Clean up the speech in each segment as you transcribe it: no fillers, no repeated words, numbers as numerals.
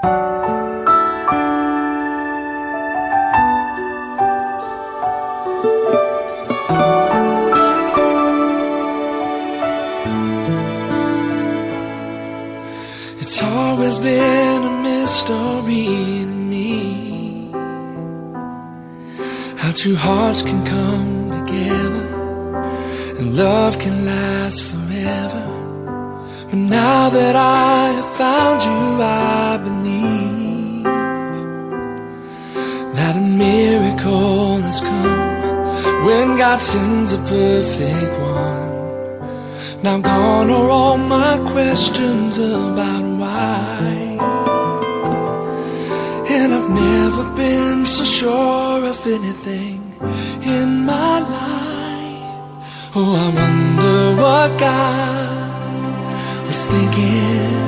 It's always been a mystery to me how two hearts can come together and love can last forever. But now that I have found you, I believe that a miracle has come when God sends a perfect one. Now gone are all my questions about why. And I've never been so sure of anything in my life. Oh, I wonder what God was thinking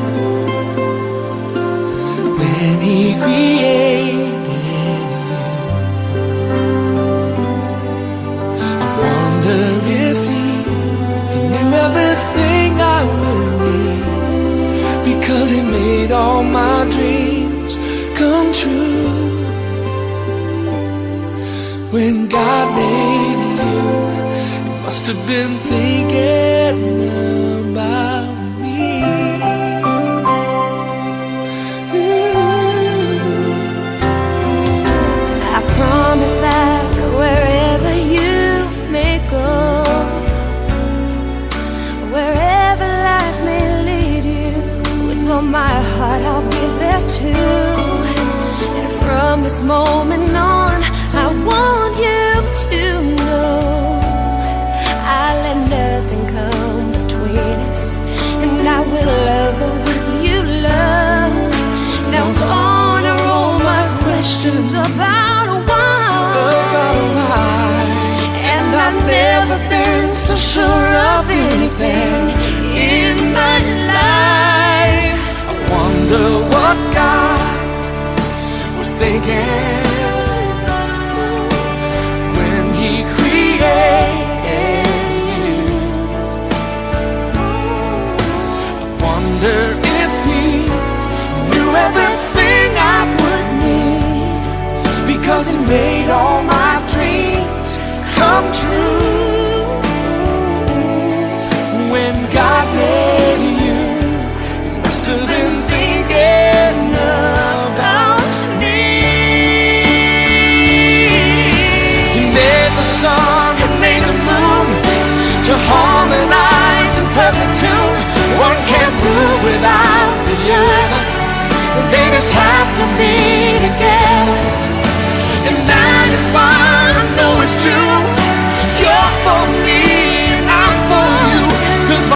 when He created you. I wonder if He knew everything I would need, because He made all my dreams come true. When God made you, He must have been thinking about me. Ooh. I promise that wherever you may go, wherever life may lead you, with all my heart I'll be there too. And from this moment on, I want you to know I let nothing come between us, and I will love the ones you love. Now gone are all my questions about why. About why. And I've never been so sure of anything in my life. I wonder what God was thinking when He created you. I wonder if He knew everything I would need, because He made all my dreams come true. When God made you, He must have been thinking about me. He made the sun and made the moon to harmonize in perfect tune. One can't move without the other. They just have to be together. And that is why I know it's true. You're for me and I'm for you. 'Cause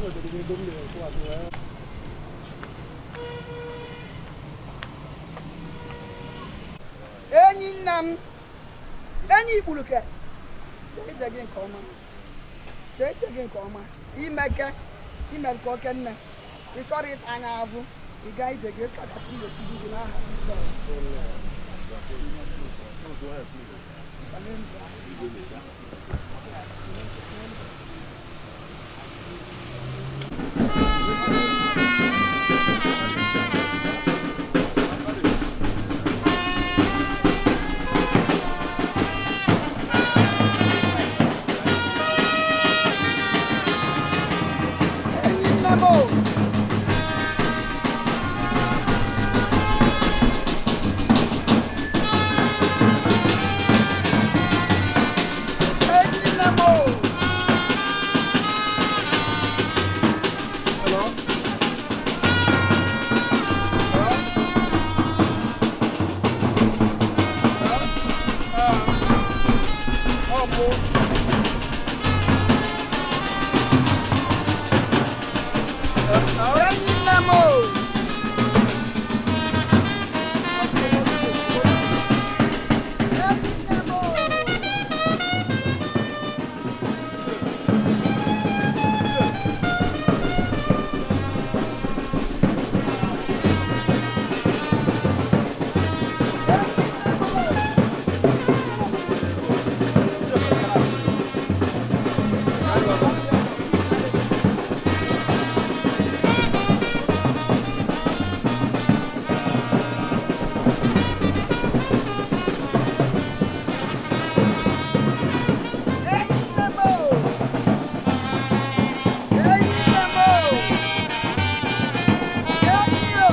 Enwetara m ego m na-akwụghachi wee. Enyi nna m, enyi ikpuluke, jee ije gị nke ọma, jee ije gị nke ọma. Imeke imere ka oke nne ị chọrọ ịta anya avụ, ị gaa ije gị ka kacha m gosi gị n'aha Jizọs. Enyi nne m o. Enyi nne m o. Hello? Hello? Ọ mụ. Enyi nne m o. Enyi nne m o. Enyi nne m o. Enyi nne m o. Enyi o.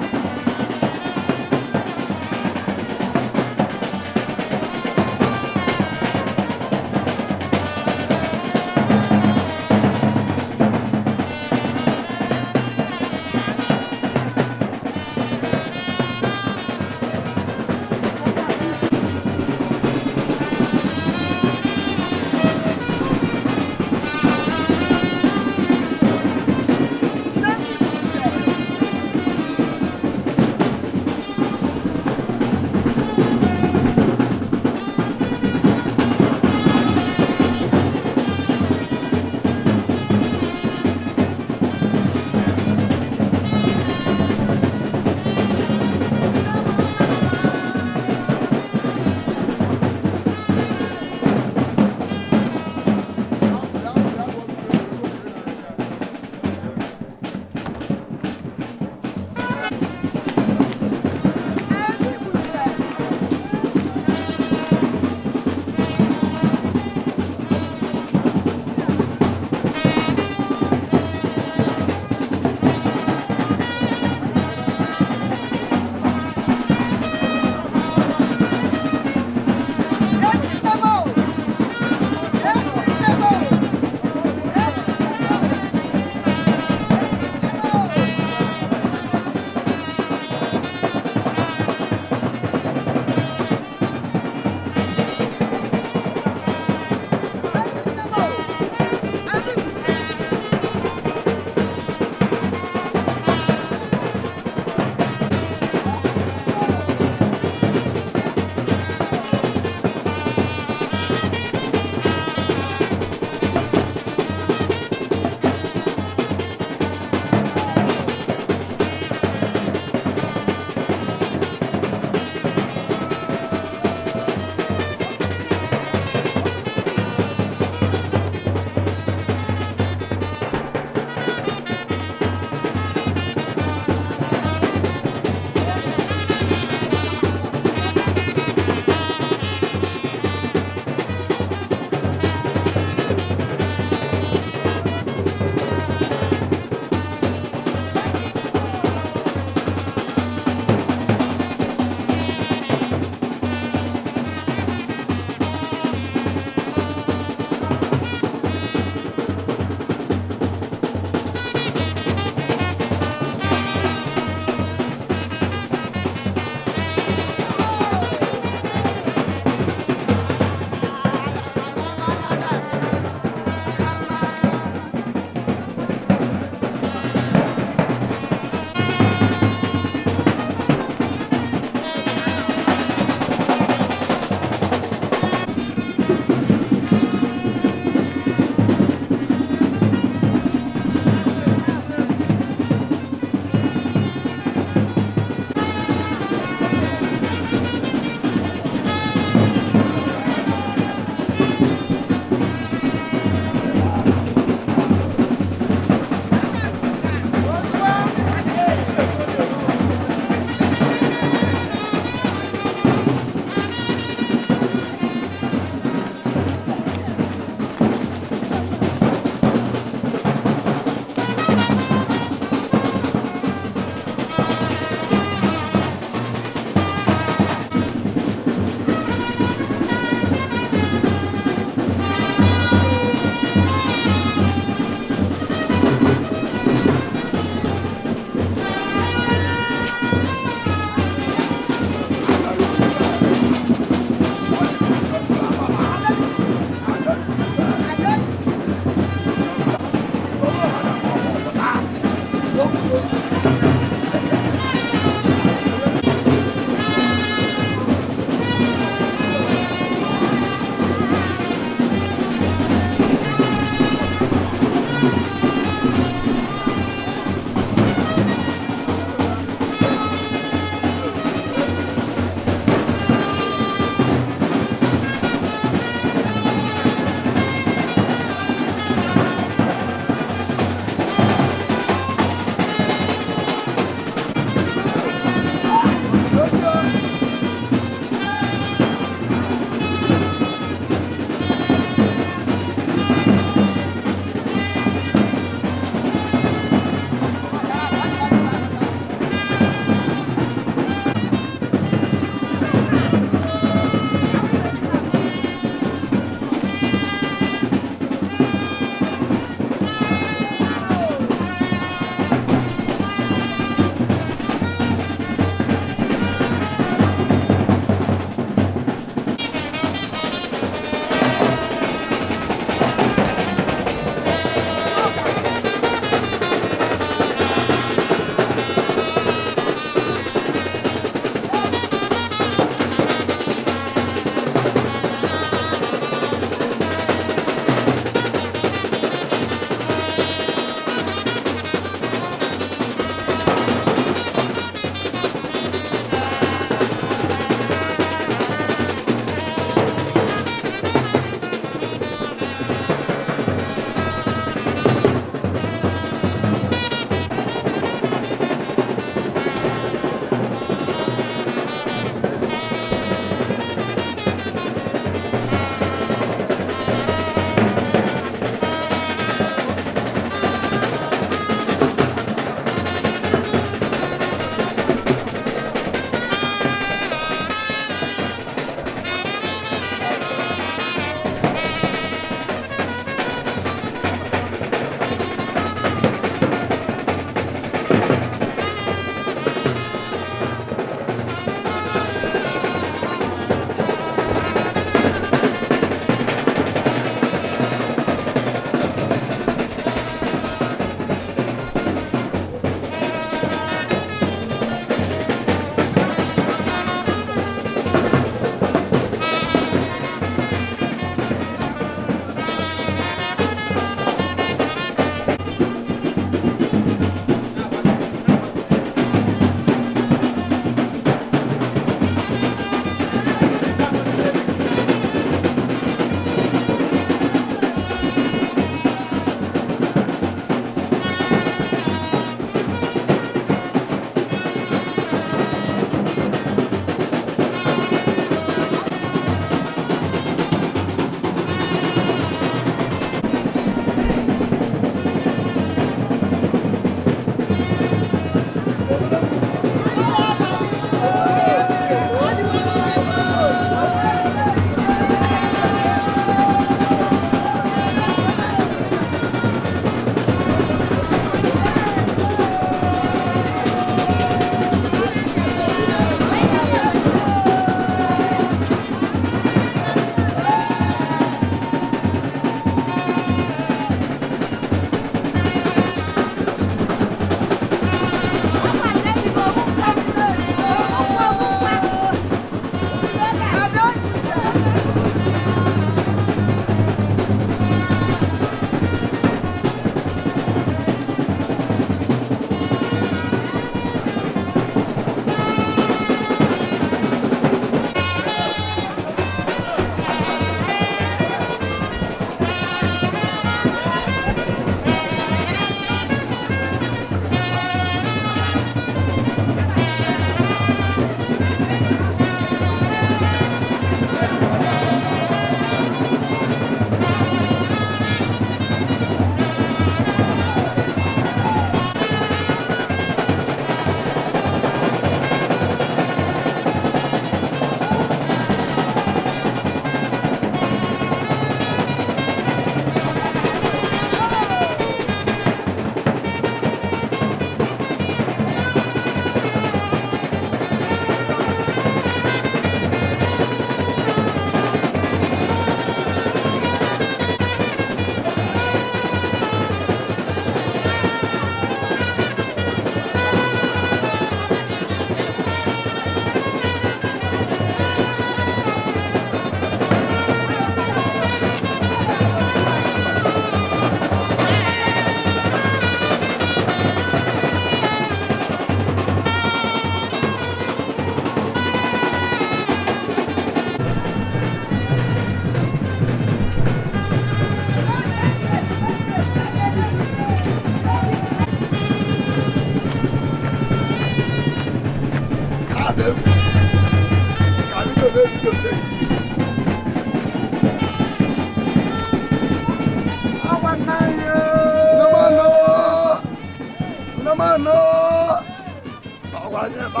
Thank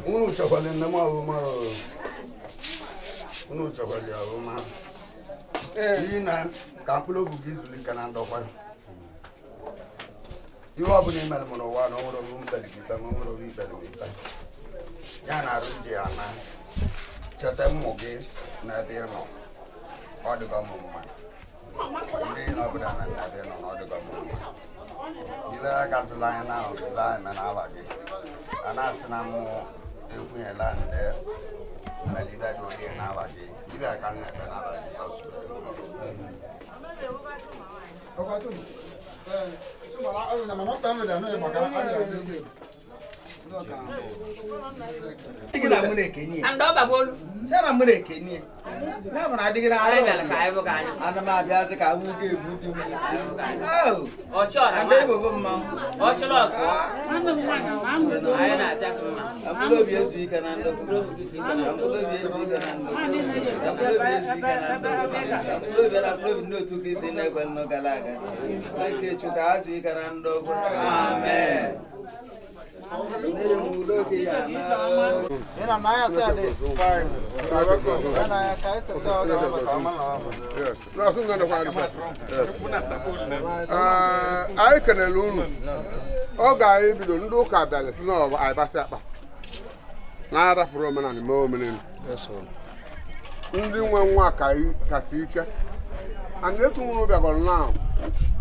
Unu chekwala nne m ọhụma, unu chekwala ya ọhụma. N'ihi na ka mkpụrụ obi gị zuru ike na ndokwa. Ihe ọ bụla imere m n'ụwa na ọ nwere owu mbeli gị ikpe, ma ọ nwere owu ikpere m ikpe. Ya na-arụ ji ya na cheta mmụ gị na ebe ị nọ, ọ dịgo m mma. Ndị na ọbụla na ebe ị nọ na ọ dịgo m mma. Ile agazila anyị na ile anyị na ala gị. A na-asị na mụ ekwenyela nde mere ile dị olie n'ala gị. Ile ka m na-ekpe n'ala Jizọs. Ana m abịazi ka awụ ga-egbu di m. Mkpụrụ obi ezu ike na ndụ. Mkpụrụ obi ezu ike na ndụ. Mkpụrụ obi ezu ike na ndụ. Mkpụrụ obi na mkpụrụ obi ndị otu Kristi na-ekwe nnụ gara aga. Esi echu ka ha zuo ike na ndụ. Amen. Anyị kelere unu oge anyị bido ndị ụka bịara si na anyị akpa na-arapụrụ omenala mee omenala ndị nwe nwa kasị ike ana etu nwụrụ bịagọrọ na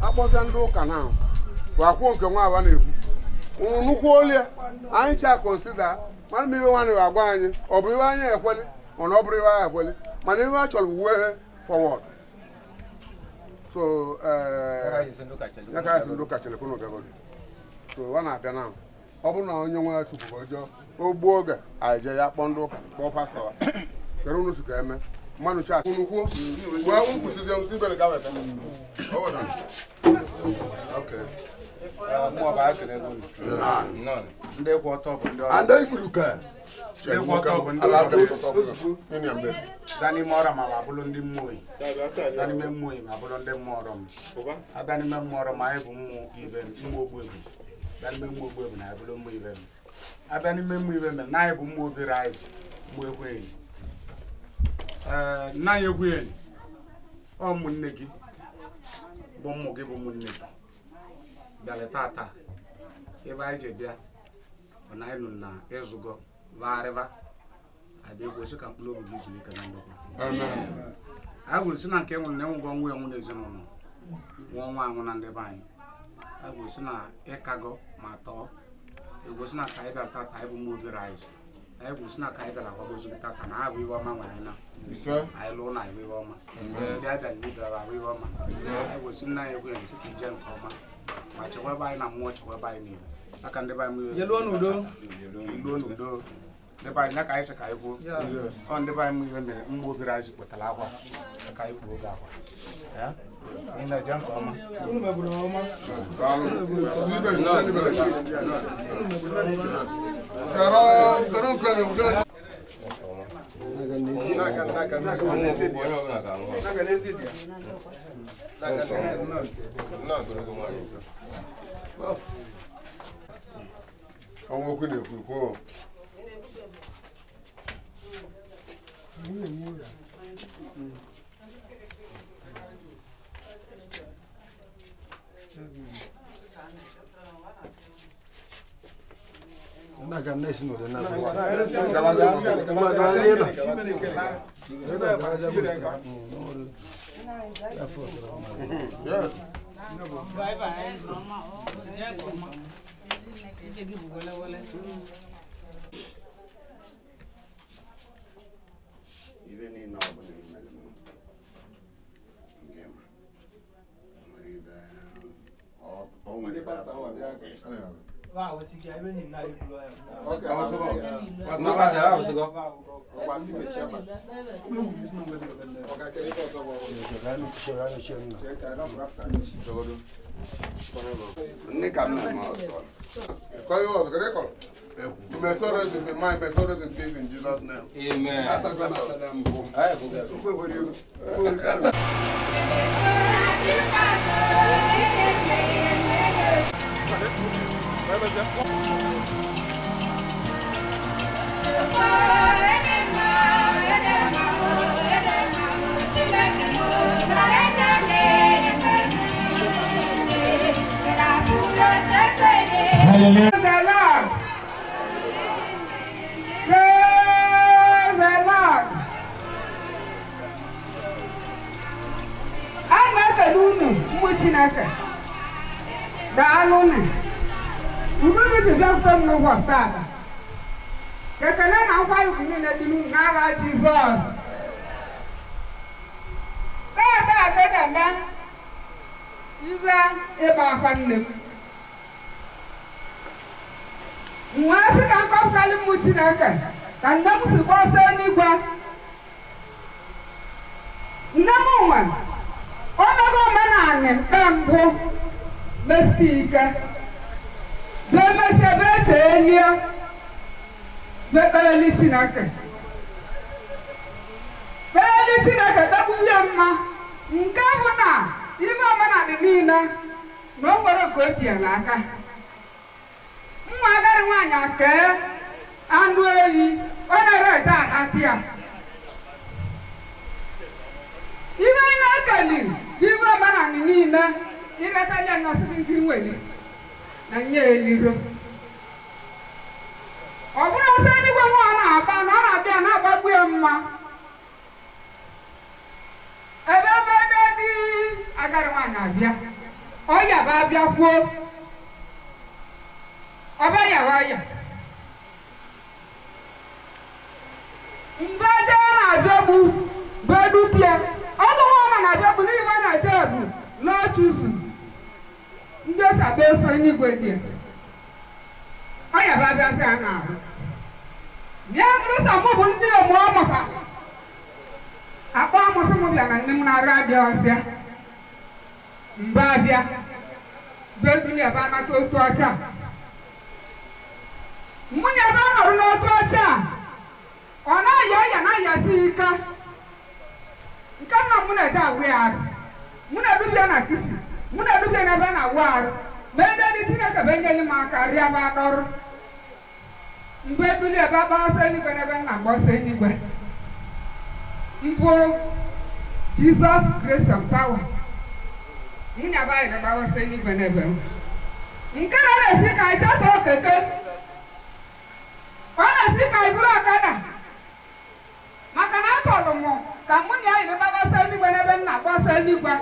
akpọta ndị ụka na wakwuo nke nwa aba na-ekwu nnukwu olie anyị cha konsida mana ma iwe nwanne agwa anyị ọ bụ iwe anyị ekweli mana ọ bụrụ iwe anyị ekweli mana iwe a chọrọ uwe forward so ya ka anyị ndị ụka chere kwunu bịagọrọ so ọ na-abịa na ọ bụrụ na onye nwe ya sụpụrụ ọjọọ o gbuo oge anyị jee ya kpọọ ndị ụka kpọọ pastọ kere unu ka eme mmanụ cha unu kwuo wee nkwụsịzie m si ibere ga weta. Okay. Ndị kwụ ọtọ bụ ndị ọrụ. Bịa n'ime ọrụ ma abụrụ ndị mmụọ oyi. Bịa n'ime mmụọ oyi ma abụrụ ndị mmụọ ọrụ m. Abịa n'ime mmụọ ọrụ ma anyị bụ mmụọ ibe m, mmụọ ogbu ebu. Bịa n'ime mmụọ ogbu ebu na abụrụ mmụọ ibe m. Abịa n'ime mmụọ ibe m na anyị bụ mmụọ obere anyị, mmụọ ekwenyi. Ee, nna anyị ekwenyi. Ọ ụmụnne gị bụ ụmụ gị bụ ụmụnne gị. Bịara tata ebe anyị ji bịa bụ na anyị nọ na ịzụgo vagharịva abịa ekwesị ka mkpụrụ obi gị zuru ike na ndokwa. Anyị gwuru sị na nke nwụrụ na enwego ọnwụ enwụ n'ezinụlọ nwụọ nwa anwụ na ndị be anyị. Anyị gwuru sị na ịkago ma tọọ egwusi na ka anyị bịara tata anyị bụ mmụọ obere anyị. Anyị gwuru sị na ka anyị bịara akwamozu gị tata na ha bụ iwe ọma nwere anyị na anyị lụọ na iwe ọma ndị abịa na ibe abụ iwe ọma. Anyị gwuru sị nna anyị egwu ya sị ka ije nke ọma ma chekwaba anyị na mmụọ chekwaba anyị niile aka ndị be anyị iluo n'udo ndị be anyị ya ka anyị sị ka anyị kwuo ọ ndị be anyị ihe mere mgbe obere anyị kpụtara akwa ka anyị kpuo oge akwa ị na-eje nke ọma. Ọnwa okwu na-ekwu kwuo. Yes. Ibe niile ọ bụla imere m nke ma nwere ibe ọ nwere ibe Nne ka m na-eme ọzọ. May so rest in mind, may so rest in peace in Jesus' name. Amen. Hallelujah. Praise the Lord. Praise the Lord. A na-ekele unu ụmụ Chineke. Daalụ unu. Unu ji bịakwute m n'ụbọchị taata. Ekele na nkwanye ugwu niile dị n'unu n'aha Jizọs. Taata ka ị na-eme ibe ịgba afa nne m. Nwa sị ka nkọpụtalị ụmụ Chineke ka nne m si gbọsọ n'igwe. Nne m nwe o mego omenanị mkpe mbụ mesite ike bee mesie bee chee elie bee kpeleli Chineke kpeleli Chineke kpegbuwie mma nke bụ na ime omenanị niile na o nwere nke o tinyere aka. Nwa agadi nwaanyị akee anụ ehi ọ na-ere eje atị ya. Ihe anyị na-ekeli ibe omenanị niile iretali anya ọsịsị nke nweli na nye eliro. Ọ bụrụ ọsọ eluigwe nwa ọ na-aba na ọ na-abịa na-agbagbu ya mma. Ebe ebe ebe dị agadi nwaanyị abịa ọya bụ abịa kwuo ọba yawa ya. Mgbe aja na-abịagbu bụ edutie ọdụ nwa ọma na-abịagbu n'ihi ọ na-aja bụ lọtuzu ndị ose abịa eso n'igwe dị ya. Ọ ya bụ abịasị ya n'ahụ. Ya bụrụ sọ mụ bụ ndị ọmụọ maka akpọ amụsị m bịa na nne m na-arụ abịa ọsịa. Mgbe abịa bụ ebili ebe anata otu ọcha. Nwunye ebe ọ nọrọ n'otu oche a ọ na-aya ọya na-ayasi ike nke nna m na-eje awụ ya arụ mụ na-edubia na kichin mụ na-edubia n'ebe na-awụ arụ ma ede dị Chineke bụ enyelu m aka rịa m adọrụ mgbe ebili ebe agba ọsọ eluigwe n'ebe nna agba ọsọ eluigwe mbụ Jizọs grace and power nwunye ebe anyị na-agba ọsọ eluigwe n'ebe m nke na na-esi ka anyị chọta okeke ọ na-esi ka anyị bụrụ ọkada maka na achọrọ m ka mụ na ya yiri gbabasa eluigwe n'ebe m na-agbasa eluigwe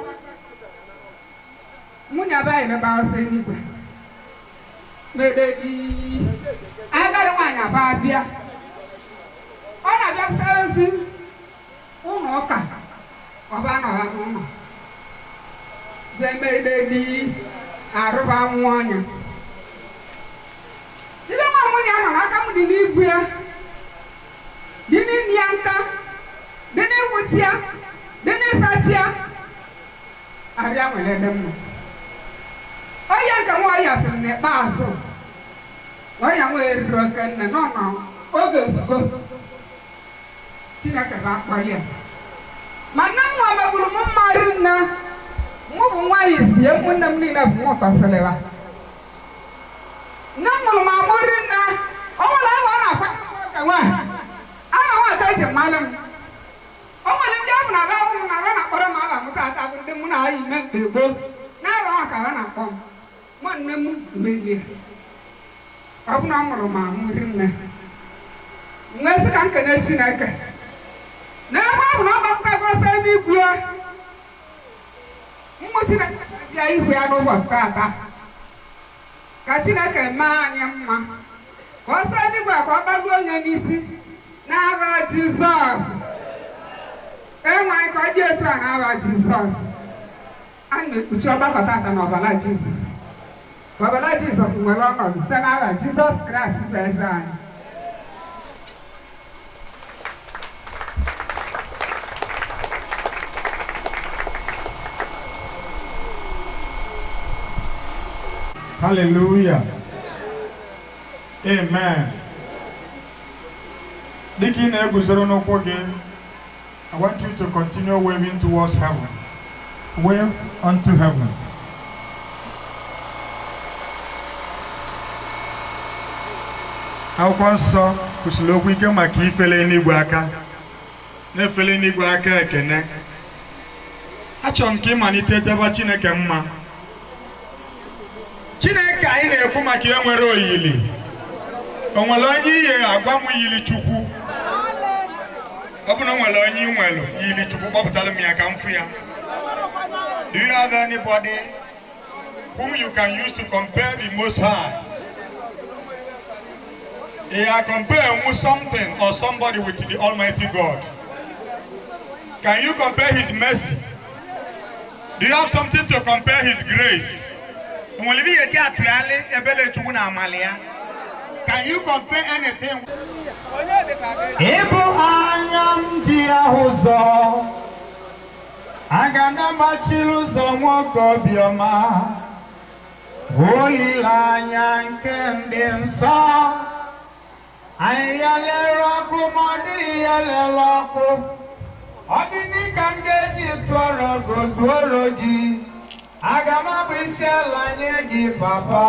nwunye be anyị gbabasa eluigwe mededi agadi nwaanyị aba abịa ọ na-abịapụta ozi ụlọ ụka ọba nọra n'ụlọ bemededi arụba nwa ọnya. Ibe nwa nwunye nọ n'aka m dị n'ibu ya dị n'inyi ya nta dị n'ịwụchi ya dị n'ịsachi ya arịa nwere dị mma. Ọya nke nwa ọya sịrị n'ikpeazụ ọya nwa eriri oke nne nọ n'oge ozugbo Chineke bụ akpọ ya. Ma nne m nwa megburu m mma rinne mụ bụ nwa ya isi ụmụnne m niile bụ nwụtọsịrịla. Nne m mụrụ m amụ rinne o nwere ahụ ọ na-akwa ka nwa aha nwa ka eji mmalụ m o nwere ndị ọ bụ na abịa hụ m na abịa na-akpọrọ m aba mụta ata bụ ndị mụ na ayị ime mgbe gboo na-arụ ọha ka ha na-akpọ m mụ nne m melie ọ bụ na ọ mụrụ m amụ rinne nwee sị ka m kene Chineke n'ebe ọ bụ na ọ gbapụtago ọsọ n'igwe mmụ Chineke bịa ihu ya n'ụbọchị taata ka Chineke mee anyị mma ka ọsọ eluigwe ka ọ gbagbuo onye n'isi n'agha Jizọs enwe anyị ka ọ dị etu a n'agha Jizọs a na-ekpuchi ọgbakọ taata n'ọbara Jizọs ọbara Jizọs nwere ọnọdụ site n'agha Jizọs Kraịst bụ eze anyị. Hallelujah. Amen. Dịka ị na-eguzoro n'ụkwụ gị, I want you to continue waving towards heaven. Wave unto heaven. Akwụkwọ nsọ kwụsịrị okwu ike maka ifele n'igwe aka, na-efele n'igwe aka ekene. Achọrọ m ka ịmalite jaba Chineke mma. Chineke anyị na-ekwu maka ihe nwere oyili. O nwere onye ihe agwa m yili Chukwu? Ọ bụ na o nwere onye ị nwere yili Chukwu, kpọpụtara m ya ka m fụ ya. Do you have anybody whom you can use to compare the Most High? You compare something or somebody with the Almighty God. Can you compare His mercy? Do you have something to compare His grace? Can you compare anything? Ịbụ anya m ji ahụ ụzọ, aga na mgbachiri ụzọ nwoke obiọma, olileanya nke ndị nsọ. Anyị ya lere ọkụ ma ọ dịghị ya lere ọkụ. Ọ gịnị ka m ga-eji tụọrọ gozuoro gị? Aga m abụ isi ala nye gị, papa.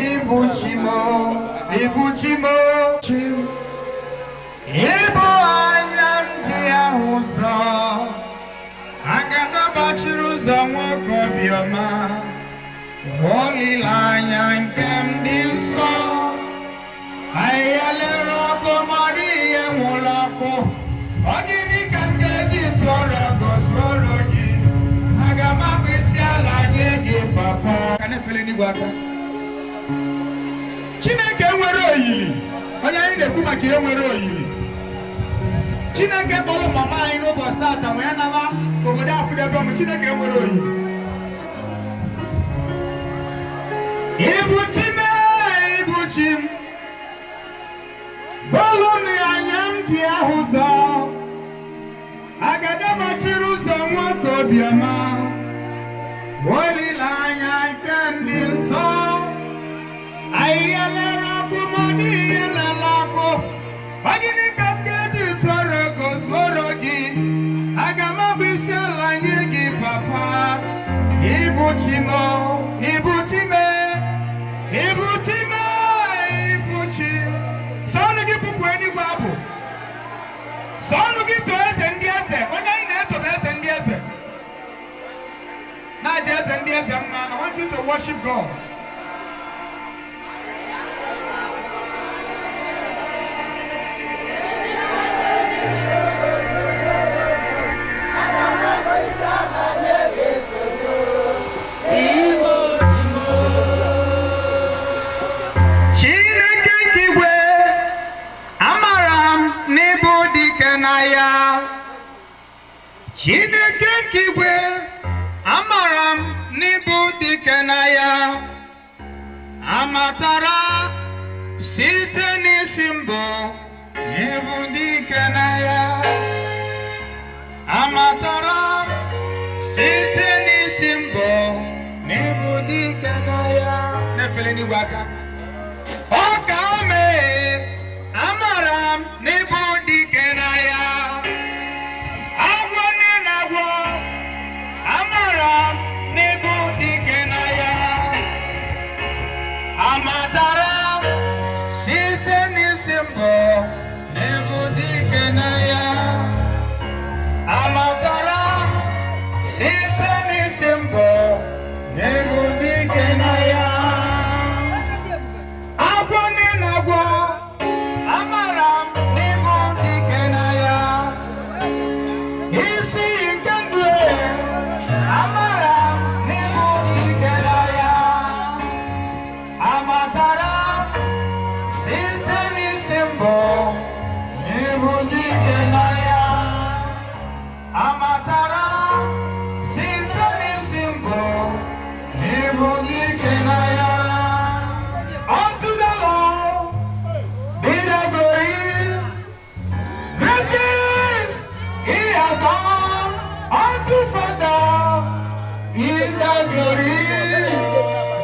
Ịbụ chi m, ịbụ chi m, chi m. Ịbụ anya m ji ahụ ụzọ, aga na gbachiri ụzọ nwoke obiọma, olileanya nke ndị nsọ. Ahịhịa lere ọkụ ma ọ dịghị ihe nwụrụ ọkụ. Ọ gịnị ka m ga-eji tụọrọ gozuoro gị? Aga m abụ isi ala nye gị, papa. Ka na-efele n'igwe aka. Chineke nwere oyili. Onye anyị na-ekwu maka ihe nwere oyili. Chineke kpọrọ mama anyị n'ụbọchị tata wee naba obodo afụdebe m. Chineke nwere oyili. Ịbụ chi m, ịbụ chi m. Bọọlụ na anya m ji ahụ ụzọ, agada gbachiri ụzọ nwoke obiọma, olileanya nke ndị nsọ. Ahịhịa lere ọkụ ma ọ dịghị ihe lere ọkụ. Ọ gịnị ka m ga-eji tụọrọ gozuoro gị? Aga m abụ isi ala nye gị, papa. Ịbụ chi m, ịbụ chi m, ịbụ chi m, ịbụ chi. Sọọnụ gị bụkwa enigwe abụ. Sọọnụ gị too eze ndị eze. Onye anyị na-eto bụ eze ndị eze. Na-aja eze ndị eze mma. I want you to worship God. Chineke nke igwe, amara m n'ịbụ dike n'agha. Chineke nke igwe, amara m n'ịbụ dike n'agha. Amatara site n'isi mbụ n'ịbụ dike n'agha. Amatara site n'isi mbụ n'ịbụ dike n'agha. Na-efele n'igwe aka. Ọ ka mee, amara m n'ịbụ dike n'agha. Agwọ nne na-agwọ, amara m n'ịbụ dike n'agha. Amatara m site n'isi mbụ n'ịbụ dike n'agha. Amatara m site n'isi mbụ n'ịbụ dike n'agha. Agwọ nne na-agwọ, amara m n'ịbụ dike n'agha. Isi nke ndụ e, amara m n'ịbụ dike n'agha. Amatara m site n'isi mbụ n'ịbụ dike n'agha. Amatara m site n'isi mbụ n'ịbụ dike n'agha. Unto the Lord be the glory. Great things he has done. Unto Father be the glory.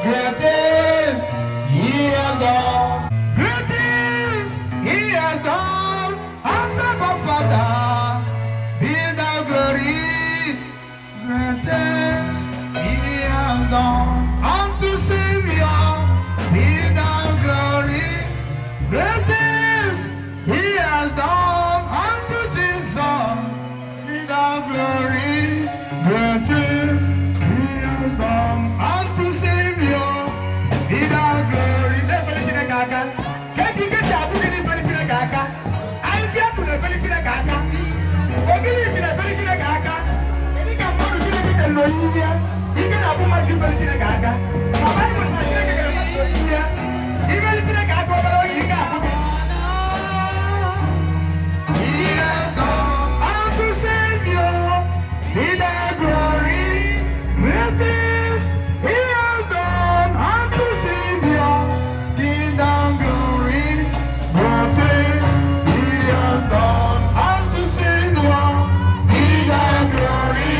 Great things he has done. Great things he has done. Unto the Father be the glory. Great things he has done. Unto Savior be the glory. glory, great things he has done unto Savior. Be thou glory. Na-efeli Chineke aka. Ka ike si abụ gị n'ifeli Chineke aka. Ahịhịa ndụ na-efeli Chineke aka. Ogiri isi na-efeli Chineke aka. Kedu ka mmadụ Chineke kere n'oyiyi ya? Ike na-abụ mmadụ ifeli Chineke aka. Ma Baịbụl sị na Chineke kere mmadụ n'oyiyi ya. Ifeli Chineke aka obere oge ike abụ gị. He has done unto Savior, be thy glory, great things he has done unto Savior, be thy glory, great things he has done unto Savior, be thy glory,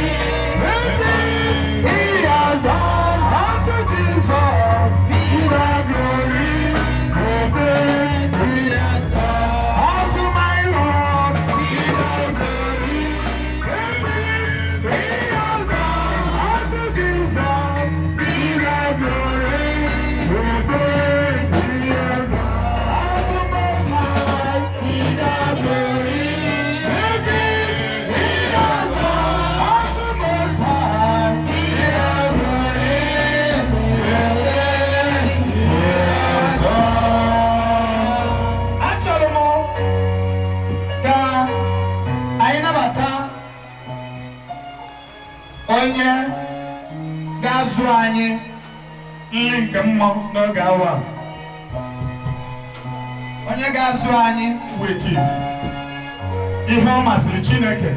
great things he has done unto Jesus, be thy glory, great things he has done unto my Lord, be thy glory, great things he has done unto Jesus, be thy glory, great things he has done unto Most High, be thy glory, great things he has done unto Most High, be thy glory, great things he has done. Achọrọ m ka anyị nabata onye ga-azụ anyị nri nke mmụọ n'oge awa a. Onye ga-azụ anyị wechi ihe ọ masịrị Chineke.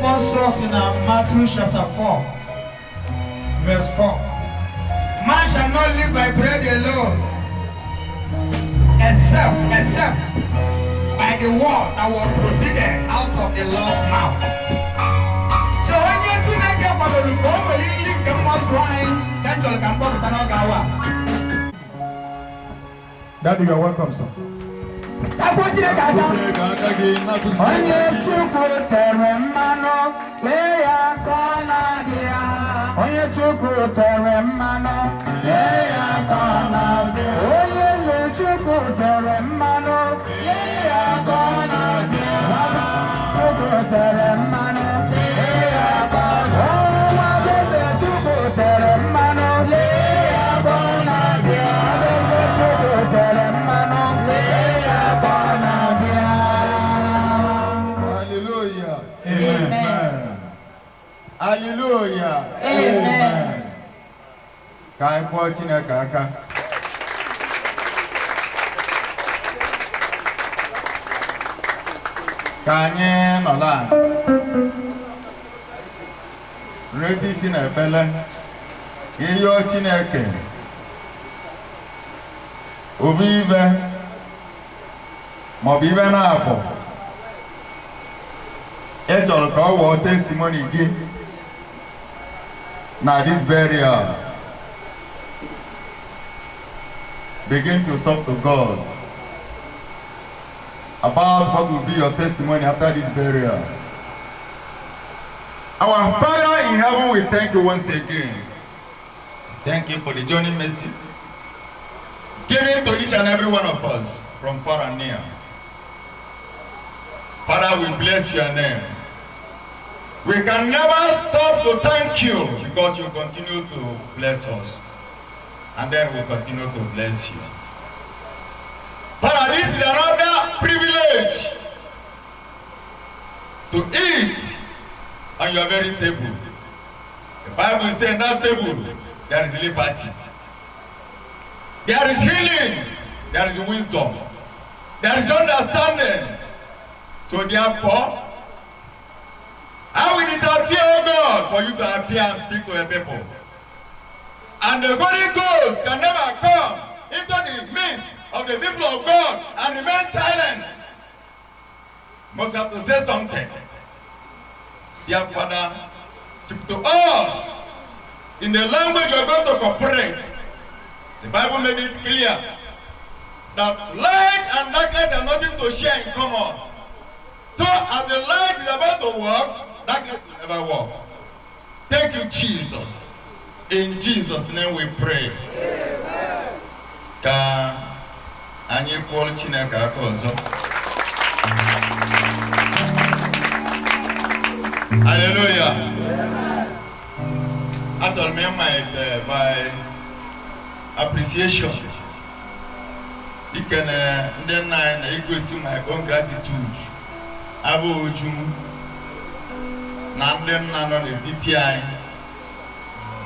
Akwụkwọ nsọ si na Matthew chapter 4 verse 4. Man shall not live by bread alone, except by the word that was proceeded out of the Lord's mouth. So onye Chineke kwadoro ka o nwere nri nke mmụọ zụọ anyị ka m chọrọ ka m kpọpụta n'oge awa a. Daddy, you are welcome, sir. Akwụkwọ Chineke aka. Onye Chukwu tere mmanụ, lee ya ka ọ na-abịa. Onye Chukwu tere mmanụ, lee ya ka ọ na-abịa. Onye eze Chukwu tere mmanụ, lee ya ka ọ na-abịa. Chukwu tere mmanụ, lee ya ka ọ na-abịa. Nwa eze Chukwu tere mmanụ, lee ya ka ọ na-abịa. Eze Chukwu tere mmanụ, lee ya ka ọ na-abịa. Hallelujah. Amen. Hallelujah. Amen. Ka anyị kpọọ Chineke aka. Ka anyị nọrọ ala. Rute isi na ekpele. Ka ị yọọ Chineke. Obi ibe maọbụ ibe na-apụ. Ị chọrọ ka ọ wụọ testimony gị na this burial. Begin to talk to God about what will be your testimony after this burial. Our Father in heaven, we thank you once again. Thank you for the journey mercies given to each and every one of us from far and near. Father, we bless your name. We can never stop to thank you because you continue to bless us. And then we continue to bless you. Father, this is another privilege to eat on your very table. The Bible says in that table there is liberty. There is healing. There is wisdom. There is understanding. So therefore, how will it appear, O God, for you to appear and speak to your people? And the Holy Ghost can never come into the midst of the people of God and remain silent. Must have to say something. Dear Father, speak to us in the language you are going to cooperate. The Bible made it clear that light and darkness are nothing to share in common. So as the light is about to work, darkness will never work. Thank you, Jesus. In Jesus' name we pray. Ka anyị kwụọrọ Chineke aka ọzọ. Hallelujah. Achọrọ m ịma ete by appreciation, ikene ndị nna anyị na igosi my own gratitude, abụ oju m na ndị nna nọ n'etiti anyị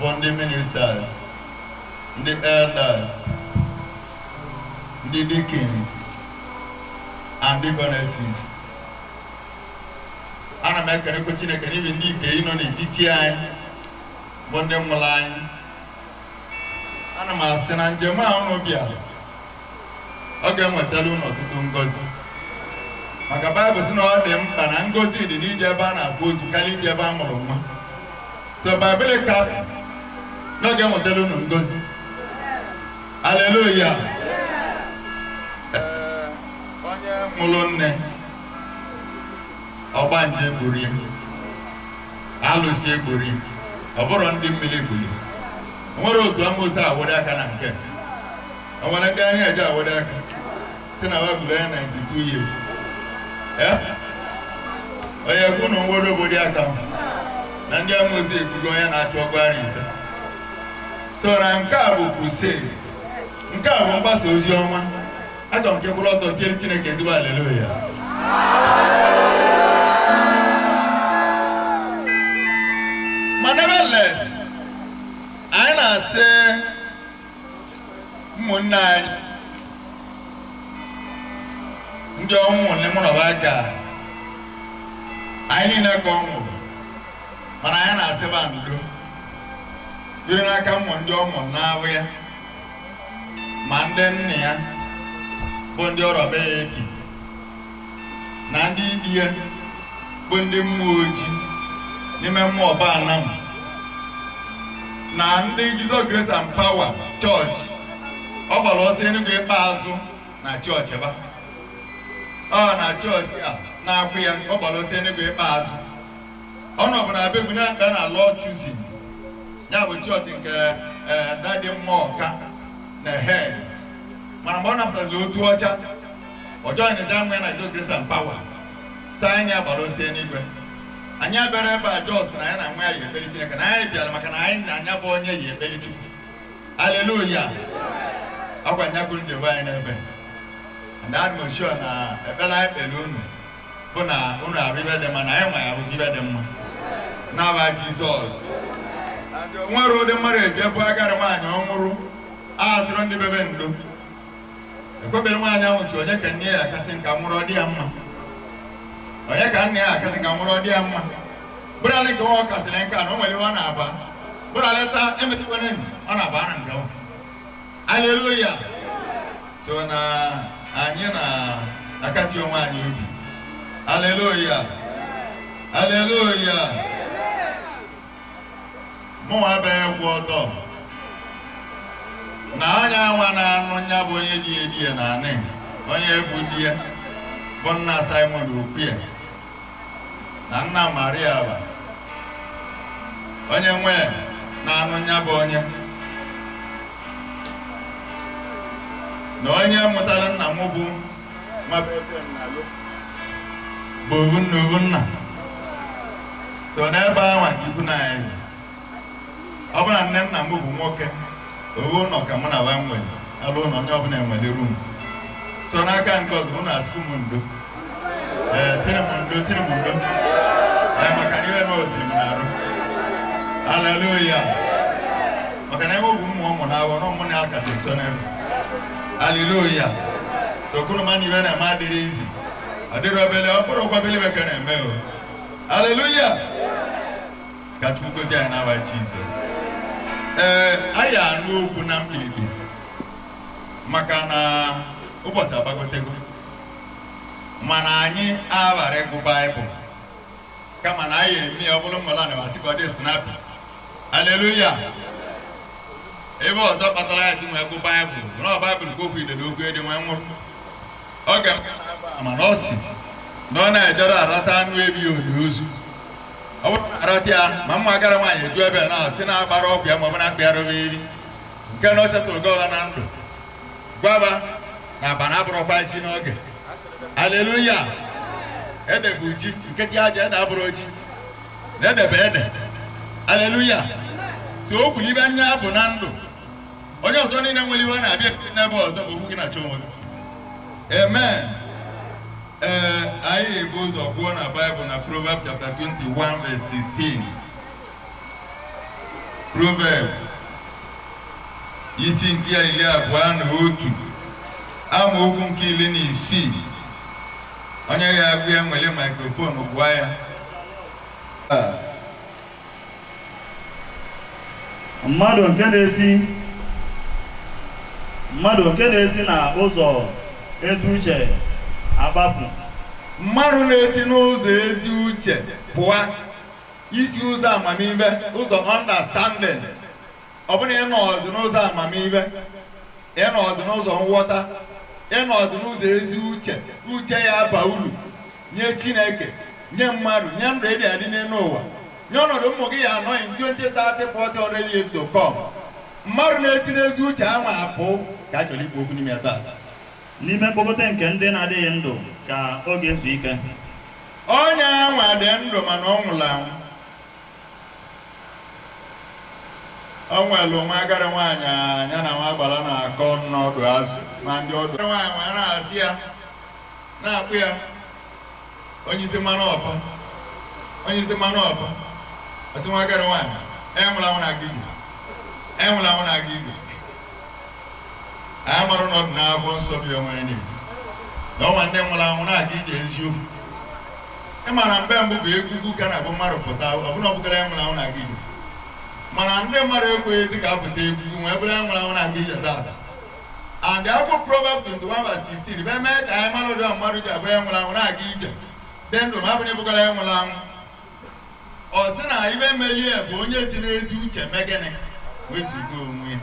bụ ndị ministers, ndị elders, ndị deacons and deaconesses. Ana m ekelekwa Chineke n'ihi ndị ike ịnọ n'etiti anyị bụ ndị nwụrụ anyị. Ana m asị na njem a unu bịara, ọ ga-enwetara unu ọtụtụ ngọzi, maka Baịbụl sị na ọ dị mkpa na ngọzi dị n'ije ebe a na-akwa ozu karịa ije ebe a mụrụ nwa. So Baịbụl ka na ọ ga-enwetara unu ngọzi. Aleluya. Ee, onye nwụrụ nne, ọgbanje gburu ya, alụsị egburu ya, ọ bụrụ ndị mmiri gburu ya. O nwere otu amoosu awụrụ aka na nke o nwere ndị ahịa eje awụrụ aka si na wa gburu ya 92 years. Ee, onye ekwu na nwere obodo aka na ndị amoosu ekwugo onye na-achụ ọgụ ara 5. So na nke a bụ crusade, nke a bụ mgbasa ozi ọma. Achọrọ m ka ị kwụrụ ọtọ tiere Chineke ezigbo aleluya. Ma nevertheless, anyị na-asị ụmụnne anyị ndị ọnwụ ole mụ na ba ga anyị niile ka ọ nwụrụ, mana anyị na-asị ba ndo biri n'aka ụmụ ndị ọ mụrụ n'ahụ ya, ma ndị nna ya bụ ndị ọrọ be ya eti, na ndị di ya bụ ndị mmụọ ojii n'ime mmụọ ba anam, na ndị Jesus Grace and Power Church. Ọ gbara ọsọ Enugu ikpeazụ na chọọchị ba ọ na chọọchị a na-akwụ ya. Ọ gbara ọsọ Enugu ikpeazụ, ọ nọbụ na abegbu na-ekpe na Lord Choosing, ya bụ chọọchị nke dadi mmụọ ka na head. Mana mgbe ọ napụtaziri otu ọcha ọjọọ na-eze amụ ya na Jesus Grace and Power, so anyị agbara ọsọ eluigwe. Anyị abịara ebe a jos na anyị na nwa ya yi ekpere Chineke, na anyị bịara maka na anyị na anya bụ onye yi ekpere Chukwu. Aleluya. Ọkwa nya kwuru njem anyị n'ebe and adị m sure na ekpere anyị kpere unu bụ na unu arụ ibe dị mma, na anyị nwa ya bụ ibe dị mma n'aba Jizọs. Nwere ụdị mmadụ eje bụ agadi nwaanyị ọ nwụrụ, a sịrị ndị bebe ndo ekwebere nwaanyị ahụ si onye ka nne ya akasị nka nwụrụ ọ dị ya mma, onye ka nne ya akasị nka nwụrụ ọ dị ya mma. Bụrụ anyị nke nwa ọ kasịrị nka na o nwere ihe ọ na-aba, bụrụ aleta emetụkwana enyi ọ na-aba na nke nwa. Aleluya. So na anyị na-akasi onwe anyị obi. Aleluya, aleluya. Mụnwa abịaghị kwụ ọtọ na onye anwa na-anụ nya bụ onye di edi ya na anị onye efu di ya bụ nna Simon Okwue na nna Maria ba onye nwe na-anụ nya bụ onye na onye mụtara nna m bụ nwa bụ ovu nna ovu nna. So n'ebe ahụ ka ikwu na anyị ọ bụla nne nna m bụ nwoke owu ụlọ ka mụ na wa nwere alụ ụlọ, onye ọbụla enwere rum. So n'aka nke ọzọ mụ na-asịkwu m ndo, ee, sịrị m ndo, sịrị m ndo, ee, maka na ihe oziri m na-arụ. Aleluya. Maka na ebe ogwu mmụọ ụmụ na-awọ na ụmụ na-akasị nso n'ebe. Aleluya. So kwuru ma na ibe na-eme adịrị izi, ọ dịrị obele, ọ bụrụ ụgwọ obele ka na-eme o. Aleluya. Ka Chukwu gozie anyị n'aba Jizọs. Ee, anyị anụ okwu na mkpirikpi maka na ụbọchị agbagotego, mana anyị aghara ịgụ Baịbụl kama na anyị eme ya ọ bụrụ mmụla na wasị ka ọ dị snapi. Aleluya. Ebe ọzọ kpatara ya ji nwee gụ Baịbụl bụ na ọ Baịbụl ka okwu idere okwu ede nwee nwụrụ oge mana ọ sị na ọ na-ejere arata anụ ebi oli ozu. Ọ bụrụ na arata ya ma mma agara nwaanyị eju ebe na sị na-agbara ọgwụ ya ma ọ bụ na mkpịara eri nke na ọ setụrụ gị ọha na ndụ gwaba na abana abụrụkwa ji n'oge. Aleluya. Ede bụ ji nke ji aja ede abụrụ ji. Na ede bụ ede. Aleluya. So o kwuru ibe anya bụ na ndụ. Onye ọzọ niile nwere iwe na-abịa n'ebe ọzọ bụ okwu gị na-achọ onwe gị. Amen. Ee, anyị ebu ụzọ kwuo na Baịbụl na Proverbs chapter 21 verse 16. Proverbs isi nke 21, amaokwu nke 16. Onye ya agụ ya nwere microphone gwa ya. Mmadụ nke na-esi na ụzọ ezi uche akpafu. Mmadụ na-esi n'ụzọ ezi uche pụọ, isi ụzọ amamihe, ụzọ understanding. Ọ bụrụ ịnọ ọdụ n'ụzọ amamihe, ịnọ ọdụ n'ụzọ nghọta, ịnọ ọdụ n'ụzọ ezi uche, uche ya aba uru nye Chineke, nye mmadụ, nye ndụ ịdị adị n'elu ụwa, nye ọnọdụ ụmụ gị ya anọ in 20, 30, 40, 100 years to come. Mmadụ na-esi n'ezi uche ahụ apụ ka a chọrọ ikwu okwu n'ime taa. N'ime mkpokọta nke ndị na-adịghị ndụ ka ọ ga-ezu ike. Onye anwa dị ndụ mana ọ nwụrụ anwụ. O nwere nwa agadi nwaanyị ya na nwa agbara na-akọ n'ọdụ azụ ma ndị ọdụ nwaanyị nwa na-asị ya, na-akpụ ya onye isi mmanụ ọpa, onye isi mmanụ ọpa. Ọsị nwa agadi nwaanyị enwụrụ anwụ na-aga ije, enwụrụ anwụ na-aga ije. Anyị mara na ọ dị n'akwụkwọ nsọ bi onwe ya na na ọnwa ndị nwụrụ anwụ na-aga ije eziokwu. Ị ma na mgbe mbụ bụ egwugwu ka na-abụ mmadụ pụta, ọbụna ọbụkara ya nwụrụ anwụ na-aga ije, mana ndị mmadụ ekweghị ka apụta egwugwu nwee bụrụ ya nwụrụ anwụ na-aga ije taata. And akwụkwọ Proverbs 21 verse 16 bụ eme ka anyị mara ụdị mmadụ ji abụ ya nwụrụ anwụ na-aga ije dị ndụ, ma abụghị bụkara ya nwụrụ anwụ. Ọ sị na ibe melie bụ onye si n'ezi uche mee gịnị? Wezuga onwe ya.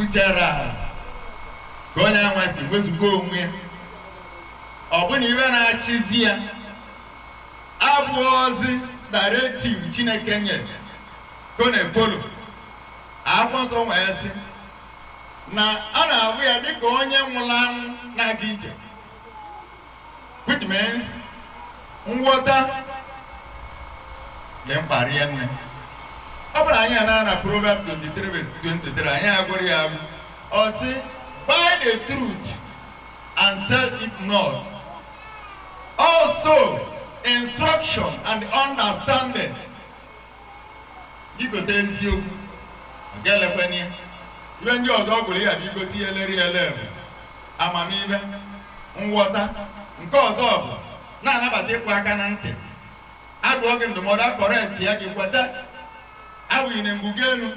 Uche rara ka onye anwa si wezuga onwe ya. Ọ bụ na ibe na-achịzi ya abụghịzi directive Chineke nyere ka ọ na-efolo. Akwụkwọ nsọ nwee sị na a na-ahụ ya dịka onye nwụrụ anwụ na-aga ije, which means nghọta dị mkpa rie nne. Ọ bụrụ anyị ana na Proverbs 23 verse 23, anyị agụrụ ya bụ ọ sị, "Buy the truth and sell it not, also instruction and understanding." Igote eziokwu ọ ga-elekwana ya. Ibe ndị ọzọ ọ gwụrụ ya bụ igote ihe leri ele bụ amamihe, nghọta. Nke ọzọ bụ na-anabata ịkwụ aka na ntị, adụọ gị ndụmọdụ, a-correct ya, gị kweta abụghị na mgbugo elu.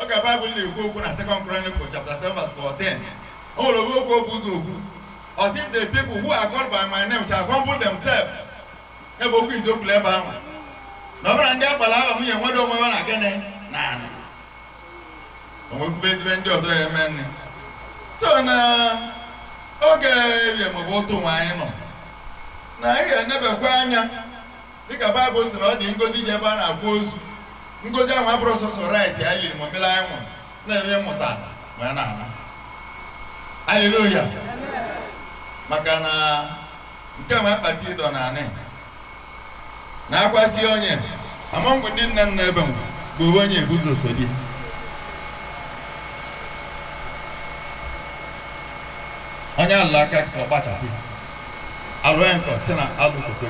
Oge Baịbụl na-ekwu okwu na Second Chronicles chapter 7 verse 14, o nwere okwu okwu ụzọ okwu. Ọ sị, "The people who are called by my name shall humble themselves." Ebe okwu iziokwu ebe ahụ na ọ bụrụ na ndị akpara aba nwunye nwedo onwe ha na gịnị na anị onwekwube ezigbo ndị ọzọ ya eme nne. So na oge ehihie maọbụ ụtụ nwa anyị nọ na anyị ga-enebekwa anya, dịka Baịbụl sị na ọ dị ngozi ji ebe a na-akwa ozu. Ngozi ahụ abụrụ sọsọ rice anyị liri ma mmiri anyị nwụrụ na-eme mmụta wee na-ana. Haleluya. Maka na nke ma akpati ịdọ na anị na-akwasị onye amangwu ndị nna nna ebe bụ onye ebuzo so di onye alụ aka ka ọ kpachapụ alụ ya nkọ si na alụ sote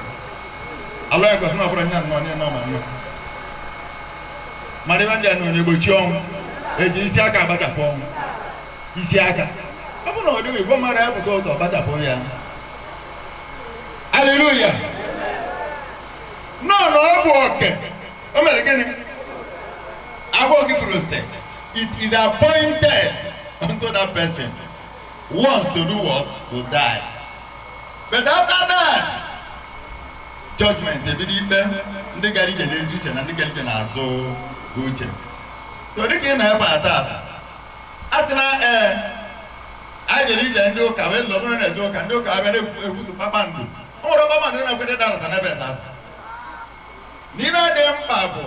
alụ ya nkọ si na ọ bụrụ nya nnọọ nye nọ ma nnọọ mara ebe ndị a nọ na-egbochi ọnwụ eji isi aka agbachapụ ọnwụ isi aka. Ọ bụrụ na ọ dịghị igwe mmadụ ya pụta ụzọ gbachapụ ya. Haleluya. Nọ na ọ bụ oke o mere gịnị agwọ gị kwuru sị, "It is appointed unto that person once to do what? To die. But after that, judgment." Ebido ikpe ndị gara ije n'ezi uche na ndị gara ije n'azụ uche. So dịka ị na-ebe a taata, a sị na ee, anyị jere ije ndị ụka wee lụọ bụrụ na-eje ụka, ndị ụka abịa na-ekwutu kpakpando. O nwere kpakpando na-ekwete darata n'ebe taata. N'ime dị mkpa bụ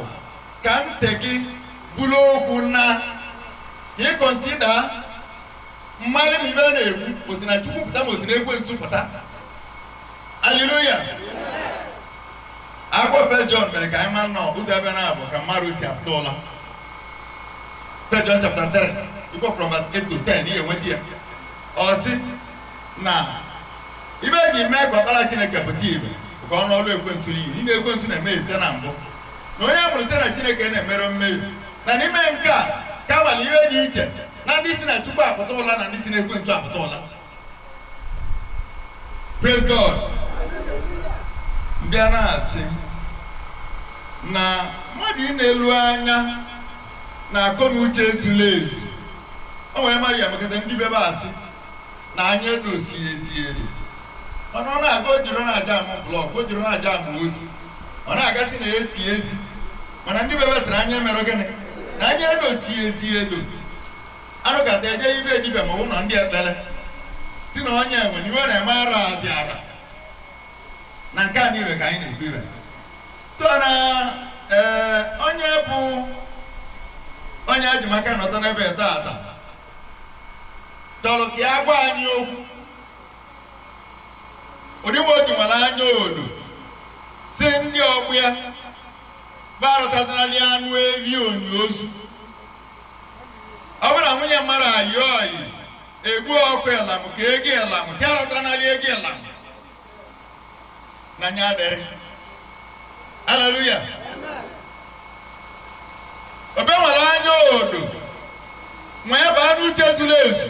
ka ntị gị bụrụ okwu na ka ị consider mmadụ ma ibe na-ekwu osi na Chukwu pụta ma osi na ekwensu pụta. Haleluya. Akwụkwọ First John mere ka anyị mara na ụzọ ebe na-abụ ka mmadụ si apụta ụla. First John chapter 3, you go from verse 8 to 10, ihe enweta ya. Ọ sị na ibe eji mee ka ọkpara Chineke pụta ibe ka ọ n'ọrụ ekwensu n'iyi n'ime ekwensu na-eme site na mbụ na onye mụrụ site na Chineke na-emerụ mmehie na n'ime nke a ka abalị ihe dị iche na ndị si na Chukwu apụta ụla na ndị si na ekwensu apụta ụla. Praise God. Mbịa na-asị na mmadụ ị na-elu anya na akọ na uche ezula ezu. O nwere mmadụ ya mekọta ndị bebe asị na anya edosi ezieri, mana ọ na-aga o jiri na-aja amụ blọk, o jiri na-aja amụ ozi, ọ na-agasị na eti ezi, mana ndị bebe sịrị anya emerụ gịnị na anya edosi ezi edo. Anụkata eje ibe dibịa ma ọ bụ na ndị ekpere si na onye enwe na iwe na-eme ara azị ara na nke a niile ka anyị na-ekwu ibe. So na onye bụ onye ejimaka nọta n'ebe taata chọrọ ka ya gwa anyị okwu. Ụdị otu nwere anya odo si ndị ọgbụ ya barụtazinali anụ evi onyi ozu. Ọ bụrụ na nwunye mmadụ ayị oyi egbu ọkụ elam ka ego elam si arụtanali ego elam na nya adịrị. Hallelujah. Obe nwere anya odo nwee baa n'uche zuru ezu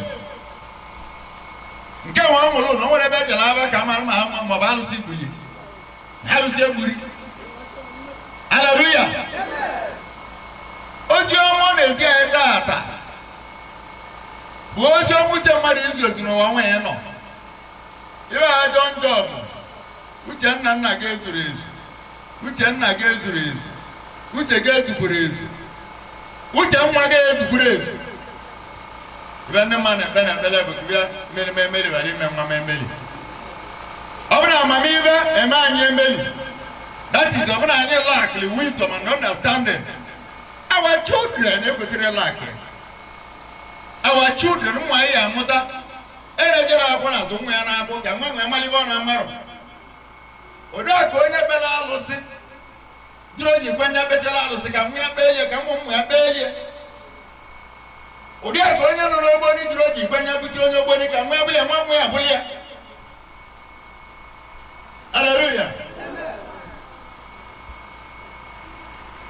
nke nwe ọ mụrụ na o nwere ebe ejere aba ka mara ma ma ọ bụ alụsị gbuli alụsị egburi. Hallelujah. Ozi ọma ọ na-ezi anyị taata bụ ozi ọma uche mmadụ izu ezu n'ụwa nwa ya nọ. Ibe ajọ njọ bụ uche nna nna gị ezuru ezu, uche nna gị ezuru ezu, uche gị ezukwuru ezu, uche nwa gị ezukwuru ezu. Ibe ndị mmadụ na-ekpe na ekpere bụ bịa mmeri emeri ghara ime nwa m emeri. Ọ bụrụ amamihe eme anyị emeri, that is, ọ bụrụ anyị lack wisdom and understanding. Our children ekwesịrị lack. Our children ụmụ anyị amụta erejere akwụ na azụ nwa ya na-akwụ ka nwa nwee malibe ọ na-amarụ. Ụdị ka onye kpere alụsị jụrụ oji kwenye kpesịrị alụsị ka nwa ya kpelie ka ụmụ ụmụ ya kpelie. Ụdị ka onye nọ n'ogboni jụrụ oji kwenye bụsị onye ogboni ka nwa ya bụrụ ya nwa nwa ya bụrụ ya. Hallelujah.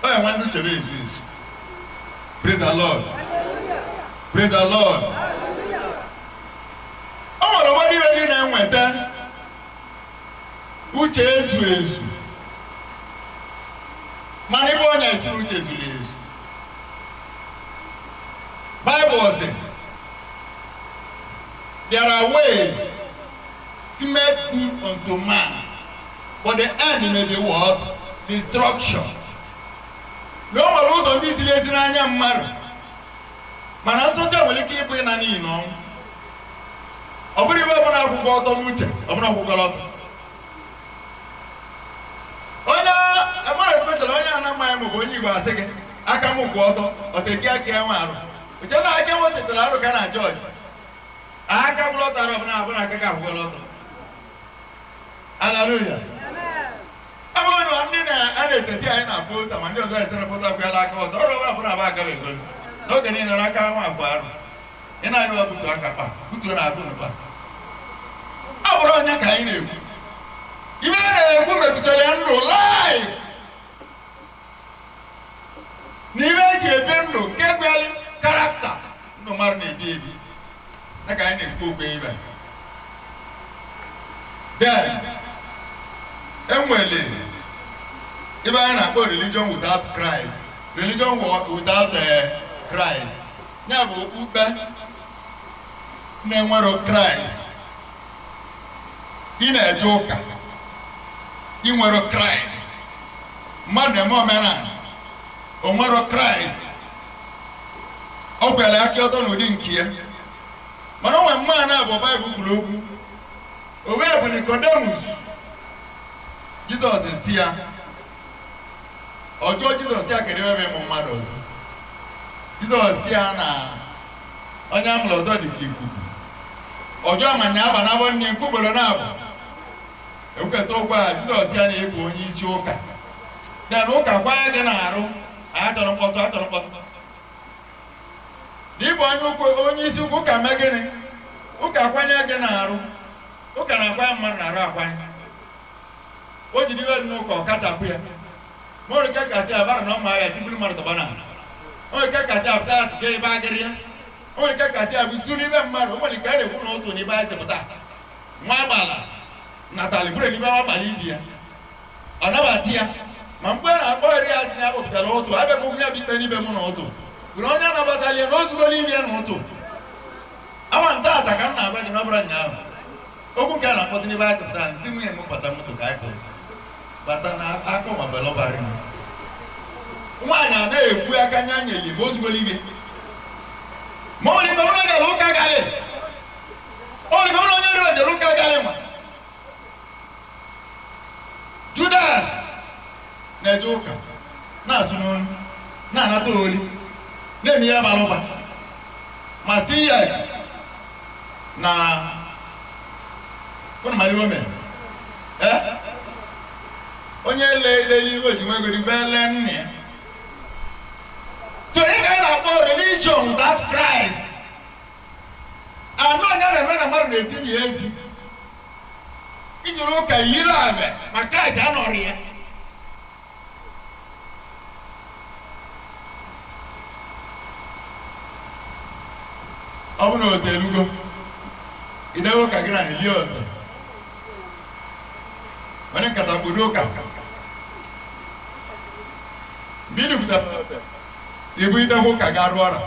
Onye nwanne uche bụ ezu ezu. Praise the Lord. Praise the Lord. O nwere ụfọdụ ihe ndị na-enweta uche ezu ezu, mana ibe onye esi uche zuru ezu. Bible sị, there are ways seemeth good unto man, but the end may be what? Destruction. Na o nwere ụzọ ndị ziri ezi n'anya mmadụ, mana nsọcha nwere ike ịbụ ịna n'iyi n'ọnwụ. Ọ bụrụ ibe ọbụla akwụkwọ ọtọ n'uche, ọ bụrụ akwụkwọ ọtọ. Onye amara especially onye anamaghị maọbụ onye Igbo asị gị aka m kwụ ọtọ, ọteki aka enwe arụ. Uche na aka enwe tetara arụ ka na jọji. Aka bụrụ ọtọ arụ ọbụla abụrụ aka ka akwụkwọ ọtọ. Hallelujah. Ọ bụrụ na ndị na-esesi anyị na posta ma ndị ọzọ esere posta akwụkwọ aka ọtọ, ọrụ ọbụla bụrụ abụ aka egolu. N'oge niile aka nwa abụọ arụ. Ị na-anyụ butu aka kpa, butuo na azụ n'ụkpa. Ọ bụrụ onye ka anyị na-ekwu. Ibe na-ekwu metụtara ndụ life. Na ibe eji ebi ndụ nke gbeli karakta ndụ mmadụ na-ebi ebi. Na ka anyị na-ekwu okwu ibe. Then, enwere ibe anyị na-akpọ religion without Christ. Religion without Christ. Ya bụ okpukpe na-enwero Kraịst. Ị na-eje ụka, ị nwere Kraịst. Mmadụ na-eme omenala, o nwero Kraịst. O kwere aka ọtọ n'ụdị nke ya. Mana o nwere mmadụ na-abụ Baịbụl kwuru okwu. O wee bụ Nikodemus. Jizọs si ya, ọ jụọ Jizọs ya kedu ebe ịmụ mmadụ ọzọ. Jizọs si ya na onye amụrụ ọzọ dị ka ikuku. Ọjọọ amanya aba n'abọ nne nke ugboro na-abụ. Ekweta ụgwọ a Jizọs ya na-ebu onye isi ụka. Then ụka kwanye gị na-arụ, achọrọ mkpọtụ, achọrọ mkpọtụ. Na ịbụ onye ukwu, onye isi ukwu, ụka mee gịnị? Ụka kwanye gị na-arụ. Ụka na-akwanye mmadụ na-arụ akwanye. O jiri iwe dị n'ụka ọ kachapụ ya. Ma o nke kasị abara na ọma ya tiburu mmadụ tọba na. O nke kasị apụta ga ebe agịrị ya. O nke kasị abụ zuru ibe mmadụ, o nwere nke a na-ekwu na otu n'ibe anyị sịpụta. Nwa agbala natali bụrụ n'ibe agbala ibi ya. Ọ nabata ya. Ma mgbe a na-akpọ eri ya sị na ya kpọpụtara ụtụ, abịakwụkwụ ya bụ ikpe n'ibe mụ na ụtụ. Bụrụ onye anabatala ya na ozugbo n'ibe ya na ụtụ. Awa ntaata ka m na-agwa gị na ọ bụrụ ụnyaahụ. Okwu nke a na-akpọtụ n'ibe anyị pụtara, nsị nwunye m bata moto ka anyị pụrụ. Bata na aka ma belọbarị m. Nwaanyị anaghị ekwu aka anya nyeli ma ozugbo n'ibe. Ma ọ nwere ike ọ bụrụ na gara ụka galị. O nwere ike ọ bụrụ onye rere jere ụka galị nwa. Judas na-eje ụka, na-asụ n'onu, na-anata oli, na-eme ihe bara ụba. Ma si ya na ụnụ mara ihe o mere. Onye lele iwe ji nwegoro ibe lee nna ya. So ị ga na-akpọ religion without Christ. Anụ anya na-eme na mmadụ na-esi na ya ezi. Ijiri ụka yiri abe ma Kraịst anọrọ ya. Ọ bụ na ote elugo, idewe ụka gị na elie ote. Onye nkata kpodo ụka. Mgbe ị dupụtara ote, ibu idekwa ụka ga arụ ọra.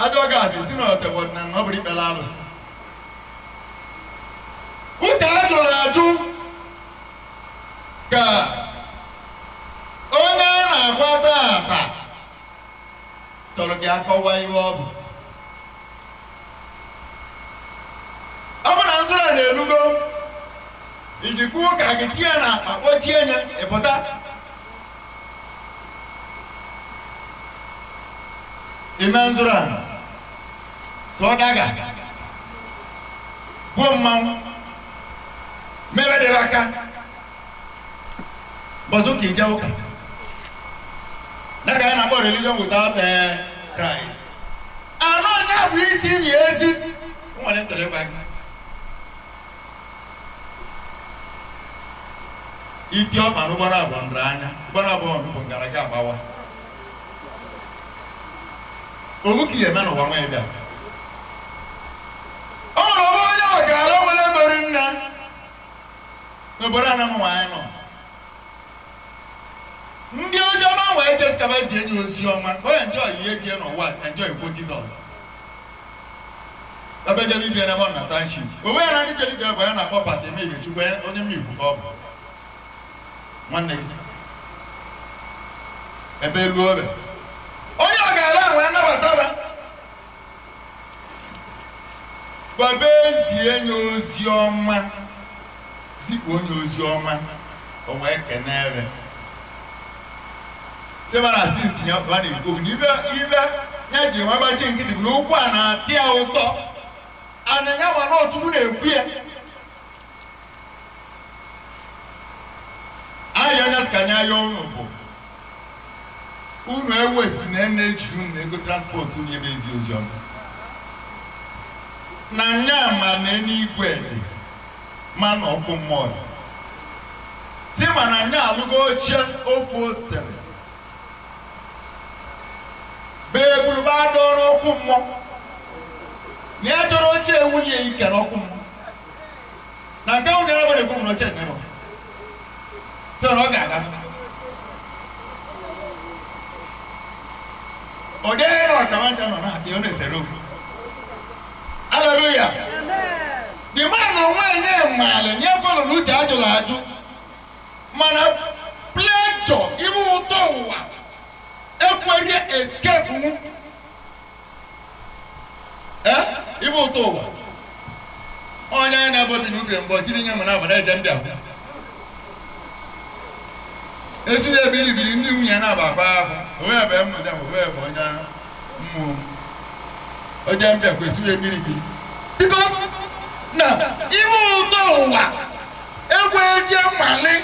Ajọ gaasị si na ote bụ ọdịnala na ọ bụrụ ikpere alụsị. Uche a jụrụ ajụ ka onye a na-agwa taata chọrọ ka akọwa ihe ọ bụ. Ọ bụ na nzụrụ a na-elugo, iji kwuo ụka gị tinye na akpa kpochie ya ịpụta. Ime nzụrụ a sụọ daga, gbuo mmanwụ, mebe debe aka, bọsụ ka ije ụka. Daka ya na-akpọ religion without Christ. Anọ nya bụ isi na ezi. Nwere ntọrọ ịgwa gị. Iti ọkpa n'ụgbọrọ abụọ ndụrụ anya, ụgbọrọ abụọ bụ ngara gị agbawa. Owu ka ihe eme n'ụwa nwa ebe a. O nwere ọbụ onye ọgara nwere egori nna n'obodo a na ụmụ nwaanyị nọ. Ndị ozi ọma wee jesikaba ezi enyi ozi ọma, onye njọ ihe bie n'ụwa enjọ ikwu Jizọs. Ebe jebe ibie n'ebe ọ na township. Onwe ya na ndị jere ije bụ ya na-akpọ Pati Emeghe Chukwu onye mmikwu ka ọ bụ. Nwanne gị. Ebe ruo obe. Onye ọ ga-ala ahụ anabata ba. Baba ezi enyi ozi ọma. Zipụ onye ozi ọma. O wee kene ebe. Sịba na sinsi ya ba na-ekwu na ibe ya ji nwa gbachi nkịtị bụ na okwu a na-atị ya ụtọ. Ananya ma na Chukwu na-ekwu ya. Ayọ anya sị ka anyị ayọ unu bụ unu ewesi na eji unu ego transport unu ebe ezi ozi ọma. Na nya ma na eluigwe dị ma na ọkụ mmụọ. Si ma na nya alụgo ochie ofu ostere. Bee buru ba dọrọ ọkụ mmụọ. Na ya chọrọ oche ewunye ike n'ọkụ mmụọ. Na nke ahụ nyere bụ na oche nne m. Tọrọ ọ ga-aga. Ọ dịghị na ọkamanja nọ na-adị ọ na-esere okwu. Hallelujah. The man na onwe nye maala nye fọlọ na uche ajụrụ ajụ. Mana plejọ ibu ụtọ ụwa ekwere escape mụ. Ibu ụtọ ụwa. Onye anyị na-abọbi n'ubi mbọ jiri nye m na abada eje ndị ahụ. Esi na ebiribiri ndị nwunye na-aba akwa ahụ. Onwe ebe m nọ onwe ebe onye mmụọ. Oje mbịa kwesịrị ebiribiri. Because na ibu ụtọ ụwa egwu ezi mmali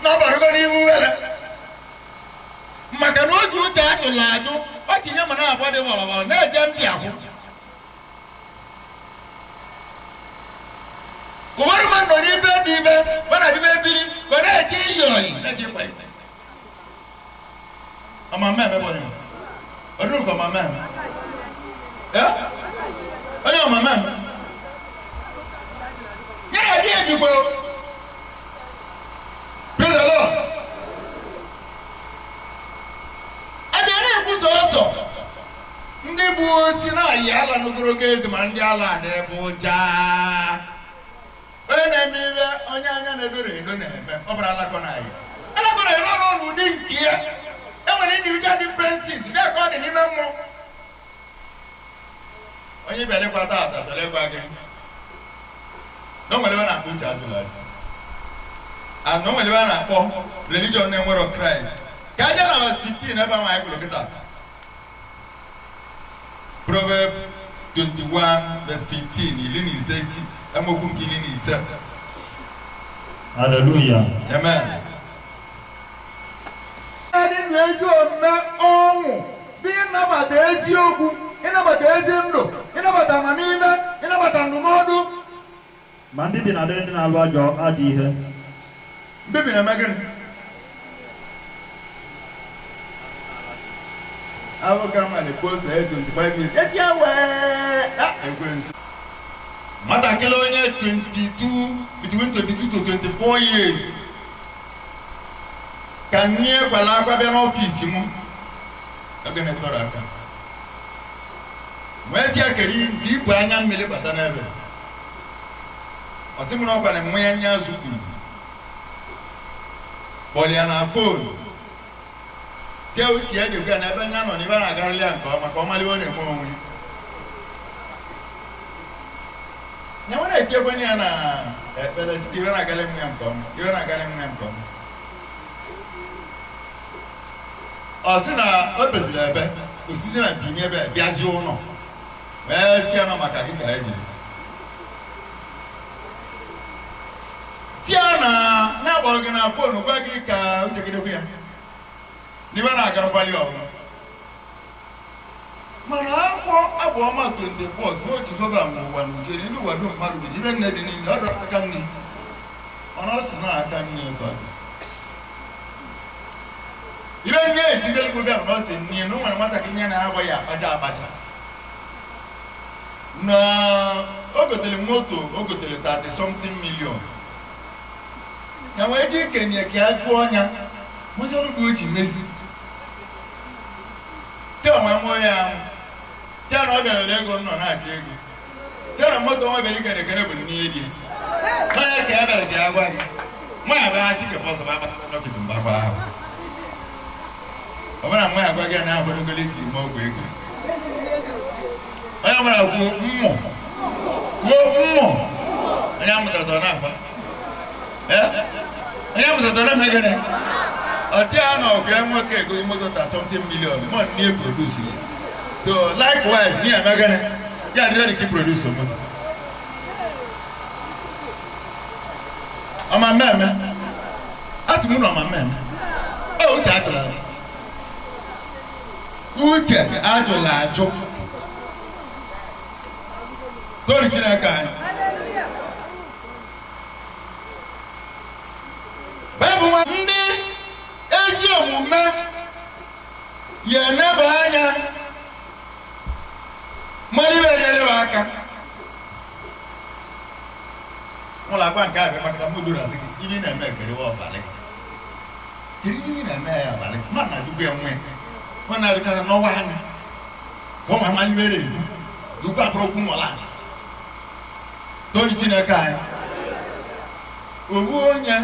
na ọbarụgo n'ihu were. Maka na o ji uche ajụla ajụ, ọ tinye ma na-abụ dị wọrọwọrọ na-eje mbịakwụ. Ụfọdụ mmadụ nọ n'ibe dị ibe, mana dịbe ebiri, ka ọ na-eje iyi oyi, na-eje ịkwa iko. Ọma mmemme bụ onye. Ọdún kọ̀ ọma mmemme. Onye ọma mmemme. Nyere dị ejigbo. Praise the Lord. Abịa na-ekwusa ọsọ. Ndị bụ osi na-ayị ala n'ogologo ezi ma ndị ala na-ebe ụja. Onye na-eme ibe onye anya na-edoro edo na-eme ọ bụrụ alakọ na-ayị. Alakọ na-ere ọrụ n'ụdị nke ya. E nwere individual differences dị ka ọ dị n'ime mmụọ. Onye bịara ịkwa taata bịara ịgwa gị na o nwere ebe a na-akpọ uche ajụla ajụ. And o nwere ebe a na-akpọ religion na-enwero Kraịst. Ka aja na verse 15 ebe ahụ anyị gụrụ kịta. Proverbs 21 verse 15, 15, amaokwu nke 15. Hallelujah. Amen. Ndị na-eji omume ọnwụ bụ ịnabata eziokwu, ịnabata ezi ndụ, ịnabata amamihe, ịnabata ndụmọdụ. Ma mbibi na-adịrị ndị na-alụ ajọ ihe. Mbibi na-eme gịnị? Nwatakịrị onye 22, between 22 to 24 years ka nne gwara akwa bịa n'ọfịs m oge na-etọrọ aka wee sị ya kere nke ibu anya mmiri bata n'ebe ọ sị m na ọ gwara m nwa ya nya azụ kwuru kpọrọ ya na fon tee uche ya dịkwa ya n'ebe nya nọ n'ibe na-agarịla ya nke ọma ka ọ maliwe na-eme onwe ya nya nwere etiekwenye ya na ekpere site ibe na-agarị m ya nke ọma ibe na-agarị m ya nke ọma. Ọ sị na o beziri ebe osisi na bini ebe bịazie ụlọ wee si ya nọ maka gị ka e jiri si ya na na-akpọrọ gị na fon gwa gị ka uche gị dekwe ya n'ibe na-agarakwali ọbụla mana afọ abụọma 24 n'otu gọva ma ụwa na ujere ndị ụwa dum mmadụ bụ ibe nne dị niile ọ dọrọ aka nne mana ọ sị na aka nne ka ọ dị ibe nne ejidere bịa na ọ sị nne na o nwere nwatakịrị ya na-agba ya akpaja akpaja na o gotere moto o gotere 30 something million na wee ji kenye ka ya jụọ ọnya mụzọrụ ka o ji mezi si onwe mụọ ya anwụ si na ọ bịara ego nọ na-achọ ego si na moto nwa bịara ikene ekene bụ n'ihe dị n'anya ka ya bịara ji agwa gị nwa ya bịara achị kepọ ọsọ akpata n'ọfịs mgbakwa ahụ ọ bụla nwa ya gwa gị na akwadogolo iji ime ọgwụ ego onye ọbụla kwuo mmụ kwuo mmụ onye amụtara tọrọ na-akpa onye amụtara tọrọ na-eme gịnị ọtí a na ọgụ nwoke ego moto ta something million mọ ní e produce yẹ so likewise ní ẹ̀mẹ́ gẹ́nẹ́ yà á dẹ́rẹ́ kí produce moto ọmọ mẹ́ẹ̀mẹ́ a sì múnú ọmọ mẹ́ẹ̀mẹ́ ọ uche ajụla uche ajụla ajụ tori Chineke anyị. Baịbụl nwa ndị ezi omume ya eneba anya mmadụ ibe enyere m aka ụlọ akwa nke abịa maka na mmadụ asị gị ihe ị na-eme ekerewa ọbalị kedu ihe ị na-eme ya abalị mmadụ na-ajụkwa ya nwe mmadụ na-ajụkarị n'ọwa anya ka ụmụ amara ibe na-ebu dukwa akpụrụ okwu nwụla tori Chineke anyị owu onye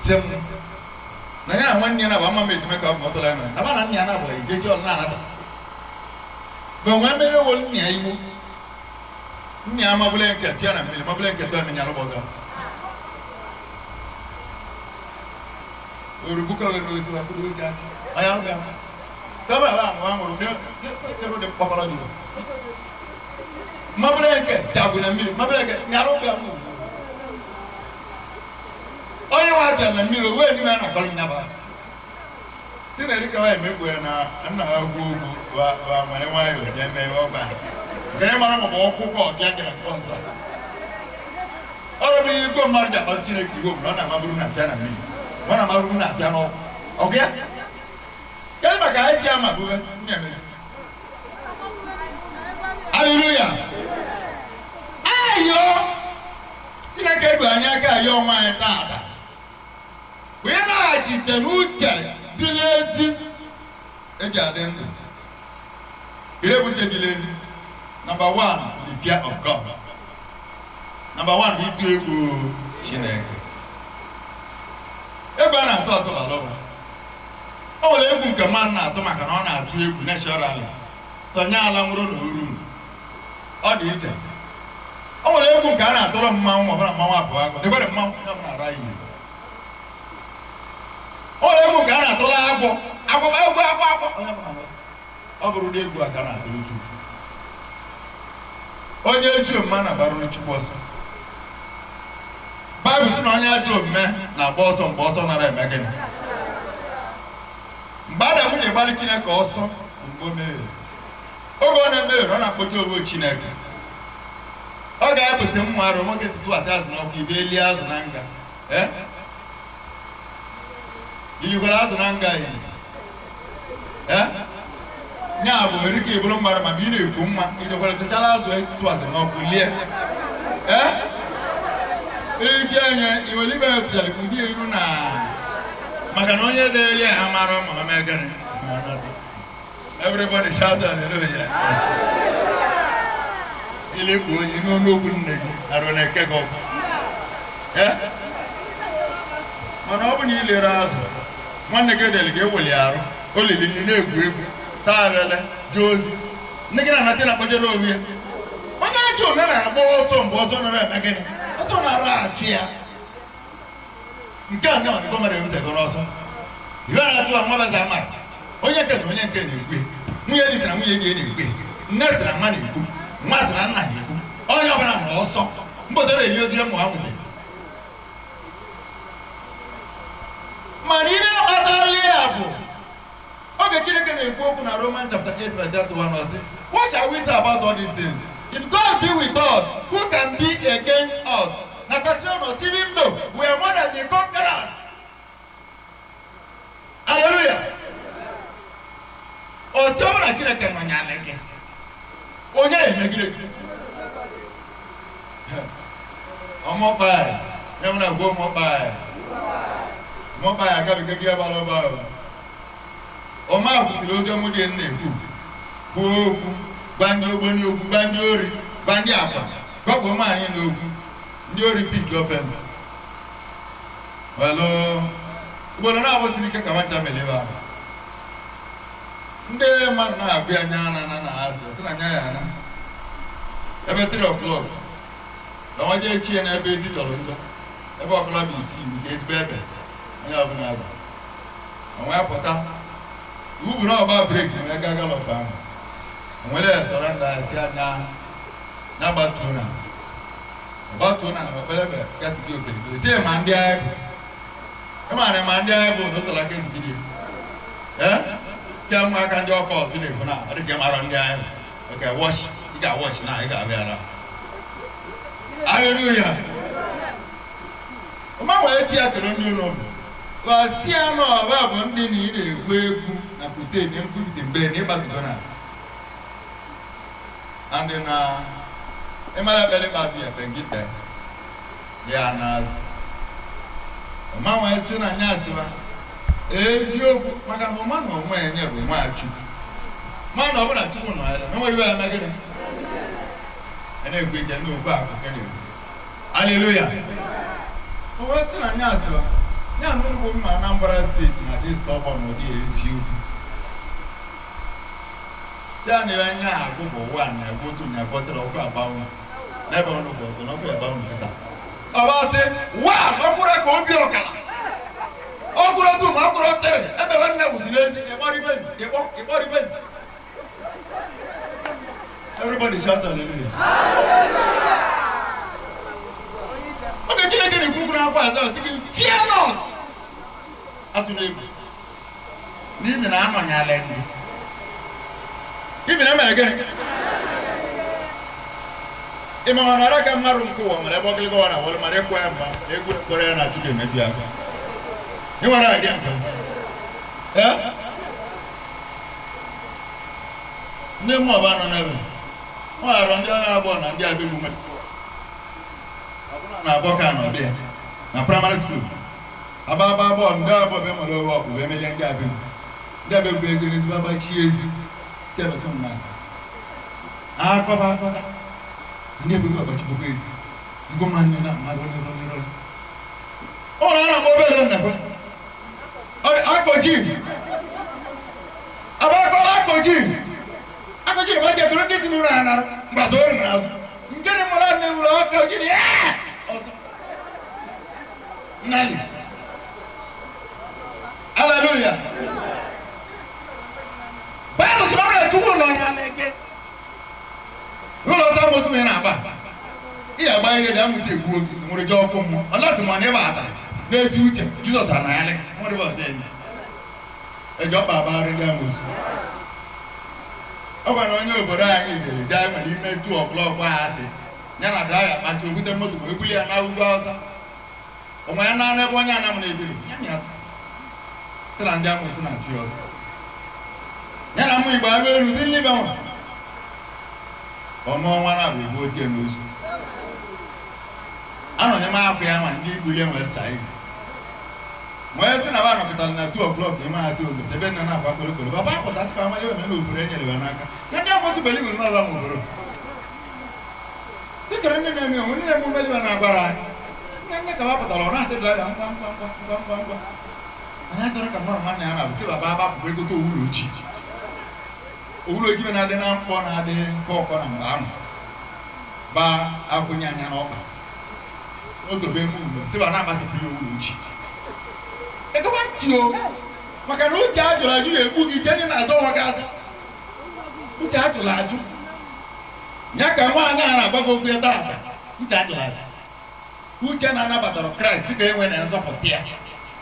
si m na ya na nwanne ya na-abụ ama m ejime ka ọ bụ ọtụla ya mere na ba na nna ya na-abụ ejesi ọnụ na-anata bụ onwe mere wo nna ya iwu nna ya mabụla nke tụya na mmiri mabụla nke tụya mmiri alụgbọga orubuka were ozi wa kwudo ozi aka onye ahụ bịa tọba ba ahụ ahụrụ ebe dị mkpọkọrọ dị mabụla nke dagwu na mmiri mabụla nke nyara ụgbọ ya onye nwe aja na mmiri wee n'ime na akọrọ nyaba Si na erika wa emegbu ya na nna ha gwu ugwu wa nwere nwayọọ jee mee ọgba. Nke mara ma ọ bụ ọkwụkwọ ọbịa gị na nke ọzọ. Ọrụ bụ ihe igwe mmadụ ji akpata Chineke iwe bụ na ọ na-amaburu na apịa na mmiri. Ọ na-amaburu na apịa n'ọkụ. Ọgụ ya? Kedu maka anyị si ama bube nne emezi? Hallelujah! Ayo! Chineke edu anyị aka ayọ onwe anyị taata. Wee na-achite n'uche ziri ezi eji adị ndụ. Kedu ebe uche ziri ezi? Number one, the fear of God. Number one, bụ ịtụ egwu Chineke. Egwu a na-atụ atụ bara ụba. O nwere egwu nke mmadụ na-atụ maka na ọ na-atụ egwu naturally. Sonye ala nwụrụ na uru m. Ọ dị iche. O nwere egwu nke a na-atụrụ mmanwụ ọbụla mmanwụ abụọ agụ. Dịkwere mmanwụ ya ọbụla ara iyi. O nwere egwu nke a na-atụrụ agwọ. Agwọ agwọ agwọ agwọ. Onye ọbụla ara. Ọ bụrụ ụdị egwu a ka a na-atụrụ Chukwu. Onye ezi omume na-agbarụrụ Chukwu ọsọ. Baịbụl sị na onye ajọ omume na-agba ọsọ mgbe ọsọ nara eme gịnị? Mgbe Adam ji gbalị Chineke ọsọ mgbe o mehiere. Oge ọ na-emehie ọ na-akpọje onwe Chineke. Ọ ga-ebute mma arụ nwoke tụtụasị azụ n'ọkụ ibe elie azụ na nga. Ilikwara azụ na nga iyi. Nya bụ erike iburu mmadụ ma ị na-ekwu mma ijekwara tụchala azụ tụtụasị n'ọkụ lie. Erisi anya iwere ibe ya tụchara ụdị iru na maka na onye dịrị ya mara ma ọ mee gịnị. Everybody shout hallelujah. Ile bụ onye n'ọnụ okwu nne gị arụ na-eke gị ọkụ. Mana ọ bụ na ilere azụ nwanne gị edere gị eweli arụ olili nri na-egwu egwu taa alele jee ozi nne gị na-anata na-akpọjere onwe ya. Onye ajọ omume na-agba ọsọ mgbe ọsọ nọrọ eme gịnị? Ọsọ na-ara achụ ya. Nke a nọ dịkọ mere ewuzego n'ọsọ. Ibe na-achụ nwa beza amara. Onye nke na onye nke na-ekwu. Nwunye di sị na nwunye di ya na-ekwu. Nne sị na nwa na-ekwu. Nwa sị na nna na-ekwu. Onye ọbụla nọ ọsọ. Mbọdoro eli ozi ụmụ ha nwutere. Mana ihe kpatara ya bụ oge Chineke na-ekwu okwu na Romans chapter 8 verse 31 ọ sị, what shall we say about all these things? If God be with us, who can be against us? Na 31 ọ sị, even though we are more than the conquerors. Hallelujah. Ọ sị ọ bụrụ na Chineke nọnyere gị, onye emegide gị? Ọmọkpaị, ya mụ na-agwa ọmọkpaị. Ọmọkpaị agabiga gị agbara ọba ahụ. Ọma kwụsịrị ozi ọmụ dị na-ekwu. Kwuo okwu, gwa ndị ogbenye okwu, gwa ndị ori, gwa ndị akwa, gwapụ nwaanyị na okwu. Ndị ori pick offense. Welu, ugboro na-abụsịrị ike ka nwacha mere ebe ahụ. Ndị mmadụ na-abịa anya na na na asị, sị na anya ya ana. Ebe 3 o'clock, na nwa jee chie n'ebe ezi jọrọ njọ. Ebe ọbụla bụ isii nke ezigbo ebe, onye ọbụla ebe. Onwe pụta, iwu bụ na ọgba breki na ega galọp ahụ. Onwere ya sọrọ ndị asị anya na gbatuo na. Gbatuo na na mekpere gasị gị okirikiri. Sie ma ndị agha bụ. Ịma na ma ndị agha bụ n'ụtọla ka esi gị. Ke ụmụaka ndị ọkọ ọzọ na-ekwu na ọ dị ka ịmara ndị agha. Okay, watch. Ị ga-watch na ị ga-abịa ara. Hallelujah. Ọma wee si ya kere ndị ụlọ bụ. Wa si ya na ọba bụ ndị na ị na-ekwu egwu na crusade nkwupụta mgbe na ịgbasigo na. And na ịmara ekpere ikpeazụ ya pengite ya n'azụ. Ọma wee sị na anya asịwa eziokwu maka na ọma na onwe ya bụ nwa Chukwu. Ma na ọ bụla Chukwu nọ ya na nwere ibe ya mee gịnị? A na-ekwu iche ndị okwu akụ nke na-ekwu. Hallelujah. O wee sị na anya asịwa ya na ụmụ mma Anambra steeti na dị stọbọn ụdị eziokwu. Ya na anya agụ bụ ụwa na agụ otu na agụ ọtụrụ ọkụ agbanwe. N'ebe ọnụ bụ ọtụ na ọkụ agbanwe nkịta. Ọba sị, wa ọkwụrụ ka obi ọkara. Ọkwụrụ otu ma ọkwụrụ tere ebe nwanne wụsị n'ezi ịkpọrọ ibe ịkpọrọ ibe. Everybody shout hallelujah. Oge Chineke na-ekwu okwu n'akwụkwọ Aịzaya sị gị, fear not. Atụla egwu. N'ihi na anọnyala gị. Ibi na mere gịnị? Ị ma na ara ka mmadụ nke ụwa nwere ebe ọgịlịgọ ọ na-awọlụ mara ekwe ya mma egwu ekwere ya na Chukwu emebi aka. Ị nwere idea nke a? Ndị mmụọ bụ anọ n'ebe. Ọ ghara ndị agha abụọ na ndị abịa emume. Na abụọ ka nọ dị na praịmarị skuul. Aba aba abụọ ndị abụọ bụ enwere owe ọkpụ wee merie ndị abịa. Ndị abịa bụ ego n'ezigbo agbachi ezi. Tebetụ mmadụ. Akọba akọta. Ndị ebughị ọgbachibụkwa ezi. Ngo mmanụ na mmadụ onye rọrọ rọrọ. Ọ na-ara m obere nnekwe. Akpọchi. Abakọrọ akpọchi. Akpọchi na nwanne tụrụ ndị si n'ụlọ ha nara. Mgbasa oru na azụ. Nke dị mmadụ na ewuru akpọchi na ya. Ọsọ. Nnali. Hallelujah. Baịbụl sị na ọ bụrụ Chukwu nọ ya na-eke. Ụlọ ọzọ amụsị m na-agba. Ihe agba ihe dị amụsị egbu oge nwere ji ọkụ mmụọ. Ọ lasị ma na ịba ata n'ezi uche Jizọs anaghalị nwere ọzọ enyi. Eji ọkpa agbagharị ndị amụsị. Ọ gwara onye obodo anyị jere jee nwere ime 2 o'clock ha asị ya na draya kpachi okwute moto wee buli ya na ugwu Awụsa. Onwe ya na ebe onye anam na-ebiri ya na ya sị na ndị amụsị na-achụ ya ọsọ. Ya na mmụ Igbo arụ elu dị n'ibe nwa. Ọmụ ọnwa na-abụ igbo ochie n'ozu. Anọ n'ime akwụ ya ma ndị igbulie nwee saa ibu. Nwee sị na ba nọkọtara na 2 o'clock n'ime ha 2 o'clock ebe nna na-agba kolokolo. Baba apụta sịkwa amali eme na obodo enyere ya n'aka. Ya ndị amụsị belivu n'ọla m obodo. Dịkara ndị na-eme onwe ndị na-eme umeli na-agbara anyị. Nne nne ka ba pụtara ọ na-asị dịla ya ngwa ngwa ngwa ngwa ngwa ngwa. Anyị achọrọ ka mmadụ nwanne ya na-abụ sị baba agbapụ egote owuru ojii. Owuru ojii na-adị na mkpọ na-adị nke ọkọ na mgbe ahụ. Ba akwụnye anya n'ọkpa. Otobe eme ugbo sị ba na-agbasịpụ ya owuru ojii. Ekekwa ntị o maka na uche ajụrụ ajụ ya egbu gị ije ndị na-azọ nwa gị azụ. Uche ajụrụ ajụ. Ya ka nwaanyị a na-agbago okwu ya taata. Uche ajụrụ ajụ. Uche na-anabatara Kraịst dịka enwe na nzọpụta ya.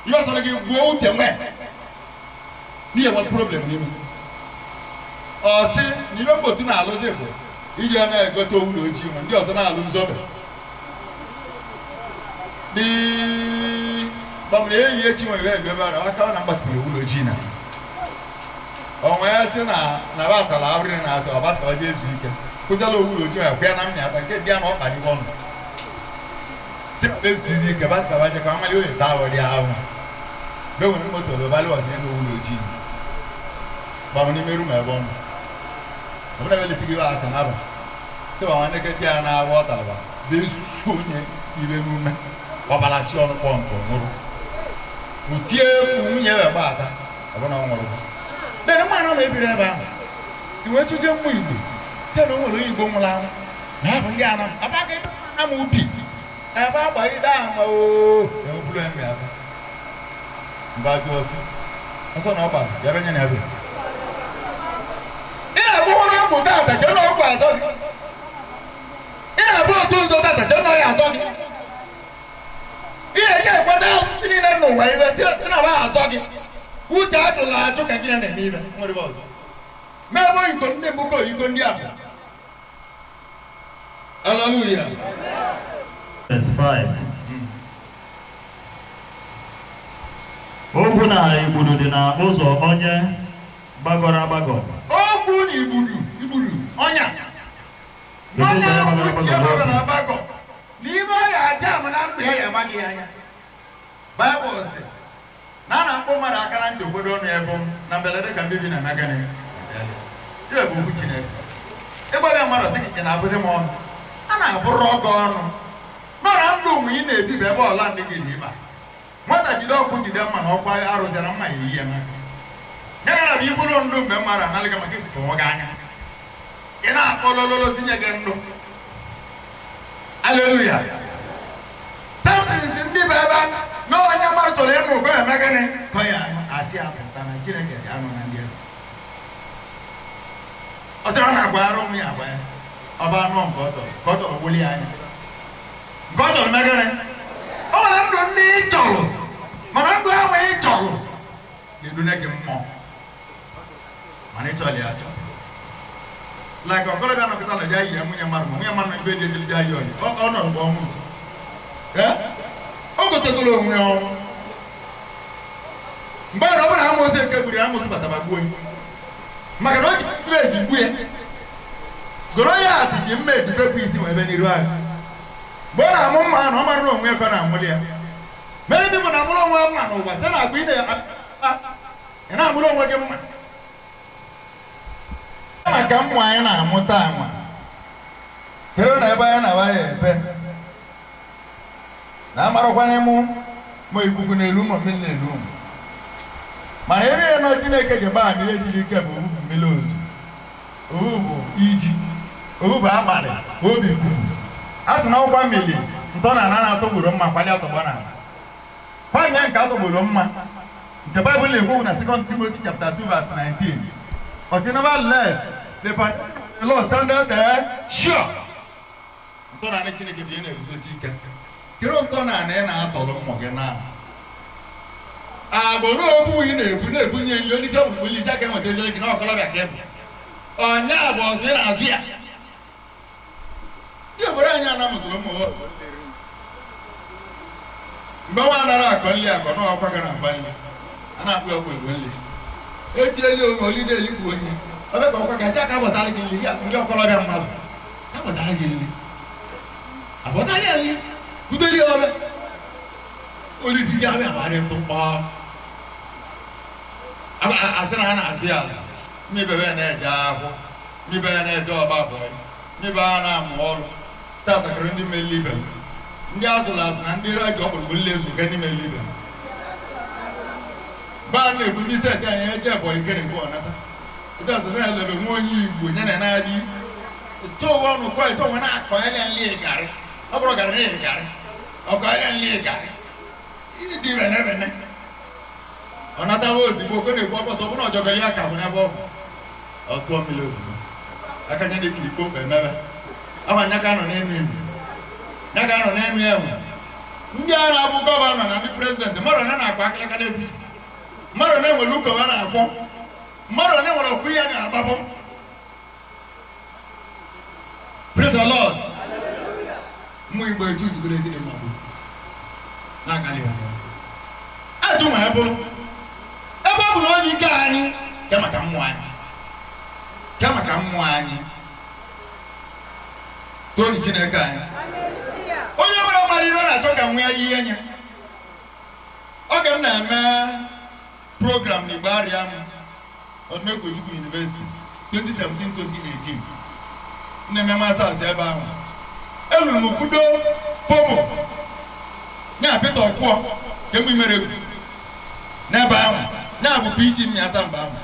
Ihe ọ sọrọ gị gwuo uche nwe. N'ihe nwe problem n'ime. Ọ sị na ibe mgbotu na-alụzi bụ iji na-egote owuru ojii ma ndị ọzọ na-alụ nzọbe. Dị gbamere enyi echi nwere ebe ebe ahụ aka ọ na-agbasịrị owuru ojii na. Ọ nwee sị na na batala abụrị na atọ ọbata ọjọ ezu ike. Kụjala owuru ojii ma kwea na mmị ata nke dị ya na ọkpa n'ihe ọnụ. Ezuzi ike bata baje ka amali oye taa wọrị ahụ. Be nwere moto lọbalị ọzọ ego owuru ojii. Gbamere n'ime rum ebe ọnụ. Ọ bụrụ na eleti gị asa n'aba. Sị ba nwanne keti ya na-agba ọtalaba. Be su onye ibe n'ume. Ọbara chi ọnụ kpọọ nke nwụrụ. Utie egwu nwunye wee gba ata. Ọ bụrụ na ọ nwụrụ. Dere mmanụ ma ebiri ebe ahụ. I wee tụzie mmụ Igbo. Site na o nwere onye Igbo nwụrụ anwụ. Na ya bụ ndị anam. Abaghị ama ubi. Ebe agbagide ama oo. Ewepụrụ emi aka. Mba jụọ ọsọ. Ọsọ na ọ gbara. Ya be nye na ebe. Ị na-abụ ụlọ ọgwụ tata jee n'ọgwụ azọ gị. Ị na-abụ otu nzọ tata jee n'ọhịa azọ gị. Ị na-eje ekweta ndị niile n'ụwa ibe si na ba azọ gị. Uche ajụla ajụ ka gị na-eme ibe nwere ebe ọzọ. Mee ebe oyiko ndị mbụ ka oyiko ndị abụ. Hallelujah. Verse 5. Okwu na igbudu dị na ụzọ onye gbagọrọ agbagọ. Okwu na igbudu igbudu ọnya. Nwanne ahụ uche gbagọrọ agbagọ. N'ime ọya aja ama na ndụ ya ya agbaghị ya anya. Baịbụl sị na a na-akpọ mmadụ aka na ntị obodo ọnụ ebe m na mberede ka mbibi na emegani. Ya bụ okwu Chineke. Ịgbaghị mmadụ sị gị na-abụzi m ọnụ. A na-abụrụ ọgọ ọnụ. Nọ na ndụ mgbe ị na-ebibi ebe ọla ndị gị dị ịba. Nwata jide ọkụ jide mma na ọkwa arụzara mma ya iyi eme. Ya gara bụ iburu ndụ mgbe mmadụ analịghị maka isipụ gị anya. Ị na-akpọ lololo tinye gị ndụ. Hallelujah. Samson si ndị bụ ebe na onye mmadụ chọrọ ịnụ ụkọ eme gịnị? Kọ ya asị apụta na Chineke dị anụ na ndị eze. Ọ sịrị ọ na-agwa arụ ụmụ ya agwa ya. Ọ bụ anụ nke ọ chọrọ ka ọ chọrọ gbuli ya anya. Nke ọ chọrọ mee gịnị? Ọ nwere ndụ ndị ị chọrọ mana ndụ ahụ ị chọrọ ga-edunye gị mmụọ. Mana ịchọla ya achọ. Like ọkọlọbịa nọkịta na ya yi ya nwunye mmadụ ma nwunye mmadụ ibe dị ejiri ya yi ọyị ọ nọrọ mgbe ọnwụ. O gotegoro onwe ya ọnwụ. Mgbe ọ bụla amoosu nke gburu ya amoosu bataba gbuo ya. Maka na o ji mma eji gbuo ya. Goro ya atị ji mma eji bepụ isi wee ebe n'iru ahụ. Mgbe ọ na-amụ mma na ọ mara na onwe ya ka ọ na-amụli ya. Mere ndị bụ na amụrụ onwe mma n'ụwa site na agwa ị na-amụrụ onwe gị mma. Maka mmụ anyị na-amụta ama. Kere na ebe anyị na-awa ya ebe. Na amarakwana mụ ma ikuku na-elu ma mmiri na-elu ụmụ. Mana ebe ya nọ Chineke ji gbaa mmiri siri ike bụ ohu bụ mmiri ozu. Ohu bụ iji. Ohu bụ akparị. Obi ikuku. A sị na ọkwa mmiri ntọ na ana na-atọgburu mma kwali atọgbọ na ala. Kwanye nke atọgburu mma. Nke Baịbụl na-ekwu na 2 Timothy chapter 2 verse 19. But nevertheless, the Lord standeth there sure. Ntọ na Chineke bụ ihe na-eguzosi ike. Kedu ntọ na ana ị na-atọrọ mmụ gị na? Agbụrụ okwu ị na-ebu na-ebunye nri onye isi ọbụbụ isi aka enweta ezi gị na ọkọlọbịa ka ịbụ. Ọnya bụ ọzọ ị na-azụ ya. Ndị obodo anyị anamụzụrụ ụmụ ha. Mgbe nwa anara akọ nri akọ na ọkwa ga na-agba nri. A na-akpụ ọkwa egwe nri. Etieli onwe olide elikwu onye. Ọbẹ ka ọkwa gasị aka abọtara gị nri ndị ọkọlọbịa mmadụ. Abọtara gị nri. Abọtara ya nri. Kuteli ọbẹ. Olisi ya abịa agbara ntụkpọ. Asị na ha na-azụ ya azụ. Mmebe na-eje akwụ. Mmebe na-eje ọba abụọ. Mmebe ha na-amụ ọrụ. Tatakịrị ndị mmeli ibe. Ndị azụrụ azụ na ndị eji ọkpụrụkpụ nle ezu nke ndị mmeli ibe. Mgbe a na-ekwu ndị seti anyị eje bụ ike na-ekwu ọnata. Ndị ọzọ na-elebe nwa onye Igbo nye na na-adị. Tụwa ọnụ kọ etu onwe na-akọ ele nli garị. Ọ bụrụ garị na garị. Ọkọ ele nli garị. Ịdị bene bene. Ọ natawa ozugbo oke na-ekwu ọkpọtọ ọ bụrụ na ọjọgọrọ ya ka bụ n'ebe ọ bụ. Ọ tụọ mmiri ozugbo. Aka nye dị ka ikpo emebe. Ama nya ka nọ n'enu igwe. Nya ka nọ n'enu enwe. Ndị a na-abụ gọvanọ na ndị prezidentị mmadụ na na-akwa akịlịka n'etiti. Mmadụ na-enwere ụkọba na-akwọ. Mmadụ na-enwere ọkụ ihe na-agbabọ. Praise the Lord. Mmụ Igbo eju zugoro ezigbo mmadụ. Na-agalị ya. Ajụ nwa ya bụrụ. Ebe ọ bụ na onye ike anyị ke maka mmụọ anyị. Ke maka mmụọ anyị. Toonu Chineke anyị. Onye ọbụla mara ihe ọ na-achọ ka nwa ya yie nye. Oge m na-eme program n'Igbo Arịa m Odumegwu University 2017-2018. Na-eme masters ebe ahụ. Eluru m kwudo pomo nya Peter Okwuo ka m mere egwu n'ebe ahụ. Nya bụ PG m nyata mgbe ahụ.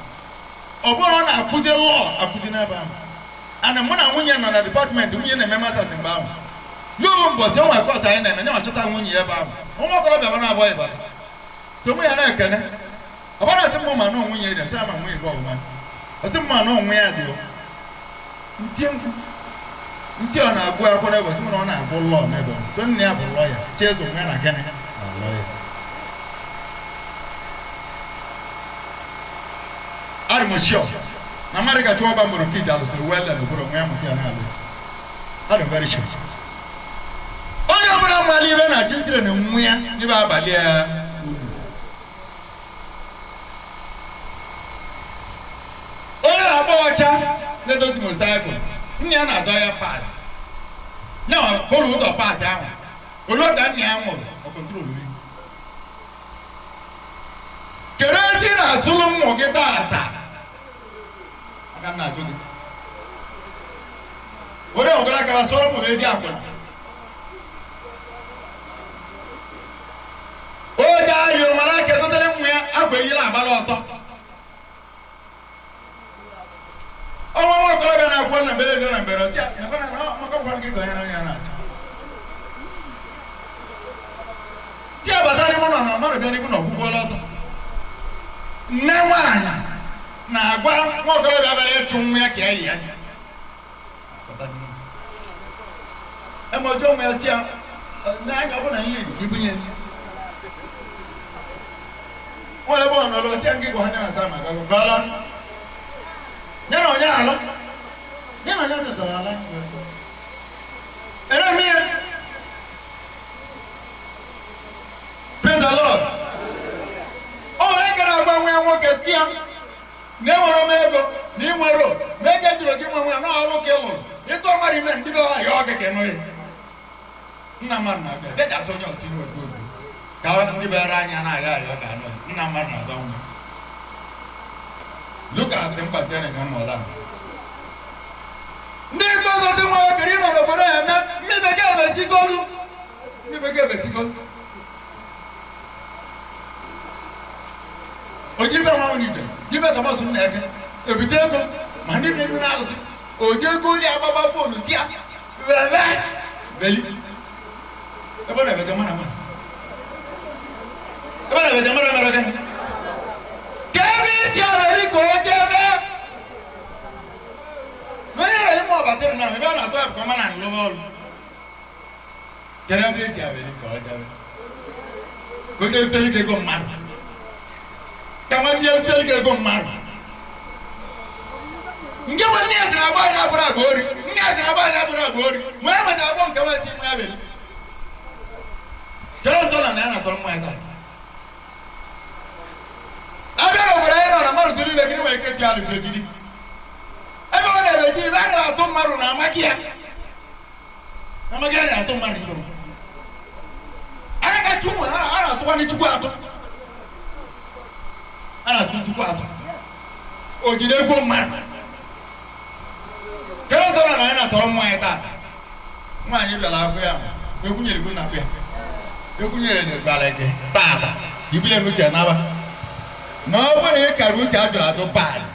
Ọ bụrụ na akụzi lọọ akụzi n'ebe ahụ. Ana mụ na nwunye nọ na dipatmentị nwunye na-eme masters mgbe ahụ. N'obu mbọsị onwe kọs anyị na-eme nya chọta nwunye ya ebe ahụ. Ụmụ okorobịa bụ na-abụọ ịbata. So mụ ya na-ekene. Ọ bụrụ asị m ma na onwe ya dị asị ama nwunye gị ọbụma. Ọsị m ma na onwe ya dị ntị ntị ọ na-agụ akwụkwọ n'ebe sị m na ọ na-agụ lọọ n'ebe so nne ya bụ lọya chezo onwe ya na gịnị na lọya. Adị m sure na mmadụ ga chụọ ọba mụrụ kid alụsịrị wele n'okpuru onwe ya mụta ya na-alụ. Adị m very sure. Onye ọbụla mara ibe na chintire na nwa ya ibe abalị ya uru. Onye na-agba ọcha na-edozi mosaịkụl nne ya na-azọ ya paasị. Ya bụrụ ụzọ paasị ahụ. Olee ka nne ya nwụrụ ọ kọntrolu ya. Kedu ezi na-asụlụ mmụ gị taata? Aka m na-ajụ gị. Onye ọbụla gara sụọrọ ụmụ ezi akwụna. Oje ahịa mara aka egotere mmụ ya akwa eyiri agbara ọtọ. Ọnwa nwa okorobịa na-akwụ na mbere ezi na mbere ọtị ya maka gwara gị gọnyere anya na-achọ. Ti abata n'ime ụlọ na mmadụ bịa n'ihu na ọgwụgwọla ọtọ. Nne nwaanyị na-agwa nwa okorobịa bịara ịchụ nwa ya ka ya yi ya. Ema ọjọọ nwa ya si ya n'anya ọ bụ na ihe ibunye. Wọ́n lè bọ̀ ọ̀nà lọ sí ẹ̀ńgí kò hányà náà sáà màgá lọ. Ya na onye ala. Ya na onye tụtara ala. Ere m ihe. Praise the Lord. O nwere nke na-agba nwa ya nwoke si ya na enwere m ego na ị nwere na ego ejiri gị nwe nwe ya na ọrụ ka ị lụrụ ịtụ ọmara ime ndị be ha ya ọ keke n'oye. Nna mmadụ na-abịa sị atụ onye ọtụ iwe obi ka ndị bịara anya na-agha arịọ ka anọ nna mmadụ na-aza nwunye. Look at the mkpati a na-enye n'ụlọ. Ndị nke ọzọ dị nwa kere ịnọ n'obodo ya eme ndị bekee ebesigolu. Ndị bekee ebesigolu. Ojibe nwa nwunye jibe Thomas nna eke ebite ego ma ndị mmiri na-alụsị oji ego oli agbaba foonu si ya were beli ebe ọ na-ebete mara mara ebe ọ na-ebete mara mara gịnị ka ebe isi aweri ka o jebe n'onye were mma ọbatịrị na ebe ọ na-atọ ya bụ ka ọma na nlụba ọrụ kedu ebe isi aweri ka o jebe ka o jee zutere ike ego mmadụ ka nwa jee zutere ike ego mmadụ nke bụ nne ya sị na agba anyị abụrụ agba ori nne ya sị na agba anyị abụrụ agba ori ma ya mata agbọ nke nwa si nwa ya beli kedu ntọ na ya na-atọrọ mmanya taa abịa n'obodo anyị nọ na mmadụ tụrụ ibe gịnị nwere ike ji alụsị ejidi ebe ọ na-ebeji ibe a na-atụ mmadụ na amaghị ya amaghị ya na-atụ mmadụ ibe aka chukwu a na-atụkwanị chukwu atụ a na-atụ chukwu atụ o jide ego mmadụ kedu ntọ na anyị na-atọrọ mmanya taa nwaanyị bịara akwụ ya ekwunyere gị na akwụ ya ekwunyere n'egbara gị taata ibile n'uche naba na ọ bụrụ na ị kara uche ajụrụ ajụ paadị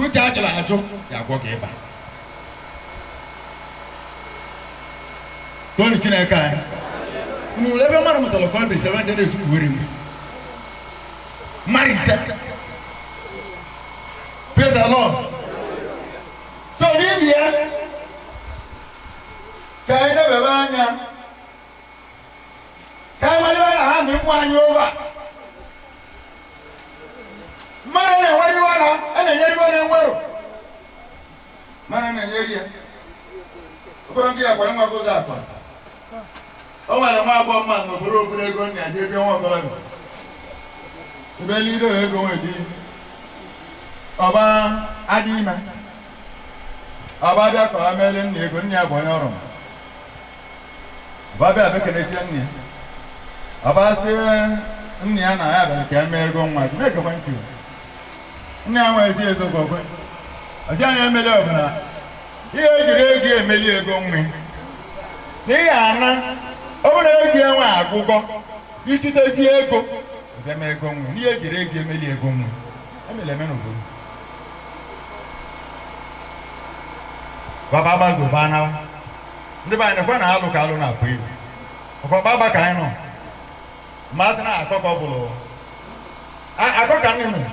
uche ajụrụ ajụ ya agwọ gị ịba tonu Chineke anyị unu ebe mmadụ mụtara ka ọ dị sebe ndị na-ezu uwere m mmadụ ise. Praise the Lord. So n'ihi ya ka anyị na-ebebe anya ka anyị mara na ha ndị nwa anyị ụva mmadụ na-enwere iwe na a na-enyere iwe na-enwerụ mmadụ na-enyere ya okoro ndị akwa nwa ụzọ akwa o nwere nwa agbọghọ mmadụ n'okporo okporo ego nna ya jee bịa nwa okorobịa ebe niile ego nwere ọba adị ime ọba bịa ka ọ meele nna ego nna ya bụ onye ọrụ ọba bịa bekenesie nna ya ọba sị nna ya na ya bịara ka e mee ego nwa gị na-egekwa ntị nna ya nwere ezi ego ka okwe ọsị anya emeli ọbụla ihe ejiri ego emeli ego nwa n'ihi ana ọ bụrụ ego enwe agụgọ ichitezi ego eme ego nwa n'ihe ejiri ego emeli ego nwa emeli eme n'obodo baba gbazoba anawa ndị be anyị kwa na alụ ka alụ na-akwa egwu ọkwa gbagba ka anyị nọ mmasị na akọ ka ọ bụrụ akọ ka nne mere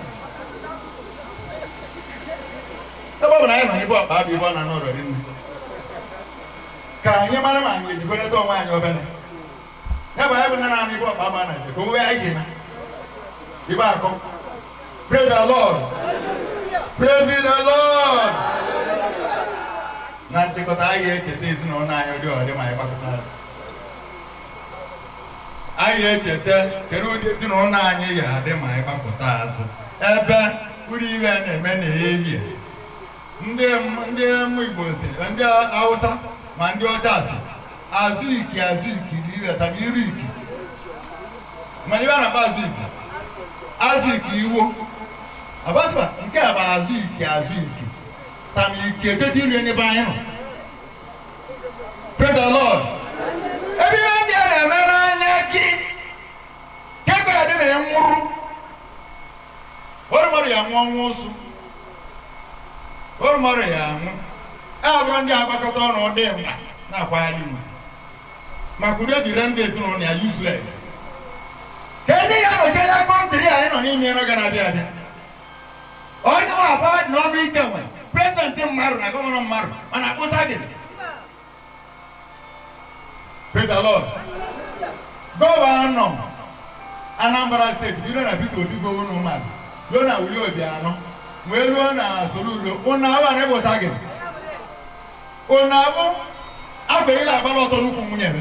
ebe ọ bụ na anyị nọ n'ebe ọkpa bụ ibe ọ na n'ọrọ nne ka anyị mara ma anyị ejikọrịta onwe anyị obere ya bụ anyị bụ nne na-anụ ibe ọkpa ma na ka onwe anyị ji na ibe akọ. Praise the Lord. Praise the Lord. Na nchịkọta anyị ga-echeta ezinụlọ anyị ụdị ọdị ma anyị gbakọta anyị echeta kedu ụdị ezinụlọ anyị ga-adị ma anyị gbakọta azụ ebe ụdị iwe na-eme n'ehihie ndị Igbo si ndị Hausa ma ndị ọcha si azụ iki azụ iki dị iweta ma iru iki mana ibe a na-akpọ azụ iki azụ iki iwo abasịba nke a bụ azụ iki azụ iki tam iki ejeje iri n'ebe anyị nọ. Praise the Lord. Ebe ihe ndị a na-eme n'anya gị kekwe adị na nwụrụ orumọrụ ya nwụọ nwa ụsụ orumọrụ ya anwụ abụrụ ndị agbakọta ọnụ dị mma na-akwagharị iwu maka udo jiri ndị ezinụlọ ya useless ka ndị ya nọchie ya kọntrị anyị nọ n'ime n'oge na-abịa abịa onye nwa abụọ dị n'ọnụ ike nwe prezidentị mmadụ na gọvanọ mmadụ mana akpụsa gị. Praise the Lord. Gọvanọ Anambra steeti bido na Peter Obi gọvanọ mmadụ ruo na Willie Obianọ Wee ruo na Soludo ụna abụ na ịbụta gị ụna abụ abụghịla agbara ọtọ n'ukwu nwunye m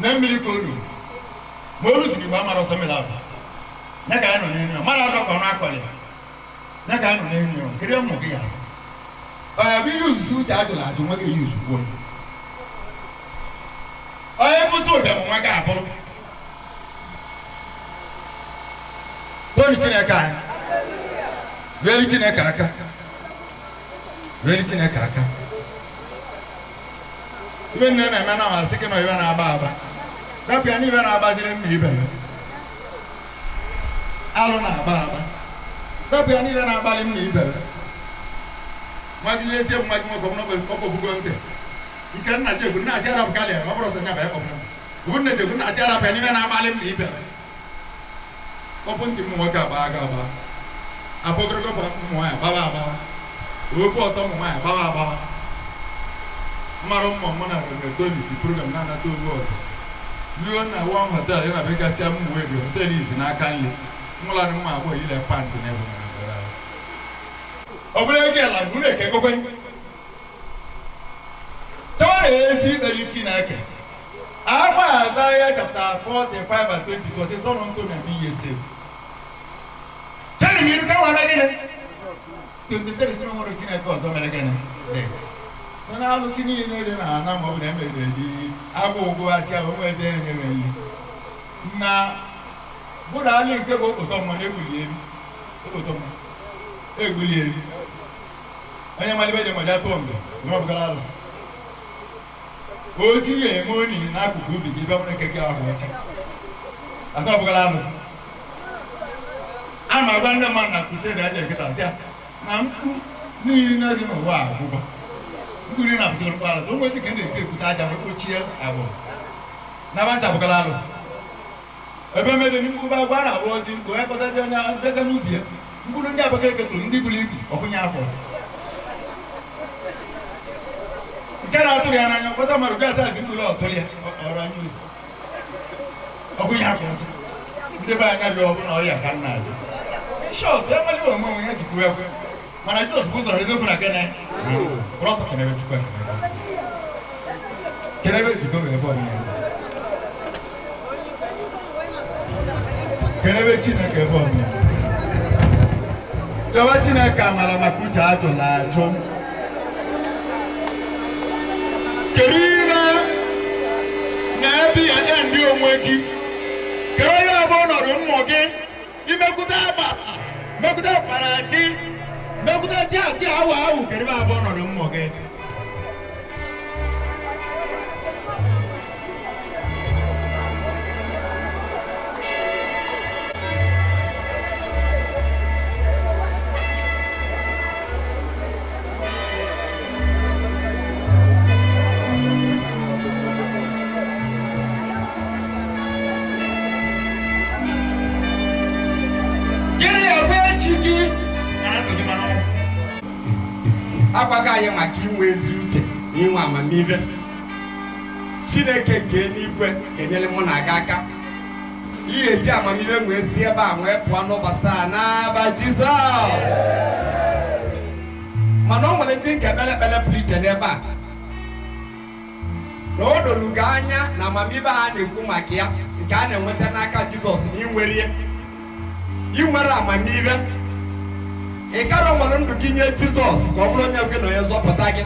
na mmiri ka olu ma olu siri mgbe amara ọsọ mmiri abụ ya ka anyị nọ n'elu ya mara adọ ka ọnụ akọlị ya ka anyị nọ n'elu ya kedu ụmụ gị ya ọ ya bụ ihe uzuzu uche ajụrụ ajụ nwa gị eyi uzugbo onye bụzi ụbịam nwa gị abụrụ tonu Chineke anyị ruelu Chineke aka ruelu Chineke aka ibe nne na-eme na amasị gị na ibe na-agba agba dapịa na ibe na-agbaziri mma ibe ya alụ na-agba agba dapịa na ibe na-agbalị mma ibe ya nwa gị ihe tie nwa gị nwoke ọbụla ọkpọgbugo ntị nke nna chegbu nna achị arapụ kalịa ọ bụrụ sọ nya bụ ya kpọpụrụ bụ nne chegbu nna achị arapụ ya n'ibe na-agbalị mma ibe ya kpọpụ ntị ụmụ nwoke agba aga agba afọ ogologo ụmụ nwaanyị gbawa agbawa okwu ọtọ ụmụ nwaanyị gbawa agbawa mmarụ mmụ mụ na Tony si program na-anata oge ọzọ ruo na wọn hotel ya na begasịa m wee bi hotel izi n'aka nri nwụlanụ mma agbọghọ ile pantị n'ebe ọ bụrụ ego ala bụ na ekekokwe chọọ na-esi ikpere Chineke akwa Aịzaya chapter 45 and 22 sị tọnụ ntụ na ebe ihe save chere m iru ka nwa gịnị 23 sị na nwere Chineke ọzọ mere gịnị dị na alụsị niile dị na ana ma ọ bụ na emere dị agwụ ụgwụ asị ahụ onwe eze enyere nri na bụrụ alị nke bụ okpoto mmanụ egbuli elu okpoto mmanụ egbuli elu onye malibe dị maja tụọ mgbe na ọ bụgara alụsị ozi ya eme onyi n'akụkụ ubi gị bịa nwere keke ahụ ọcha atọ ọbụgara alụsị a ma agwa ndị mmadụ na crusade aja nkịta sị ya na mkpu niile dị n'ụwa agwụgwa mkpụrụ na afụsịrị mkpụ alụsị onwe ezi ka na-ekwu ekwute aja wee kpochie agbụrụ na banta bụgara alụsị ebe mere mkpụrụ agwa a na-agba ozi mkpụ onye kpọtazi onye bịaza n'ubi ya mkpụrụ ndị Abakaliki tụrụ ndị buru ibu ọkwụnye afọ nke na-atụrụ ya n'anya kpọta mmadụ gasị azị mkpụrụ ọtụrụ ya ọrụ anya ozi ọkwụnye afọ ndị be anya bịa ọbụla ọrịa ka nna adị shọt emeli onwe onwe ya jikwu ekwe mana Jizọs bụ ụzọ eziokwu na gịnị rọtọ kenebe Chukwu kenebe Chukwu ebe ọbụla kenebe Chineke ebe ọbụla dewe Chineke amara maka uche ajụla ajụ kedu ihe na-ebi ya ndị onwe gị kedu onye ọbụ ọnọdụ mmụ gị imekwute agbara mekwute agbara gị mekwute dị adị awụ awụ kedu ebe abụ ọnọdụ mmụ gị agwaghị anyị maka inwe ezi uche na inwe amamihe. Chineke nke eluigwe ga-enyere mụ na gị aka ihe eji amamihe wee si ebe a wee pụọ n'ụbọchị taa n'aba Jizọs. Mana o nwere ndị nke ekpere ekpere pụrụ iche n'ebe a na o doro gị anya na amamihe a na-ekwu maka ya nke a na-enweta n'aka Jizọs na inwere amamihe ị kara nwere ndụ gị nye Jizọs ka ọ bụrụ onye gị na onye nzọpụta gị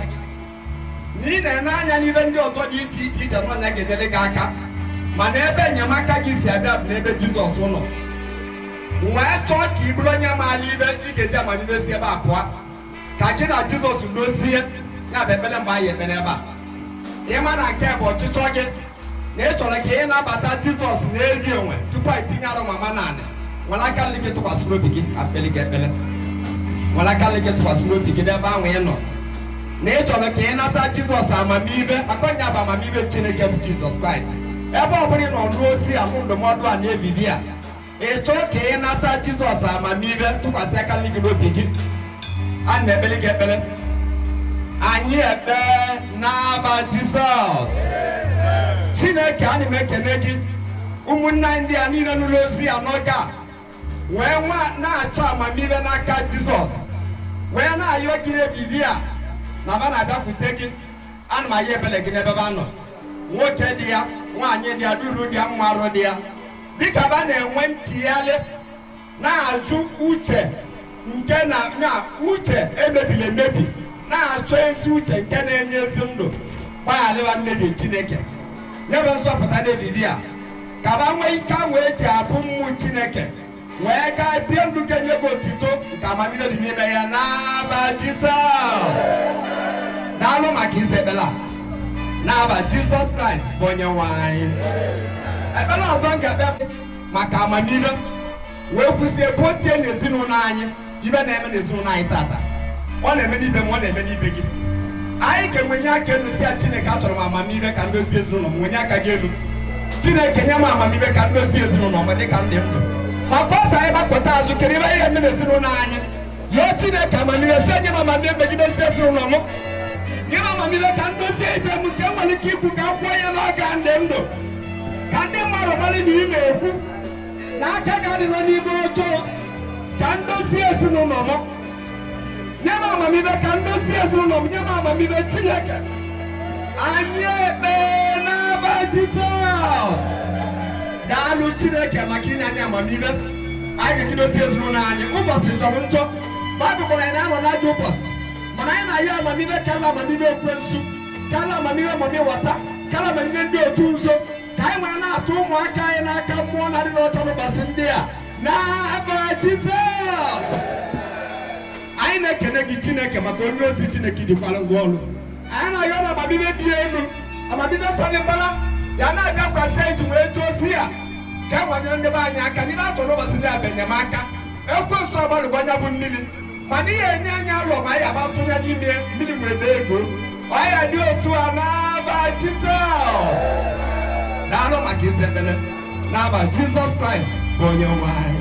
na ị na-ene anya n'ibe ndị ọzọ dị iche iche iche na ọnya ga-enyere gị aka mana ebe enyemaka gị si abịa bụ n'ebe Jizọs nọ. Wee chọọ ka ị bụrụ onye maara ibe ị ga-eji amamihe si ebe a pụọ ka gị na Jizọs dozie ya bụ ekpere mgbe anyị ekpere ebe a. Ịma na nke bụ ọchịchọ gị na ị chọrọ ka ị nabata Jizọs na-eri enwe tupu anyị tinye arụ mama naanị nwere aka nri gị tụkwasịrị obi gị ka mkpere gị ekpere nwere aka nri gị tụkwasịrị obi gị n'ebe ahụ ị nọ na ị chọrọ ka ị nata Jizọs amamihe maka onye bụ amamihe Chineke bụ Jizọs Kraịst. Ebe ọ bụla ị nọ n'ozi ahụ ndụmọdụ a na-ebibi a ị chọọ ka ị nata Jizọs amamihe tụkwasị aka nri gị n'obi gị a na-ekpere gị ekpere anyị ekpe n'aba Jizọs. Chineke anyị m ekene gị ụmụnne anyị ndị a niile nụrụ ozi a n'oge a Wee nwa na-achọ amamihe n'aka Jizọs, wee na-ayọ gị n'ebili a na ba na-abịakwute gị. Ana m ayọ ebele gị n'ebe ba nọ, nwoke dị ya, nwaanyị dị ya, duru dị ya, mmarụ dị ya, dịka ba na-enwe nchigharị na-ajụ uche nke na uche emebiri emebi, na-achọ ezi uche nke na-enye ezi ndụ. Gbaghalịwa mmebi Chineke, nyebe nzọpụta n'ebili a, ka ba nwee ike wee ji abụ mmụ Chineke, wee gaa bie ndụ ga-enye gị otito nke amamihe dị n'ime ya n'aba Jizọs. Daalụ maka ize ekpere a n'aba Jizọs Kraịst bụ onye nwe anyị. Ekpere ọzọ m ga-ekpe maka amamihe wee kwụsị ebe o tie n'ezinụlọ anyị. Ibe na-eme n'ezinụlọ anyị tata, ọ na-eme n'ibe m, ọ na-eme n'ibe gị. Anyị ga-enwenye aka elu si ya, Chineke, achọrọ m amamihe ka ndozi ezinụlọ m. Wenye aka gị elu. Chineke, nye m amamihe ka ndozi ezinụlọ m dị ka ndị ndụ, maka ọsọ anyị gbakọta azụ. Kedu ebe anyị ga-eme n'ezinụlọ anyị? Yọọ Chineke amamihe, si nye m amamihe megidesi ezinụlọ m, nye m amamihe ka ndozi ibe m, nke nwere ike ikwu ka m kwụọ ya n'oge ndị ndụ, ka ndị mmadụ mara na ị na-ekwu na aka ga-adịrọ n'ime ọjọọ, ka ndozi ezinụlọ m. Nye m amamihe ka ndozi ezinụlọ m, nye m amamihe, Chineke. Anyị ekpe n'aba Jizọs. Daalụ Chineke maka inye anyị amamihe anyị ga-ejidozi ezinụlọ anyị. Ụbọchị jọrọ njọ. Baịbụl gwara anyị na-anọ n'ajọ ụbọchị, mana anyị na-ayọ amamihe kala amamihe ekwensu, kala amamihe mami wata, kala amamihe ndị otu nzo, ka anyị nwere na-atụ ụmụaka anyị n'aka mmụọ na-adịghị ọcha n'ụbọchị ndị a n'aba Jizọs. Anyị na-ekene gị Chineke maka onye ozi Chineke jikwara ngwa ọrụ. Anyị na-ayọ na amamihe dị elu, amamihe salịmbara ya na-abịakwasị anyị ji wee jụọ ozi ya, ka e nwanyere ndị be anyị aka n'ihe a chọrọ ụbọchị ndị a bụ enyemaka. Ekwensu agbalụgwa anya bụ mmiri, mana ihe enye anyị alọ ma anyị abatụnya n'ime mmiri nwere ebe ego ọ ya dị otu a n'aba Jizọs. Daalụ maka isi ekpere n'aba Jizọs Kraịst bụ onye nwe anyị.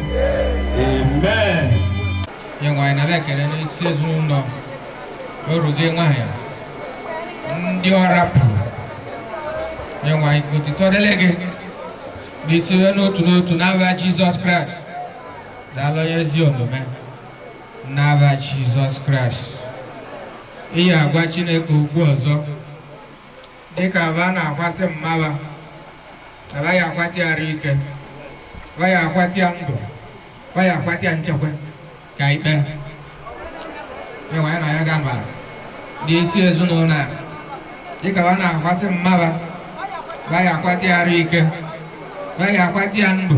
Amen. Nye nwaanyị nara ekele n'isi ezinụlọ oru gị nwaanyị ndị ọ rapụrụ. Nye nwaanyị ka otito dịrị gị n'isire n'otu n'otu n'aba Jizọs Kraịst. Daalụ onye ezi omume n'aba Jizọs Kraịst. Ihe agwa Chineke okwu ọzọ dịka aba na-akwasị mmaba, abaghị akwati arụ ike, abaghị akwati ya ndụ, abaghị akwati ya nchekwa ka ikpe. Nye nwaanyị na ya ga-amara n'isi ezinụlọ a dịka ọ na-akwasị mmaba, abaghị akwati ya arụ ike, abaghị akwati ya ndụ,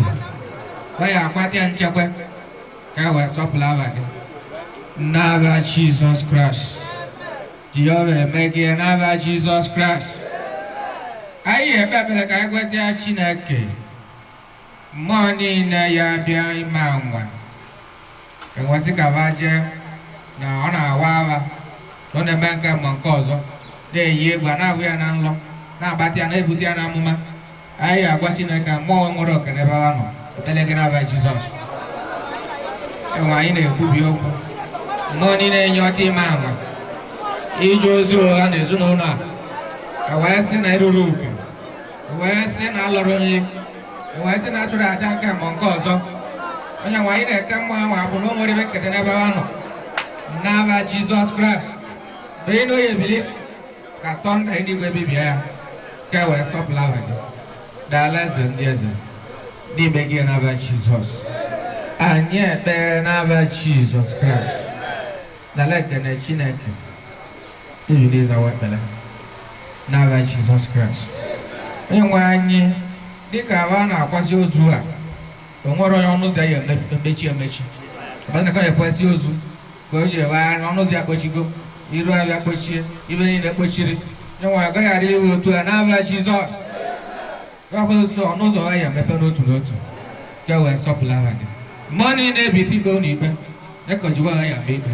abaghị akwati ya nchekwa, ka e wee sọpụrụ aba gị n'aba Jizọs Kraịst. Jehova eme gị n'aba Jizọs Kraịst. Anyị ekpe ekpere ka anyị gwazie Chineke mmụọ niile ya bịa ime anwa enwesị ka ba jee na ọ na-awa awa, na ọ na-eme nke ma nke ọzọ, na-eyi egwu, a na-ahụ ya na nlọ, na-agbatị ya, na-ebute ya n'amụma. Anyị agwa Chineke mmụọ nwere oke n'ebe ọ nọ. Ekpere gị n'aba Jizọs. Enwe anyị na-ekwubi okwu mmụọ niile enye ọta ime anwa ije ozi ụgha na ezinụlọ a, wee sị na eruru uke, wee sị na alọrọ nri, wee sị na achụrụ aja nke ma nke ọzọ. Onye nwe anyị na-eke mmụọ ahụ abụ na o nwere ebe nketa n'ebe ọ nọ n'aba Jizọs Kraịst. Onye na oyi ebili ka tọnda eluigwe bibie ya, ka e wee sọpụrụ aha gị. Daalụ eze ndị eze n'ime gị n'aba Jizọs. Anyị ekpere n'aba Jizọs Kraịst. Daalụ ekene Chineke ebili ịzawa ekpere n'aba Jizọs Kraịst. Onye nwe anyị, dịka a na-akwasị ozu a, o nwere onye ọnụ ụzọ ya emechi emechi, ọbụna ka ọ ekwesị ozu ka o ji ebe anya ọnụ ụzọ ya kpochigo, iru abịa kpochie, ibe niile kpochiri. Onye nwe agaghị adị iwe otu a n'aba Jizọs. Ọkwa ọnụ ụzọ ya emepe n'otu n'otu ka e wee sọpụrụ aha gị. Mmụọ niile ebite ikpe ụlọ ikpe dịka Jehova ya ama ikpe,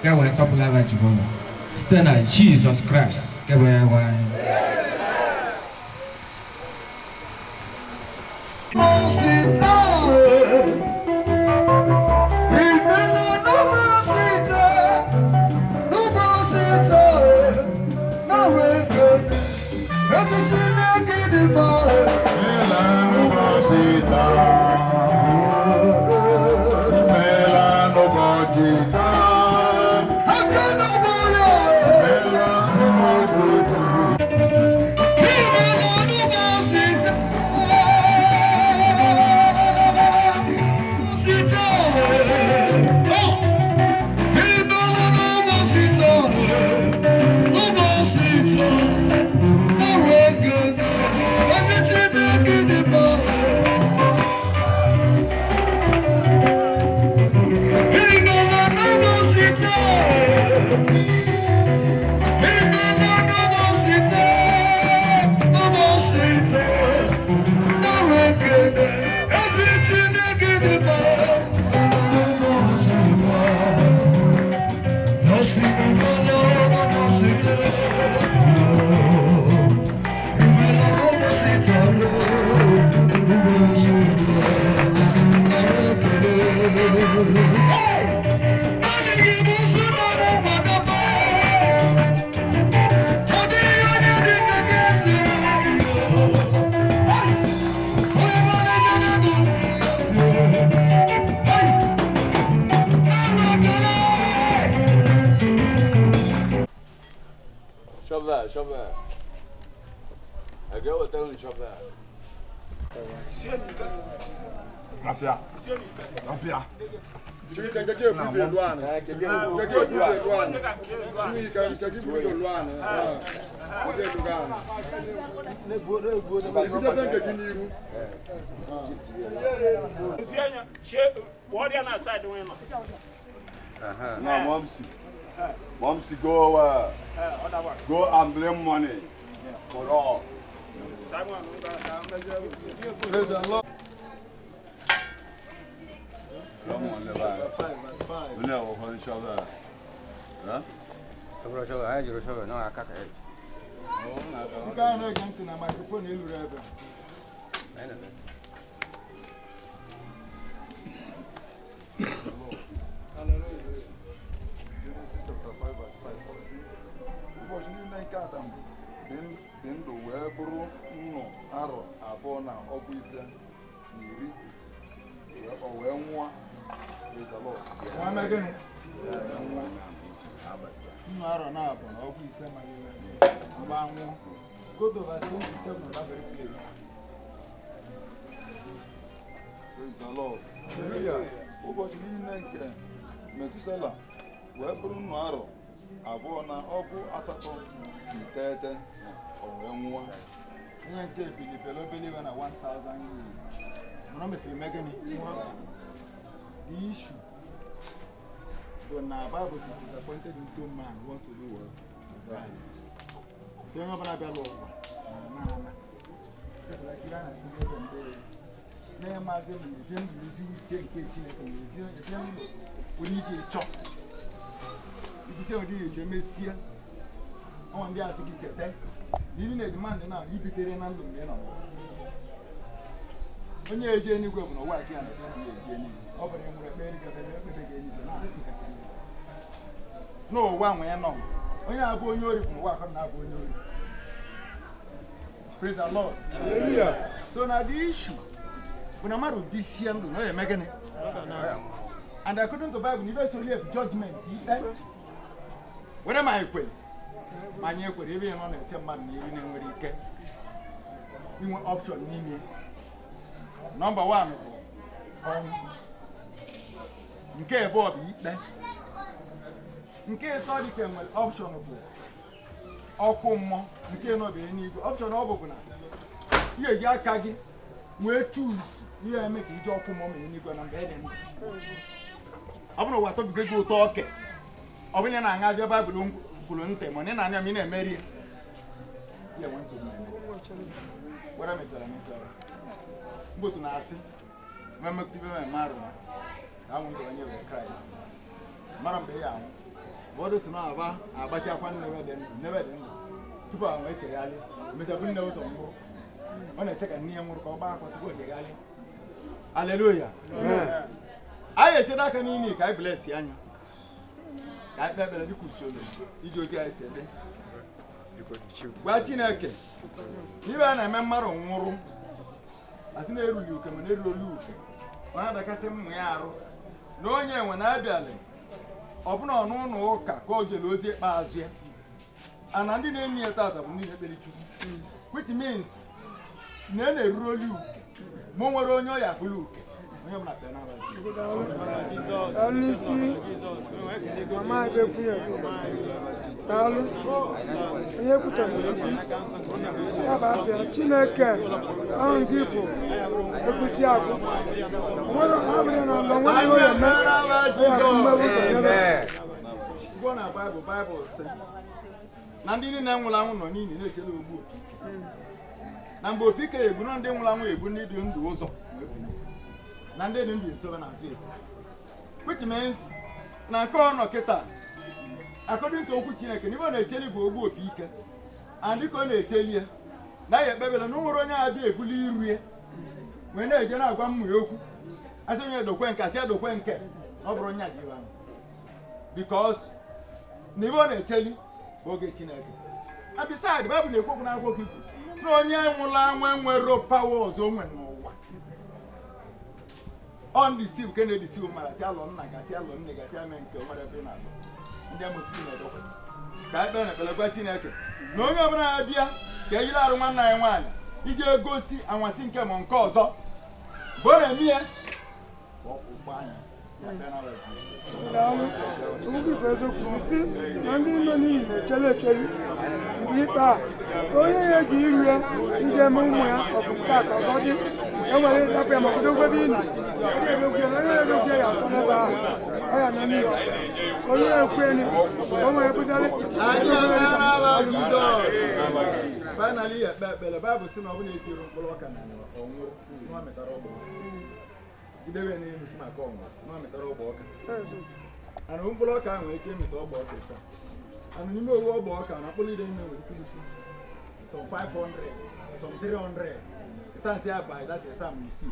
ka e wee sọpụrụ aha Jehova site na Jizọs Kraịst ka e wee gwa anyị. Shovel, shovel. I get what tell you shovel. Rapia. Rapia. Keke buze luana. Keke buze luana. Keke buze luana. Keke luana. Keke keke niru. No, Momsi. Momsi, go go and bring money for all. Praise the Lord. Come on, Levi. No, hold shovel. Huh? Shovel, I shovel. No, I can't. You can't get to the microphone. You Genesis chapter 5 verse 5. Ụbọchị niile nke Adam dị ndụ wee bụrụ nnụ arọ abụọ na ọgụ ise na iri, o wee nwụọ. Praise the Lord. Nnụ arọ na abụọ na ọgụ ise ma ọba nwụọ. Go to verse 27 of that very place. Praise the Lord. Hallelujah. Ụbọchị niile nke Metusela wee bụrụ nnụ arọ abụọ na ọgụ asatọ na iteghete, o wee nwụọ. Onye nke bilibere obere iwe na 1000 years. Mana o mesịrị mee gịnị? The issue bụ na Bible says it is appointed unto man wants to do what? To die. So onye ọbụla bịara ụwa na ana. Just like ihe a na-akụzi ebe mgbe na-emazi m na ezi ndụ ezi uche nke Chineke na ezi ndụ pụrụ ije chọọ. Ibisi ụdị eche mesie ọnwa ndị asị gị cheta na ibi na-edimandị na ibitere na ndụ mgbe ị nọ n'ụwa. Onye eje enigwe bụ na ụwa aka ya na ebe na eje enigwe. Ọ bụrụ enwere ekpere gafere ekpebe gị enigwe na-asị ka n'ụwa nwee nọ. Onye abụ onye ori bụ n'ụwa akọ na-abụ onye ori. Praise the Lord. Hallelujah. So na the issue bụ na mmadụ bisie ndụ na ọ ya eme gịnị? And according to Bible, ibe soli of judgment ikpe. Were ma ekwere ma anyị ekwere ebe ị nọ na-eche mmadụ na iri na-enwere ike inwe option n'ime. Nọmba 1 bụ ọnwụ. Nke abụọ bụ ikpe. Nke ịtọ dị ka enwere option bụ ọkụ mmụọ. Nke ịnọ bụ eluigwe. Option ọ bụ na ihe eji aka gị wee choose ihe eme ka iji ọkụ mmụọ ma eluigwe na mgbe dị ndụ. Ọ bụrụ ụwa tọbigo gị ụtọ oke, ọ bụrụ na ị na-aṅazi Baịbụl kwuru ntị ma ị na-anya ma ị na-emeri ya, ya enwe nsogbu na-emesi. Were mechara mechara. Mgbe otu na-asị nwe mmekọta ibe ma arụ na anwụ nke onye wee Kraịst. Mara mgbe ya anwụ. Ụfọdụ si na aba agbachakwa nnebe dị ndụ nnebe dị ndụ tupu ahụ echegharị emechaa nne ụzọ nwụrụ. Ọ na-eche ka nne ya nwụrụ ka ọ gbaa akwa tupu o chegharị. Hallelujah. Anyị echere aka n'ili ka anyị bless anya ka anyị kpee ekpere dịka usoro iji ozi anyị si dị. Gwa Chineke ibe a na-eme mmadụ nwụrụ asị na-eruli uke ma na-eruli olu uke ọ na-adakasị mmụ ya arụ na onye enwe na-abịalị ọbụna ọnụ ụlọ ụka ka o jere ozi ikpeazụ ya ana ndị na-enyi ya tata bụ ndị na-ekpere Chukwu, which means na e na-eruru olu uke ma o nwere onye ọ ya abụla uke. Onye ọbụla kpere n'abalị. Alisi, mama ebekwunye, daalụ, onye kwutere ya bụ afịa Chineke ahụ nke bụ ekwusi agwụ. Nwere abụrụ na ụlọ nwere ihe ọ eme, ya bụ mmegbu ka Gụọ na Baịbụl, Baịbụl sị na ndị niile nwụrụ anwụ nọ n'ili na-ekele ogbu opi. Na mgbe opi ka egbu na ndị nwụrụ anwụ egbu ndị dị ndụ ụzọ na ndị dị ndụ nso na-azụ eso, which means na nke ọ nọ kịta according to okwu Chineke na ibe ọ na-echeli bụ ogbu opi ike and dịka ọ na-echeli ya na ya ekpebela na o nwere onye abịa ebuli iru ya wee na-eje na-agwa mmụ ya okwu Asị onye dokwe nke, asị ya dokwe nke na ọ bụrụ onye adịghị ahụ, because na ibe ọ na-echeli bụ oge Chineke. And beside, Bible na-ekwu okwu n'akwụkwọ ikwu na onye nwụrụ anwụ enwero power ọzọ o nwere n'ụwa. Ọ ndị si nke na-edisi mara si alọ nna gasị, alọ nne gasị, ame nke o nwere ebe ị na-alọ ndị amụsiri na-edokwe. Ka anyị kpee na ekpere gwa Chineke na onye ọbụla ya bịa ka ejiri arụ nwanne anyị nwaanyị iji egosi anwansi nke ma nke ọzọ mgbe ọ na-eme ya ka ọ kwụ anya ya bịa na Daalụ. Okwu bụ eziokwu si na ndị nọ n'ihi na-echere echere mgbe ikpe a ka onye ya eji iru ya iji eme ụmụ ya ọ bụ nke a ka ọ dị enwere ịdapụ ya maka odogwu ebe ị nọ. Onye edogwu ya na onye edogwu ya atọ n'ebe ahụ ọ ya nọ n'ihi onye ekweni o nwere bụzarị. Anyị emeela Jizọs. Finally, ekpe ekpere. Baịbụl sị na ọ bụla etiri mkpụrụ ọka na ọ nwụrụ na ọ mịtara ọgbọ ọka. Idebe ya n'elu si maka ọnwụ na ọ mịtara ọgbọ ọka. Ana mkpụrụ ọka ahụ nwere ike ịmịta ọgbọ ọka ịsa. Ana n'ime owu ọgbọ ọka na mkpụrụ ide ime nwere ike isi some 500, some 300. Ịta nsị abalị that is Psalm 6.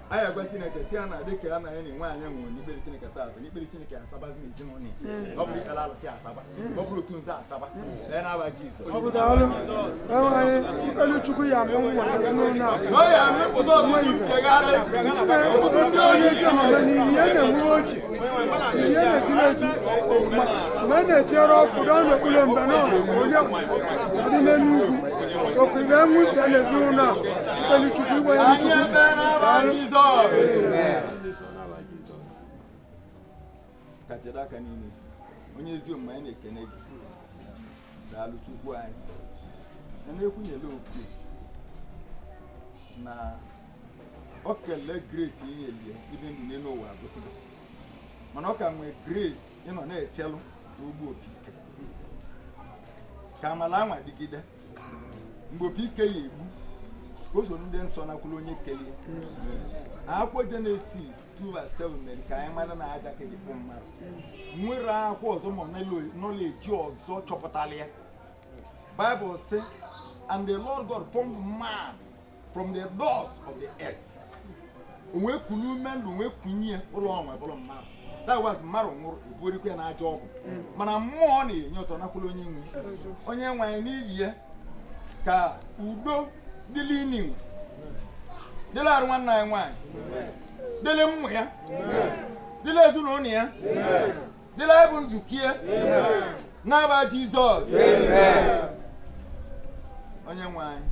Anyị agwa Chineke si ya na dịka ya na ya na nwaanyị nwụrụ n'ikpere Chineke taata, n'ikpere Chineke asabazi n'ezinụlọ ya. Ọ bụrụ ikpere alụsị asaba, ọ bụrụ otu nze asaba, lee n'aba Jizọs. Ọ bụ daalụ. Enweghị ikpelu Chukwu ya amụ nwa n'ụlọ a. Ọ ya amịpụta ọtụtụ nchegharị, ọtụtụ ndị onye Ihe na-ihe na-enwe oji, ihe na-etiri eji, mgbe na-etinyere ọkụ gaa n'okpuru mgbe na onye dị n'elu ugwu. Okwu ibe nwute n'ezinụlọ a, ikpelu Chukwu igwe ya. Anyị ekpee n'aba Jizọs. Ka jide aka niile, onye ezi omume, anyị na-ekene gị. Daalụ Chukwu anyị. Na na-ekwunyela okwu na ọ kelee grace inyelie ibi ndụ n'elu ụwa agụsịgo, mana ọ ka nwee grace ịnọ na-echelụ n'ugbo opi ike ka amala anwa dịgide mgbe opi ike ya egbu ka o soro ndị nsọ nakwuru onye kelie. Akwụkwọ Genesis 2:7 mere ka anyị mara na aja ka dị kpụ mmadụ nwere akwụkwọ ọzọ ma knowledge ọzọ chọpụtara ya. Bible say, "And the Lord God formed man from the dust of the earth." O wee kunu ume ndụ wee kunye ụlọ ọnwa bụrụ mmadụ. That was mmadụ nwụrụ ebuorikwa ya n'aja ọgwụ, mana mmụọ na-enye ụtọ nakwuru onye nwe onye nwe anyị n'ihi ya ka udo dịlị inwe dịlị arụ nwanne anyị nwaanyị, dịlị mmụ ya, dịlị ezinụlọ ya, dịlị anyị bụ nzukọ ya n'aba Jizọs. Onye nwe anyị,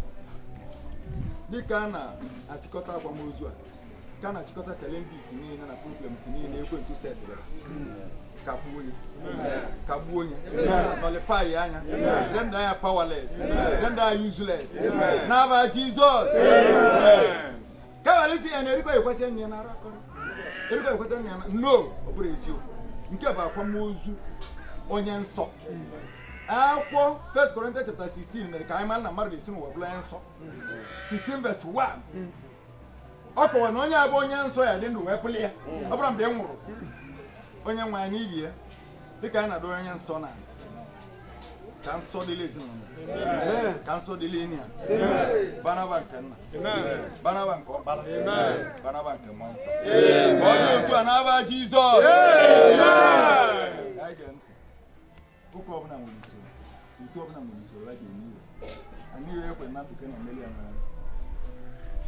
dịka a na-achịkọta akwamozu a, ka a na-achịkọta challenges niile na problems niile ekwensu setịrị, kagbuo ya, kagbuo ya, nullify ya anya, render ya powerless, render ya useless n'aba Jizọs. Kabali si ya na erikọ ekwesị nne na ara erikọ ekwesị nne na no, ọ bụrụ eziokwu. Nke bụ akwamozu onye nsọ. Akwụkwọ 1 Corinthians chapter 16 mere ka anyị mara na mmadụ ga-esi n'ụwa bụrụ onye nsọ. 16 verse 1 ọ kọwara na onye abụ onye nsọ ya dị ndụ wee pụli ya ọ bụrụ mgbe ị nwụrụ. Onye nwe anyị n'ihi ya dịka anyị na-adọ onye nsọ na ka nsọ dịla ezinụlọ, ka nsọ dịla enyi ya, banaba nke nna, banaba nke ọkpara, banaba nke mmụọ nsọ. Ka ọ dị otu a n'aba Jizọs. Ka anyị gee ntị. Ụka ọbụla nwere usoro, isi ọbụla nwere usoro a ga-eme iwe. Anyị iwe ekwe na ndụ na-emeli ya nwere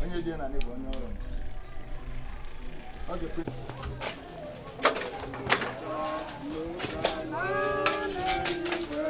onye dị na bụ onye ọrụ ọ ga-ekwe. Thank you.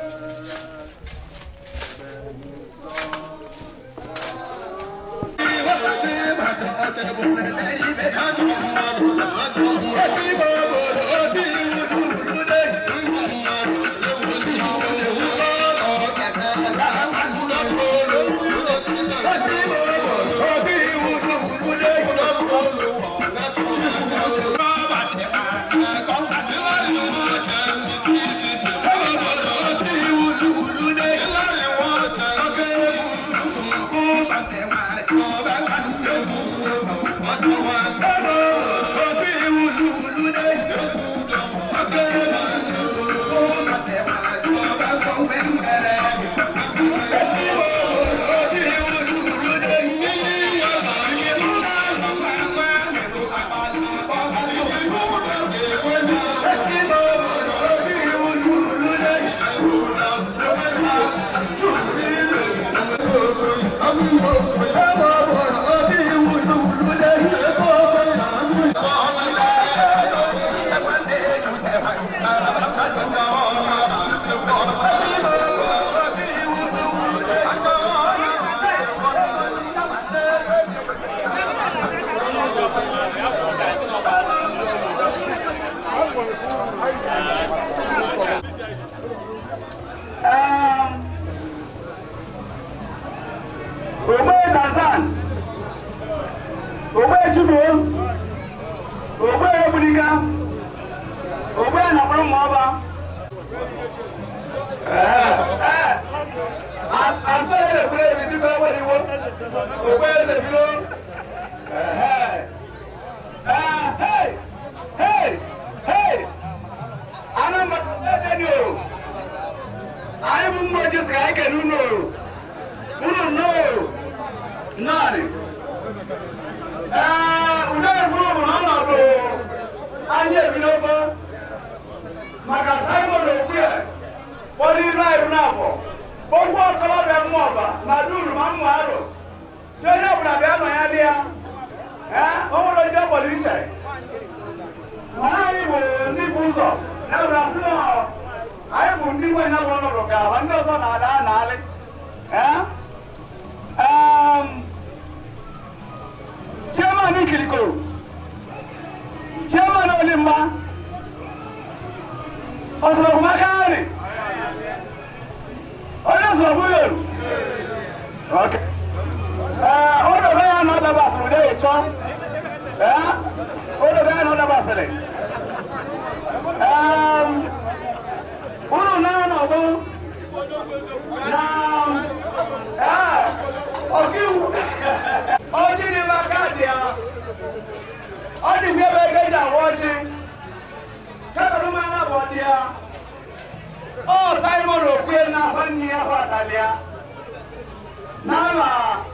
ike. Ogbe na kpọrọ mma ọba. Maka Simon Okwe, kpọrọ iru anyị n'abọ, kpọgbuo ọkọlọbịa mmụọba ma duru ma mmụ arụ. Si onye ọbụla bịa nọ ya dị ya, o nwere onye ọkpọrọ iche. Mana anyị bụ ndị bụ ụzọ, ya bụ asị na anyị bụ ndị nwe ya bụ ọnọdụ ka ahụ ndị ọzọ na-ada n'alị. Chairman Ikiliko, Chairman Olimba, ọsọ̀rọ̀kùnmákàárì onye sọ̀rọ̀ yòrù ọdọ̀ bẹ́ẹ̀ yà náà dábàá sọ̀rọ̀ dé ìtọ́ ọdọ̀ bẹ́ẹ̀ yà náà dábàá sọ̀rọ̀ unu náà nà ọ̀bọ na ọ̀kíwù ọjì ní ma káàdì ya ọ dị bí ebe ego eji agwa ọjị. Oh, Simon Okwe na nwanne ya hụtalia n'ala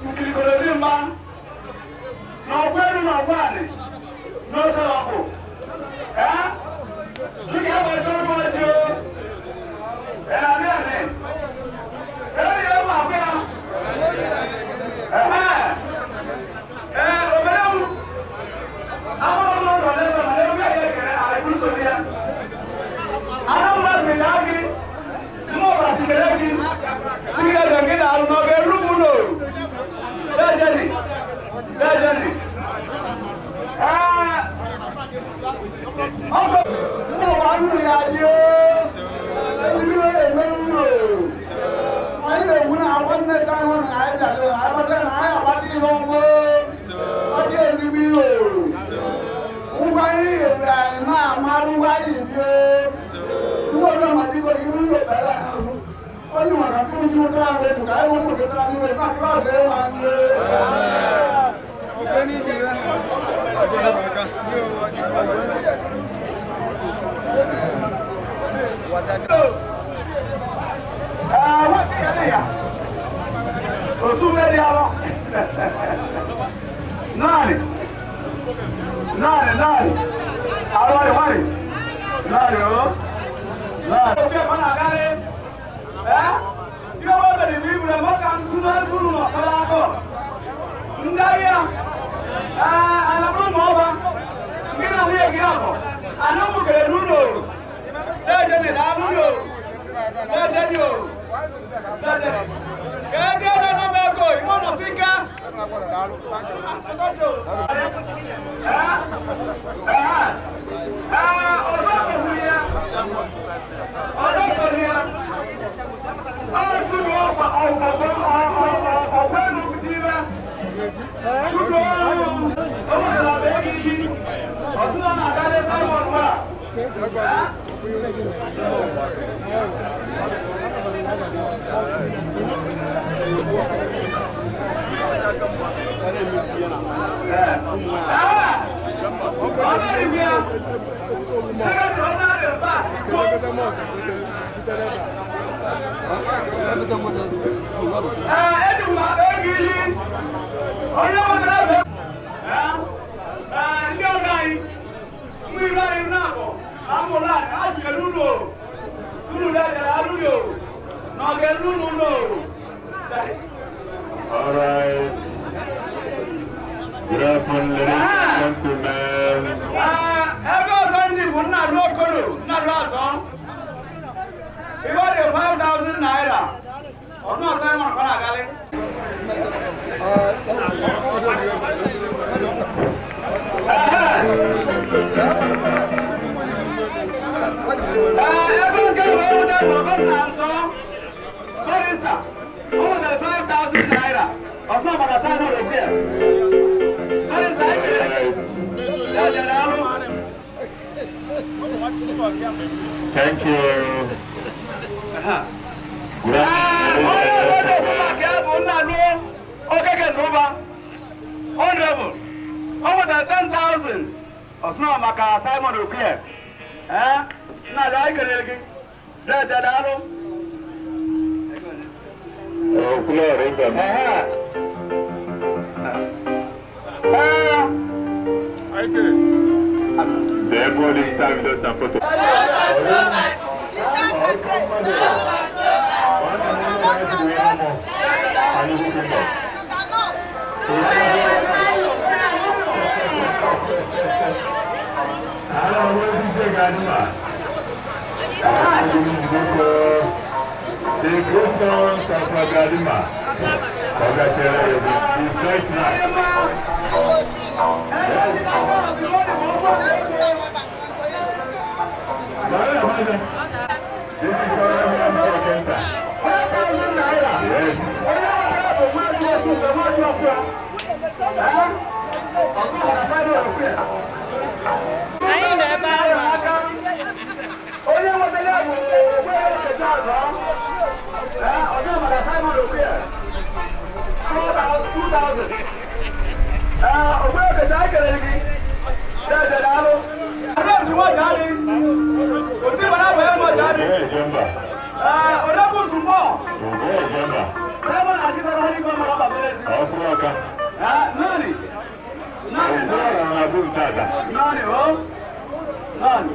nkirikoro mma na ọgwụ elu na ọgwụ anị n'osolọkụ dịka ụbọchị ọrụ ọjị o na-abịa anị ee ya ma ahụ ya ee obere m ahụrụ m n'ụlọ n'ebe mana ebe ya ekere ala ebuso ya. Anambra si na gị mmụọba sikere gị sikere gị gị na-arụ n'oge rumu n'oru dejeni dejeni mmụọba nnu ya dị ilu eme nnu anyị na-egwu na akwa nne sa ahụ na anyị bịara anyị gbasara na anyị agbata ihe ọgwụ ọ dị ezigbo ihe ngwa anyị ebe anyị na-amarụ ngwa anyị bie. Nani, nani, nani, nani, nani, All right. Good afternoon, ladies and gentlemen. Ego Sunday bụ nna ruo okolo, nna ruo asọ. Ibe dị 5,000 naira. Ọnụ ọsọ ịmụ ọkọ na-agalị. Ego nke bụ ewu dị bụ ọgọ na nsọ. Barista, ọ nwetara 5,000 naira. Ọsọ maka Simon Okwe. Barista, ekele. Ya jere alụ. Thank you. Honorable, over the 10,000 ọsùnà maka Simon Okoye. Ee, nna ada anyị kelere gị. Deje daalụ. The everybody time does some photo. The great sons of Agadima. Congratulations. It's great night. Anyị nọ ebe ahụ. Onye nwetara ya bụ onye nkecha azọ. Ee, ọ dịghị maka Simon Okoye. 2,000. Ee, Ogbe Okecha anyị kelere gị. Deje daalụ. Adreesị nwa Jari. Oti mara bụ ya nwa Jari. Ee, Odogwu Sumbo. Simon Achịkọrọ ha n'ikpe mara gbasara ezi. Ee, nani. Nani. Nani, o. Nani.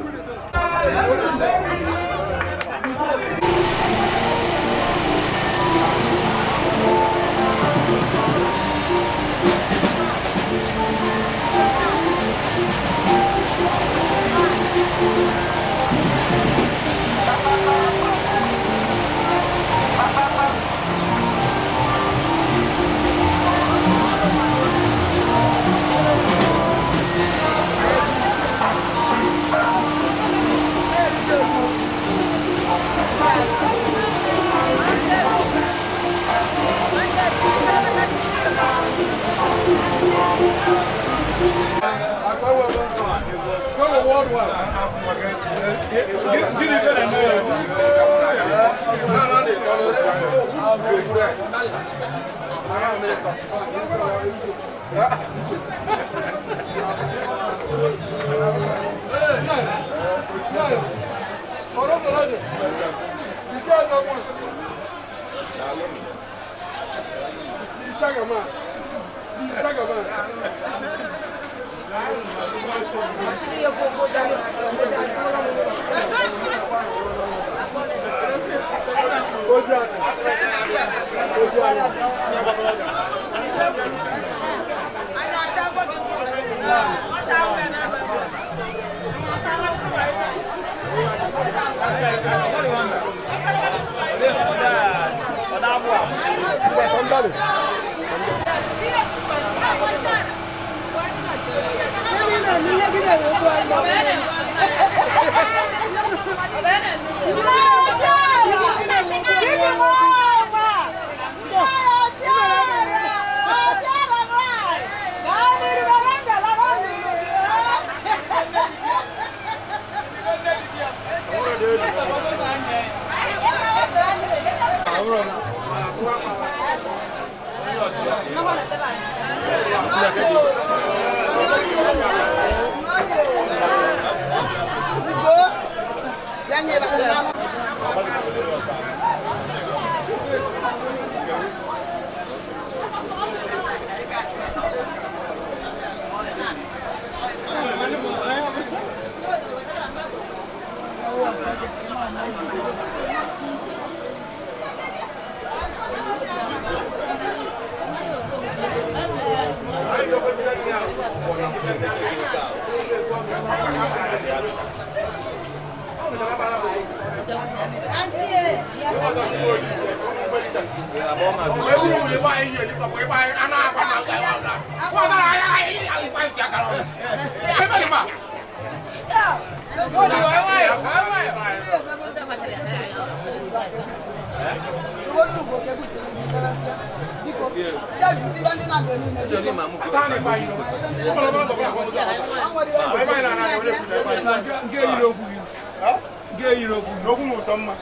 N'okwu m ụsọ mma.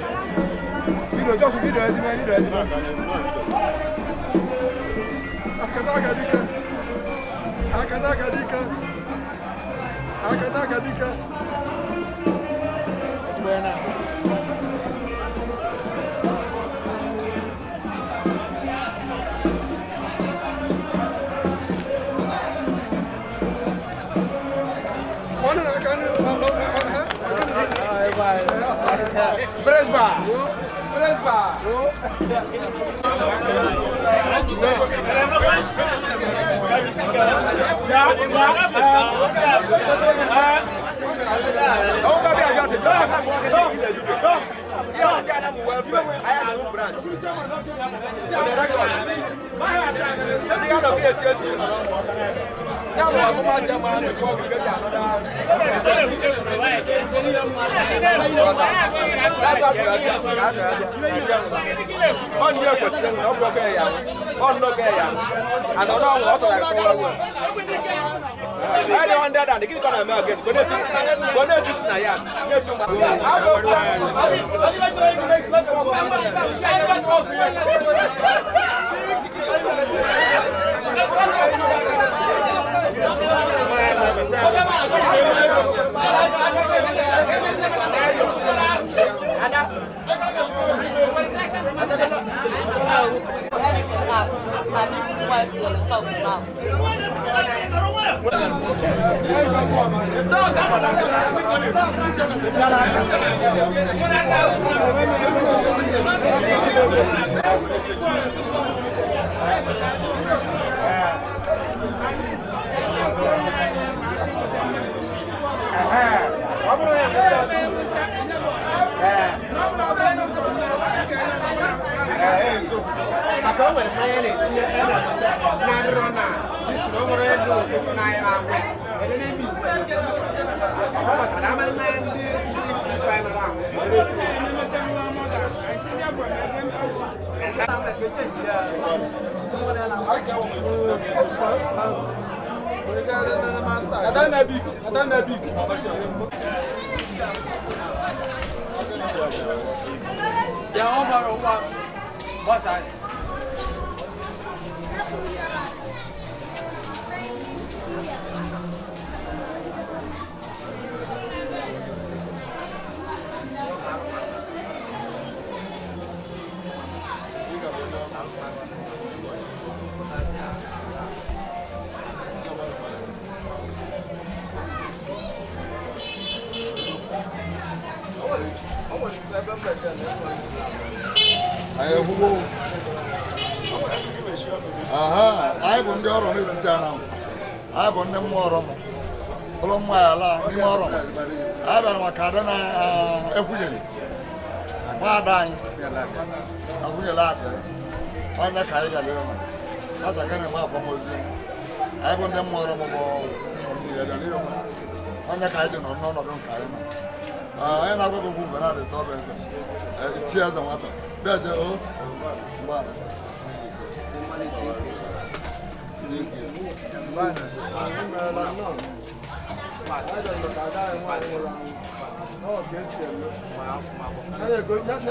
Video, just video, video. Akadaka. Bresba. Anyị bụ ndị ọrụ n'etiti ana anyị bụ ndị mmụọ ọrụ m ụlọ mmụọ ala n'ime ọrụ m anyị bịara maka ada na ekwunyere nwaada anyị akwụnyere aka onye ka anyị bịara ma nwatakịrị na-enwe akwamozu anyị bụ ndị mmụọ ọrụ m bụ ụmụ niile bịara ịrụ onye ka anyị dị nọ n'ọnọdụ nke anyị nọ onye na-agwa gị okwu mgbe na-adịta ọbụ eze chi eze nwata deje o mgbe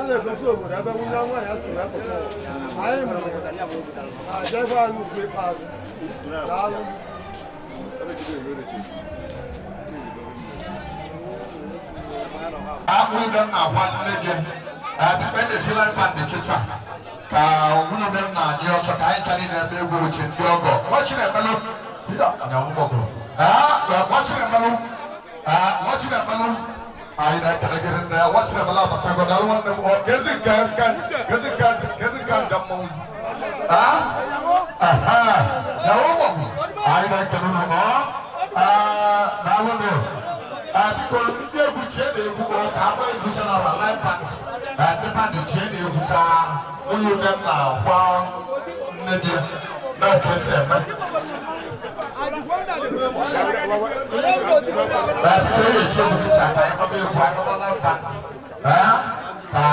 na-egosi obodo ebe nwunye nwaanyị ya si wee pụta anyị mụrụ ajebe anyị ugwu ikpeazụ. Daalụ. Akpụrụ na-akwa nne gị adịpendetila bandị kịta ka nwunye m na-adị ọchọ ka anyị chara na-ebe egwu uche ndị ọgọ nwa Chinemelu. Peter Nyamugbọkụ. Ee, Nwachinemelu, ee, Nwachinemelu, anyị na-ekele gị nne. Nwachinemelu abatago. Daalụ nwanne m. Ọ kezi nke nke kezi nke kezi nke nja mmanwụ. Ee, ehe, Nyamugbọkụ, anyị na-ekele unu. Ọ ee, daalụ nụ. Ee, biko, ndị egwu chie na-egwu ka agba egwu general live band. Ee, ndị band chie na-egwu ka onye ude m na-akwa nne di ya na ka esi eme. Ee, biko, ihe echi egwu kịta ka anyị gbaba egwu, anyị gbaba live band. Ee, ka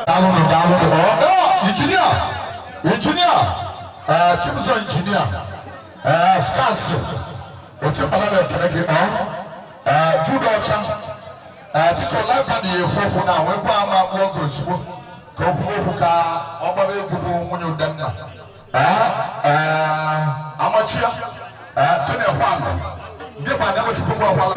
daalụ nụ, daalụ nụ. Ọ injinia, injinia, ee, Chibuzọ injinia, ee, skasi otu mkpala na-ekele gị. Ọ ee, Jude ọcha. Ee, biko, live band ya ekwu okwu na nwekwa ama akpụ oge ozugbo ka o kwuo okwu ka ọ gbaba egwu bụ nwunye Udenna. Ee, ee, amachia, ee, Tony Ekwalụ ndị bụ ada nwesịpụ Ekwalụ.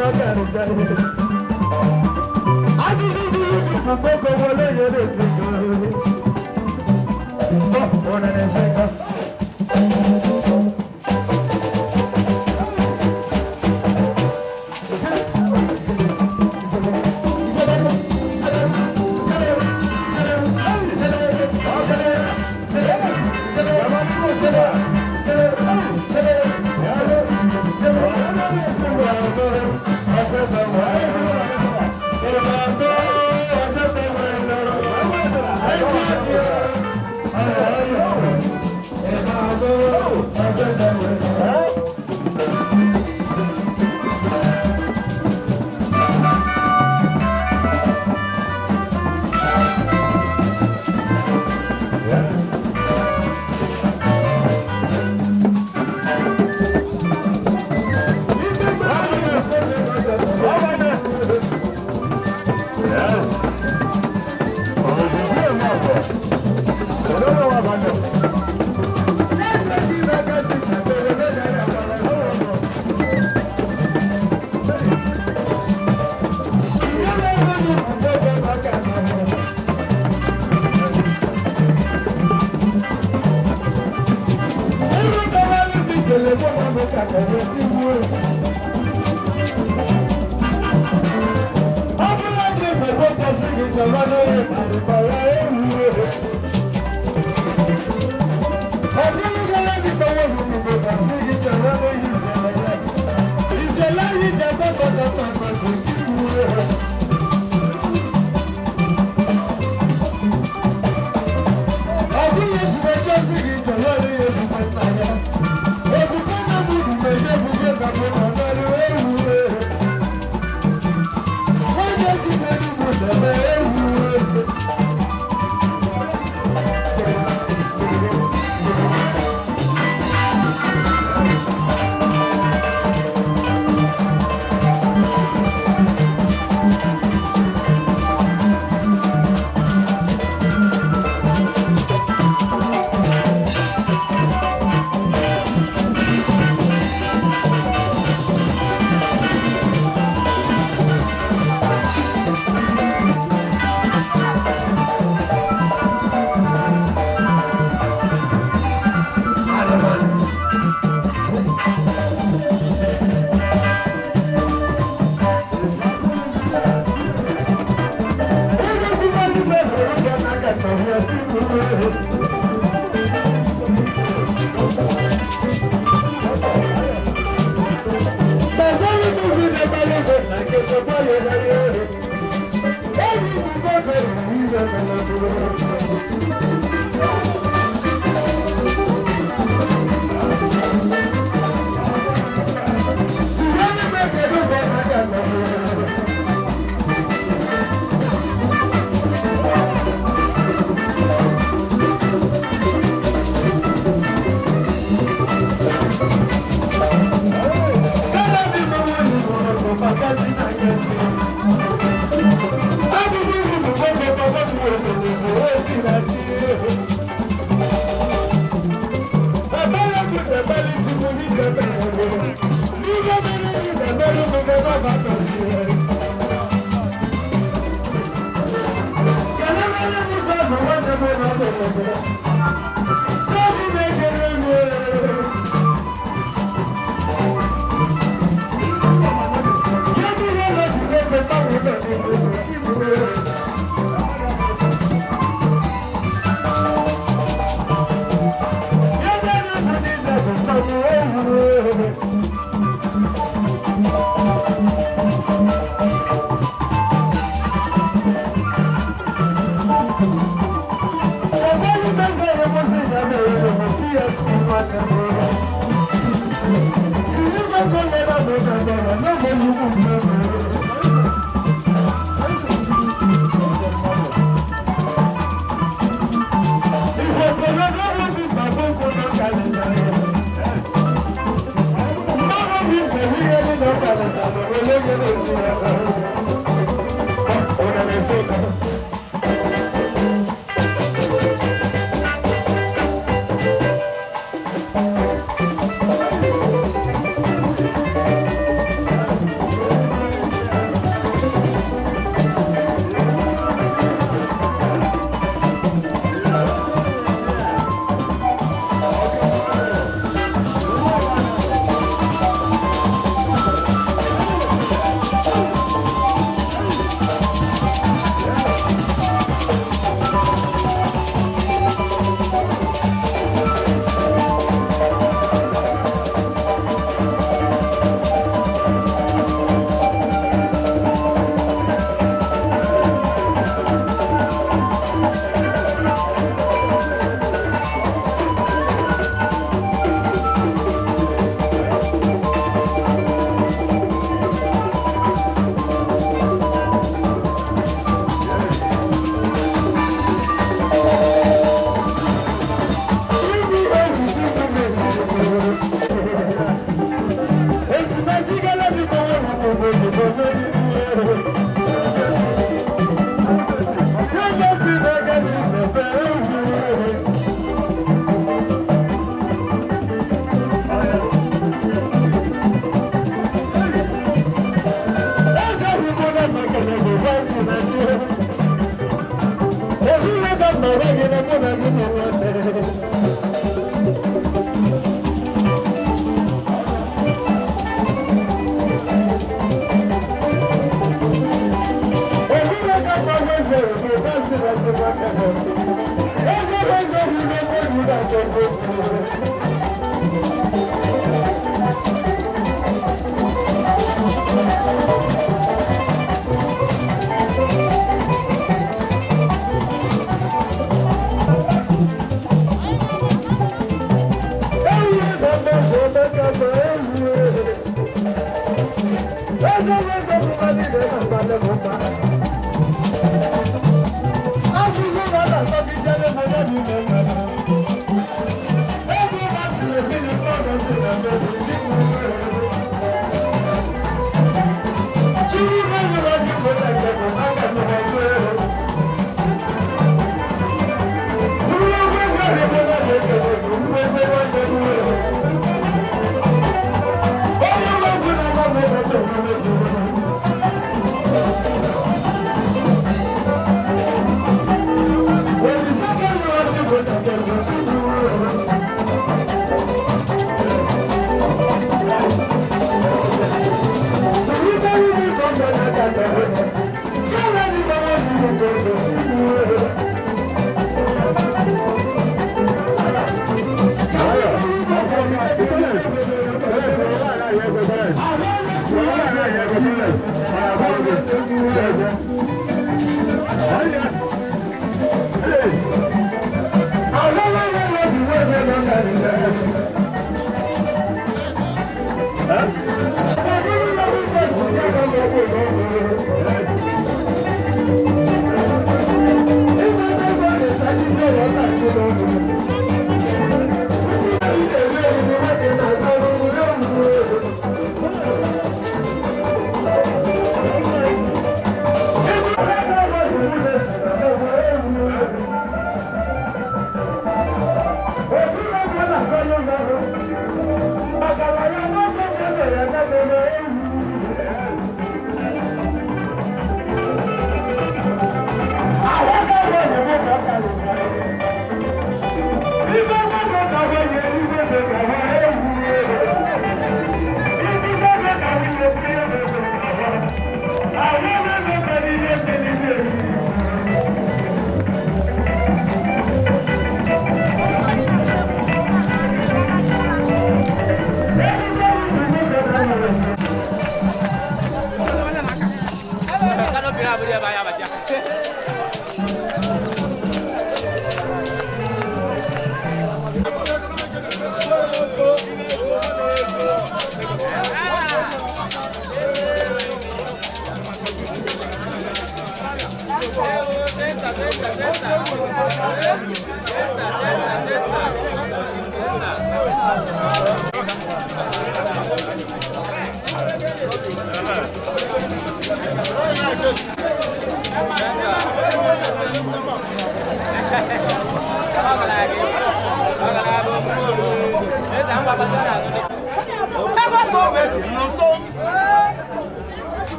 Thank you.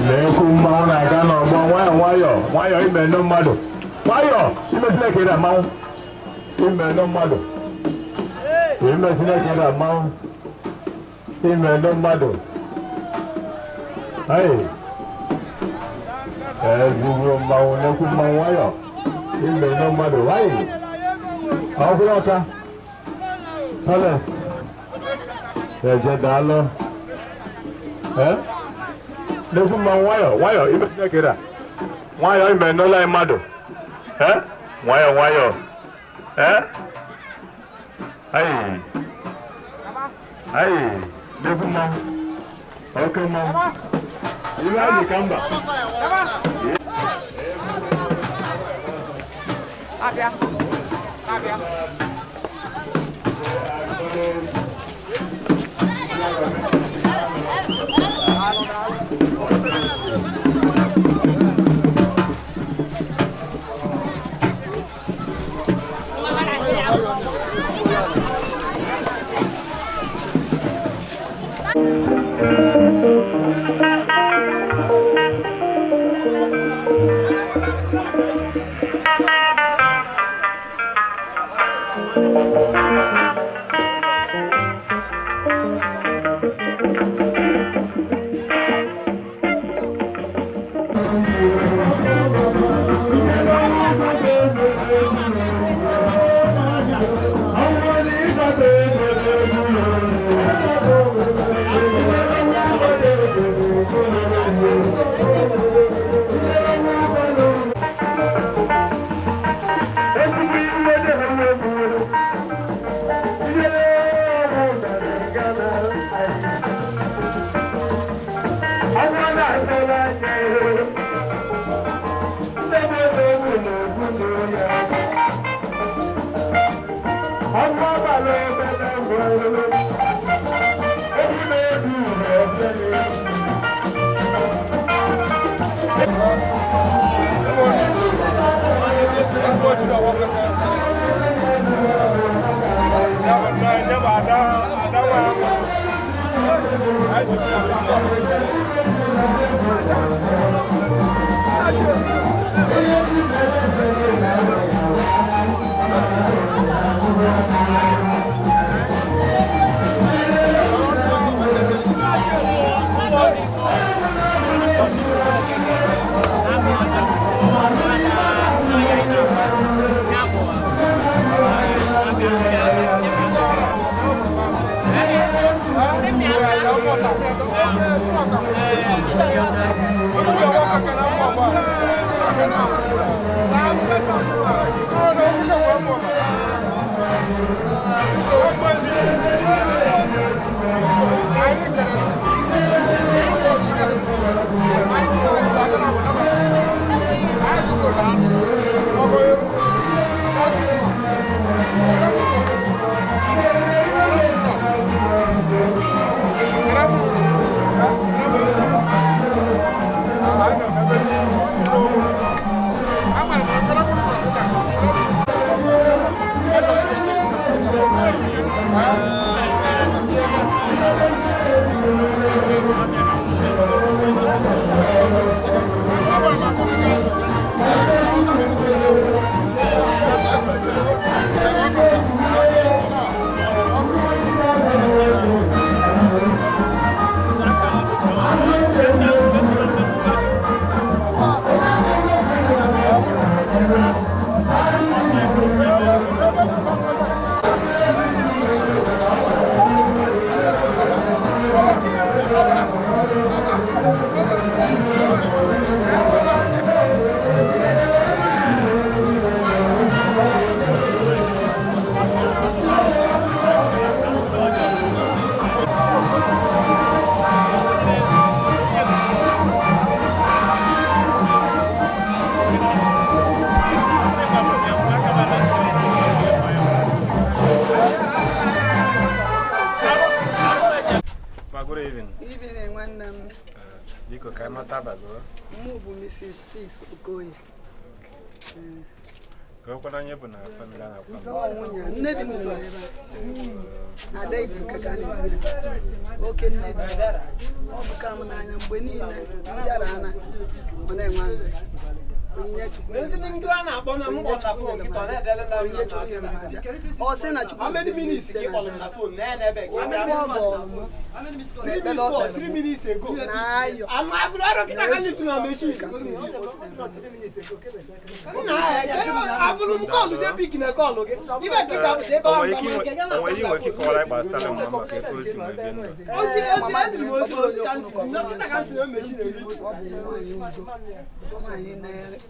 Na-ekwu mmanwụ na-aga n'ọgbọ nwayọ nwayọ nwayọ ime nnu mmadụ nwayọ ime Chineke na mmanwụ ime nnu mmadụ ime Chineke na mmanwụ ime nnu mmadụ ayi ezigbo mmanwụ na-ekwu mmanwụ nwayọ ime nnu mmadụ ayi ọkwụrụ ọka tọles eje daalụ n'ekwu mmanwụ nwayọ nwayọ ime Chineke da nwayọ ime n'ụlọ anyị mmadụ nwayọ nwayọ ayi ayi n'ekwu mmanwụ oke mmanwụ ibe adị ka mba. Abịa. Abịa. Mrs. Peace Okoye. Nne di m nwere ebe a. Ada Ibuka ka a na-etu ya. Oke nne di. Ọ bụ ka m n'anya mgbe niile m bịara ana ọ na-enwe aṅụrị. Onyinye Chukwu nyere m abịa. Ọ sị na Chukwu ziri m ise na abịa. Ofe ọ bọọlụ m na ekpere ọ kpere m na ayọ.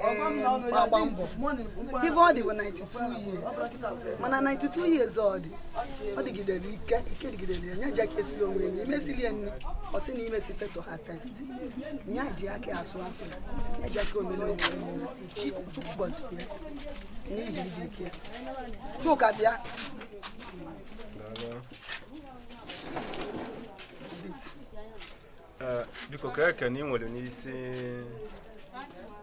Agba mbọ ife ọ dị bụ 92 years mana 92 years ọ dị ọ dịgidere ike ike dịgidere ya nye ji aka esili onwe ya imesili ya nri ọ sị na imesi teto ha test nye ji aka asụ akwa ya nye ji aka omele onwe ya Chukwu gọziri ya N'ihi ịdị ike ya. Chuka bịa. Biko ka ekene ị nwere n'isi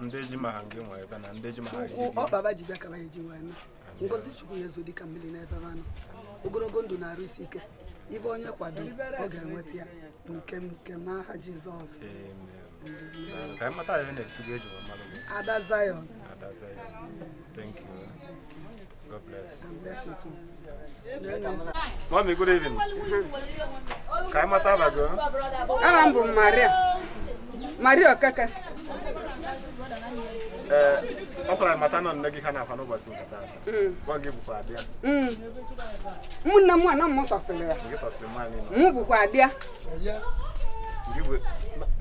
ndị ji ma ha gị nwe ebe na ndị ji ma ha Chukwu ọ baba ji bịa ka ba eji wee na ngozi Chukwu ya ezo dịka mmiri n'ebe ba nọ. Ogologo ndụ na-arụ isi ike. Ibe onye kwado ọ ga-enweta ya n'ikem n'ikem n'aha Jizọs. Ka anyị mata ya na-etu gị eji wee mara gị. Ada Zion. Ada Zion. Thank you. God bless. And bless you too. Mommy, good evening. Ka anyị mata aba gị. Aha m bụ Maria. Maria Okeke. Ọ kwara anyị mata nọ nne gị ka na-akwa n'ụbọchị nke taata. Gwa gị bụkwa abịa. Ụmụnne m anọ m tọsịrị ya. Gị tọsịrị nwaanyị nọ. Mụ bụkwa abịa. Gị bụ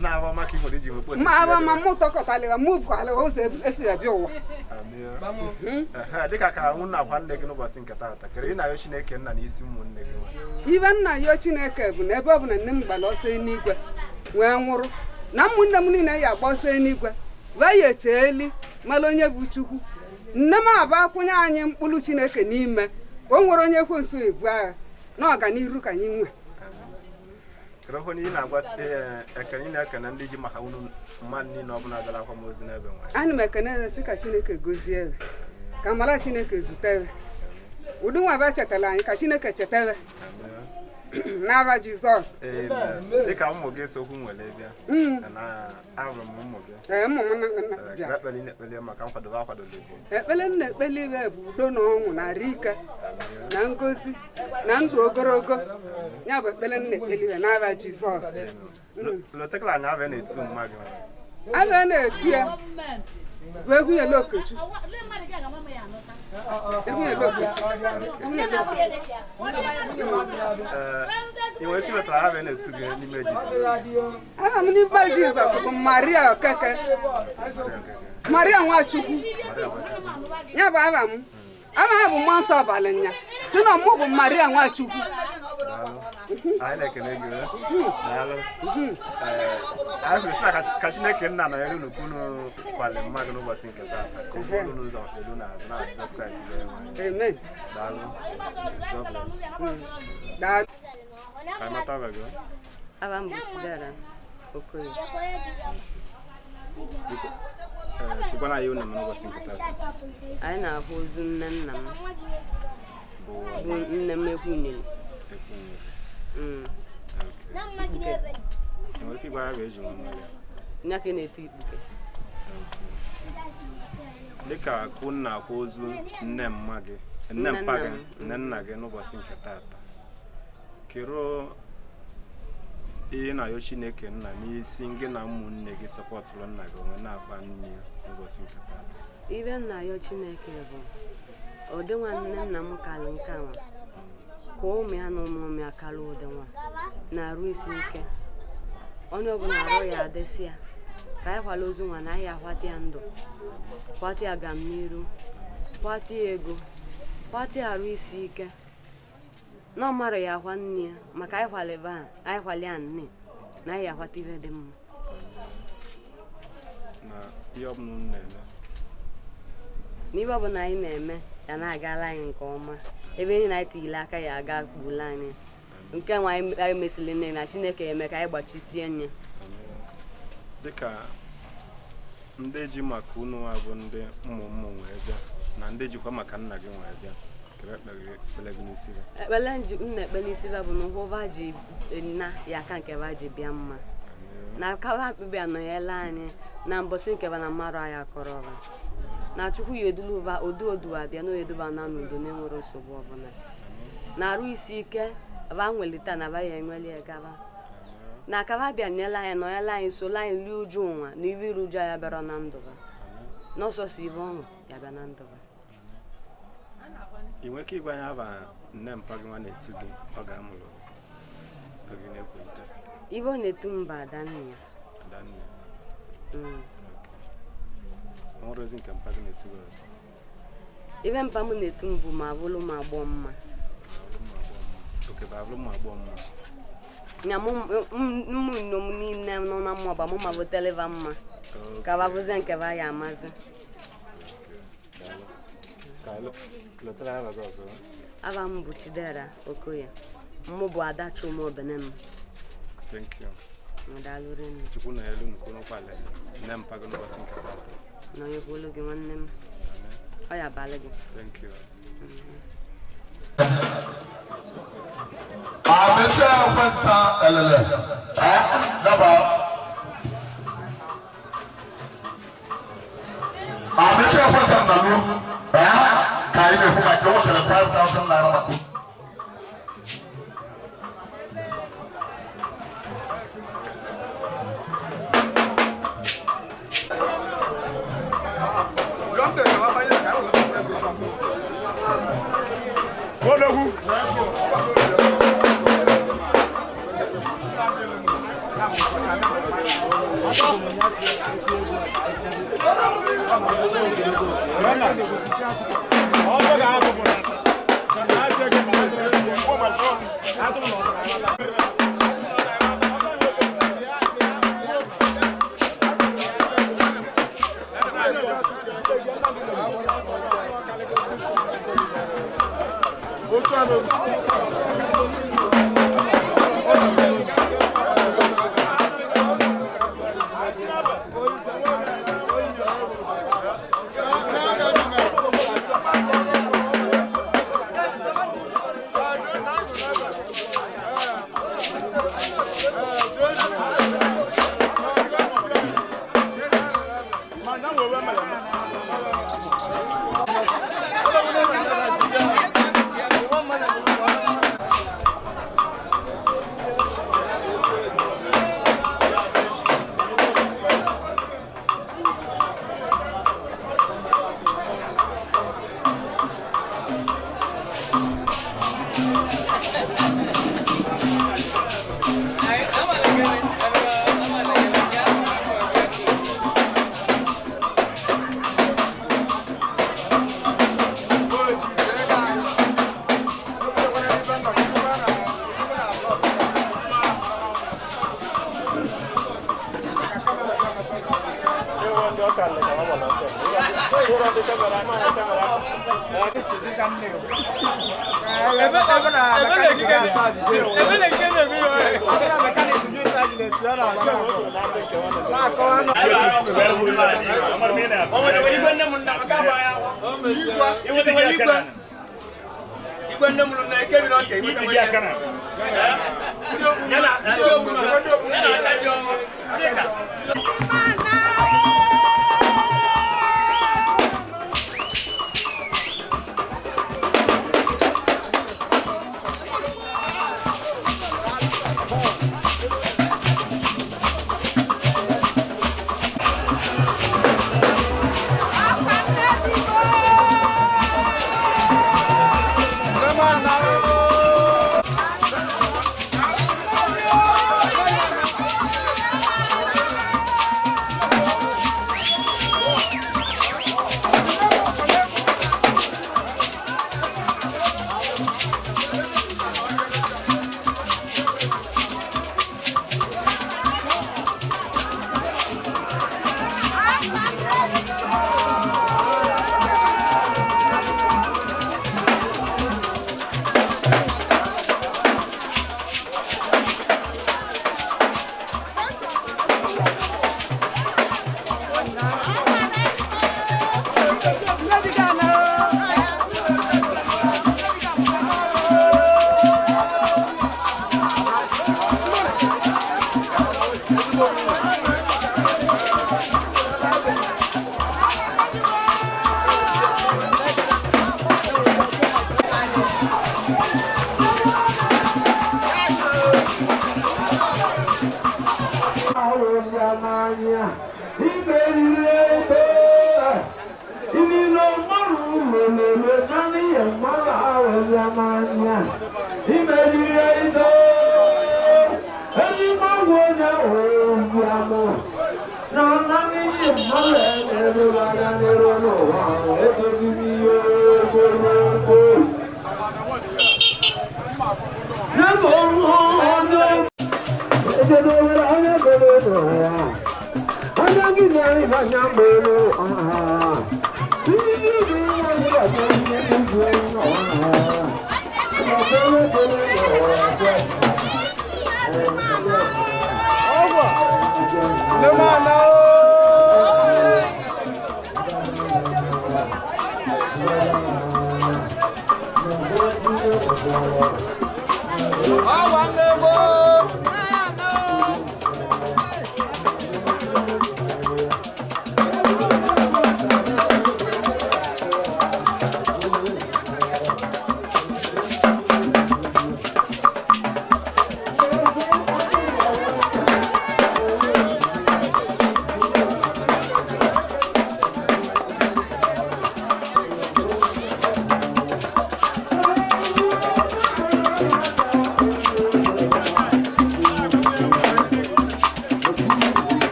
na-ahụ ọma ka ị nwere iji wekpo. Ma ahụ ọma mụ tọkọtalịwa mụ bụkwalịwa ụzọ esi abịa ụwa. Dịka ka nwụ na-akwa nne gị n'ụbọchị nke taata, kere ị na-ayọ Chineke nna n'isi ụmụnne gị nwa. Ibe nna yọọ Chineke bụ na ebe ọ bụ na nne m gbara ọsọ eluigwe wee nwụrụ na ụmụnne m niile ya agba ọsọ eluigwe wee ya echeeli mara onye bụ Chukwu. Nne m aba akwụnye anyị mkpụrụ Chineke n'ime o nwere onye ekwensu ebu agha na ọganiru ka anyị nwe. Kere hụ na ị na-agwa ekene ị na-ekene ndị ji maka unu mmadụ niile ọbụla bịara akwamozu n'ebe nwa. Ana m ekene ya sị ka Chineke gozie ya, ka amara Chineke zute ya. Ụdị nwa ba chetara anyị ka Chineke chetara n'aba Jizọs. Dịka ụmụ gị sokwu nwere bịa na ahụrụ m ụmụ gị. Ee, ụmụ m bịa. Ekpele na-ekpele maka nkwadobe akwadobe bụ. Ekpele m na-ekpele ibe bụ udo na ọṅụ na arụ ike na ngozi na ndụ ogologo. Ya bụ ekpele m na-ekpele ibe n'aba Jizọs. Lotekala anyị abịa na-etu mma gị. Abịa na-etu ya bụ Egwunyela Okechukwu. Egwunyela Okechukwu. Egwunyela Okechukwu. Ị nwere ike iwetara abịa na-etu gị n'ime Jizọs? Aha m n'ime Jizọs bụ Maria Okeke. Maria Nwachukwu. Ya bụ aha m. Aha ha bụ Mmụọ Nsọ abalị nya. Si na mụ bụ Maria Nwachukwu. Anyị na-ekene gị. Daalụ. Anyị kwuru sị na ka Chineke nna nọnyere unu unu kwale mmadụ n'ụbọchị nke taata ka o buru unu ụzọ elu na azụ na Jizọs Kraịst bụ onye nwe anyị. Amen. Daalụ. God bless. Daalụ. Ka anyị mata aba gị. Aba m bụ Chidera Okoye. Biko, kwukwana anyị unu n'ụbọchị nke taata. Anyị na-ahụ ozu nne nna m bụ nne m Ekwunyere. Enwere ike ịgwa ya bụ eji nwa nwa ya? Nya ka ị na-etu ikpuke. Dịka akụ na-akwa ozu nne mma gị, nne mpa gị, nne nna gị n'ụbọchị nke taata. Kedu ihe na-ayọ Chineke nna n'isi gị na ụmụnne gị sọpọtụrụ nna gị onwe na-akpa nne ya n'ụbọchị nke taata? Ibe nna ayọ Chineke bụ ụdị nwanne nna m kalụ nke a nwa ka ụmụ ya na ụmụ ụmụ ya kalụ ụdị nwa na-arụ isi ike. Onye ọbụla arụ ya adịsị ya ka anyị kwala ozu nwa na anyị akwata ya ndụ, kwata ya gam n'iru, kwata ya ego, kwata ya arụ isi ike. Na ọ mara ya akwa nne ya maka anyị kwala ebe a, anyị kwala ya nne na anyị akwata ibe dị mma. Na ihe ọbụla unu na-eme? N'ihe ọbụla anyị na-eme ya na-agala anyị nke ọma. Ebe niile anyị tinyere aka ya aga kpuola anyị. Nke nwa anyị mesịrị nne na Chineke eme ka anyị gbachisie nye. Dịka ndị ji maka unu nwa bụ ndị ụmụ ụmụ wee bịa na ndị jikwa maka nna gị wee bịa, kere ekpere gị n'isi gị? Ekpere m na-ekpe n'isi gị bụ na ụgwọ ba ji na ya aka nke ba ji bịa mma. Na ka ba bịa nọnyere anyị na mbọsị nke ba na mmarụ anyị akọrọ ọba. Na Chukwu ya edulu ba odu odu abịa na oyeduba na n'udo na-enwere nsogbu ọbụla. Na arụ isi ike ba nwelita na ba ya enweli ya gaba. Na ka ba bịa nyela anyị nọnyere anyị solo anyị lie uju ụwa na iwe iru uju ya bịara na ndụ ba. N'ọsọsọ ibe ọṅụ ya bịa na ndụ ba. Ị nwere ike ịgwa anyị aba nne mpa gị nwa na-etu gị ọ ga-amụrụ oge na-ekwurịta? Ibe ọ na-etu m bụ Adanne ya. Adanne. Ọ nwere ozi nke mpa gị na-etu gị ọzọ? Ibe mpa m na-etu m bụ ma bụrụ ma agbọ mma. Oke bụ abụrụ ma agbọ mma. Nya mụ nnom niile nọ na mmụọ ba mụ ma butere ba mma. Ka ba bụzie nke ba ya amazi. Lọtara aha gị ọzọ. Ava m bụ Chidera Okoye. Mụ bụ Ada Chuma Obenem. Thank you. Daalụ rinne. Chukwu na elu nnukwu n'ụkwale nne mpa gị n'ụbọchị nke taata. Na onye kwulu gị nwanne m. Ọ ya abalị gị. Thank you. Amechi akwansa elele. Daba. Amechi akwansa nalu. Ka anyị na-ekwu maka o wetara 5,000 naira maka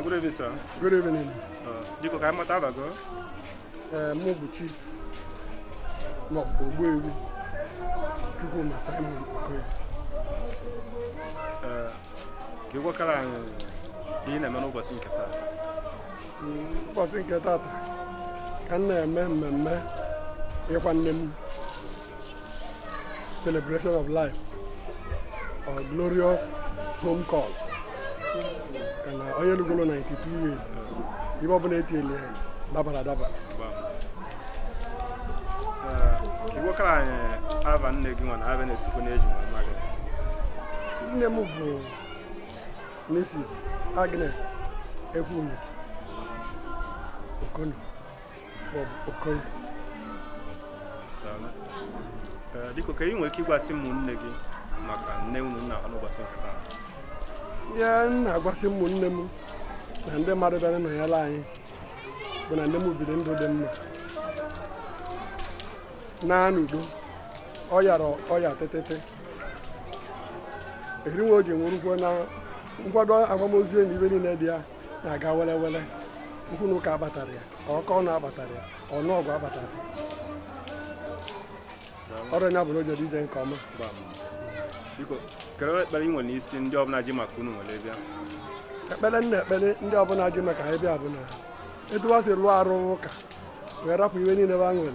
Good evening, sir. Good evening. Diko ka mata abago? Mụ bụ Chief maọbụ Ogbuewi Chukwuma Simon Okoye. Ka ị gwakara anyị ihe na-eme n'ụbọchị nke taa. Ụbọchị nke tata ka m na-eme mmemme ịkwa nne m, celebration of life or glorious home call. Kana onye lugolo 92 years, ibe ọbụla etinyere ya dabara adaba. Ka ị gwakara anyị ava nne gị nwa na ava na-etukwu na-eji nwa mma gị. Nne m bụ Mrs. Agnes Ekwunye Okono maọbụ Okoye. Dịka ka ị nwere ike ịgwasị m nne gị maka nne unu nna ha n'ụbọchị nke taa. Ihe m na-agwasị ụmụnne m na ndị mmadụ bịara nọnyere anyị bụ na nne m biri ndụ dị mma na n'udo. Ọ yara ọya tetete erinwe o ji nwụrụkwuo na nkwado akwamozu na ibe niile dị ya na-aga wele wele. Nkwu na ụka akpatara ya, ọkọ ọnụ akpatara ya, ọnụọgụ akpatara ya. Ọrụ ya bụ na o jere ije nke ọma. Biko, kedu ekpere ị nwere n'isi ndị ọbụla ji maka unu nwere bịa? Ekpere nna ekpere ndị ọbụla ji maka anyị bịa bụ na etu ha si lụọ arụ ụka wee rapụ iwe niile ha nwere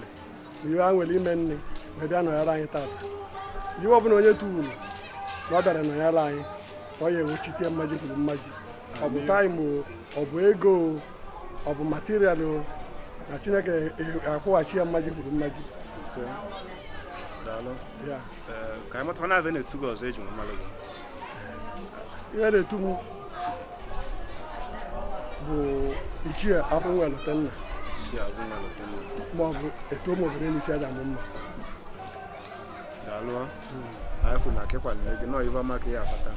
na iwe ha nwere ime nne wee bịa nọnyere anyị tata. Iwe ọbụla onye tuwuru na ọ bịara nọnyere anyị ka ọ ya ewuchite mmaji kwuru mmaji. Ọ bụ taịm o, ọ bụ ego o, ọ bụ material o, na Chineke akwụghachi ya mmaji kwuru mmaji. Ise. Daalụ. Ya. Ka anyị matakwa na abịa na-etu gị ọzọ eji nwe mmalụ gị. Ihe na-etu m bụ Ichie Akwụnwe Lotenna. Ichie Akwụnwe Lotenna. Ma ọ bụ etu ụmụ obere n'isi aja mụ mma. Daalụ. Anyị kwuru na akịkwa nne gị nọọ ibe ọma ka ya akpata.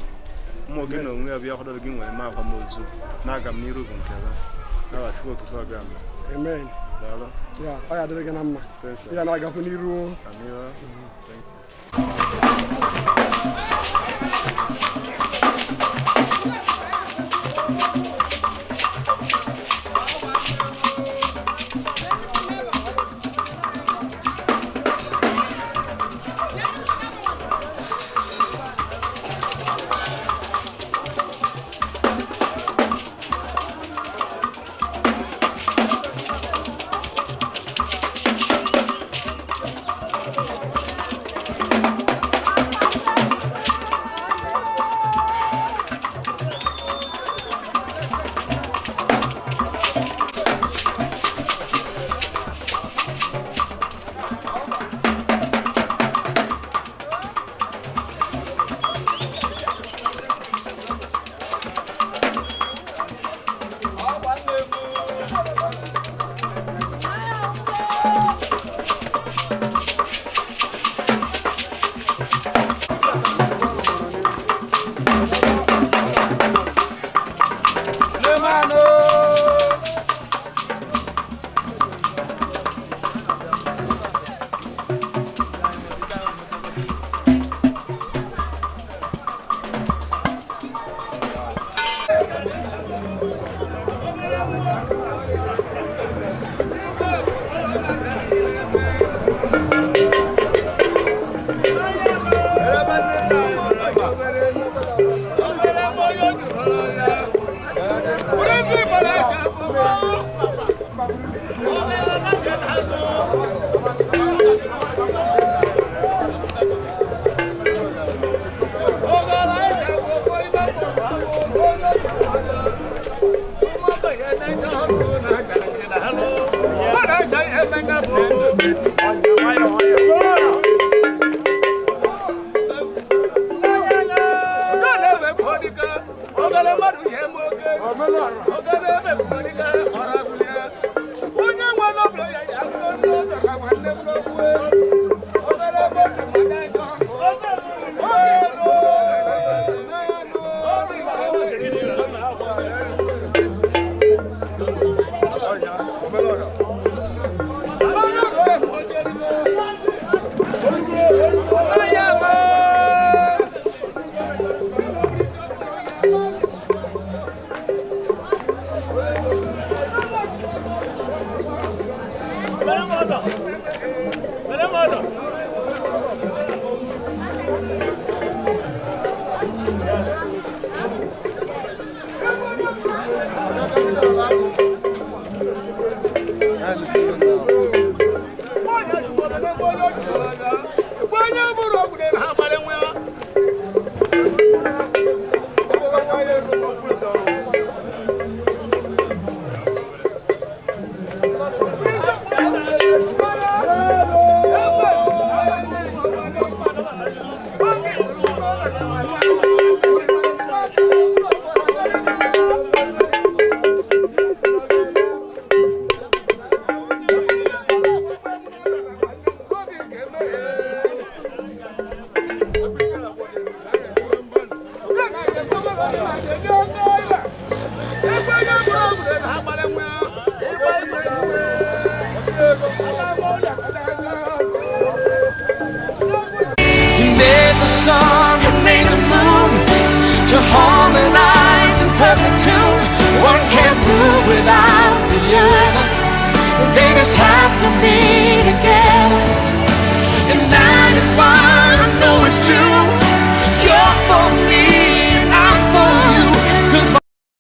Ụmụ gị na onwe ya bịa kwadoro gị nwere eme akwamozu na-aga m n'iru bụ nke ha. N'aha Chukwu okike ọbịa m. Amen. Daalụ. Ya, ọ ya adịrị gị na mma. Thanks, sir. Ya na-agakwu n'iru o. Amị o. Thanks. He made the sun, he made the moon to harmonize in perfect tune. One can't move without the other. They just have to be.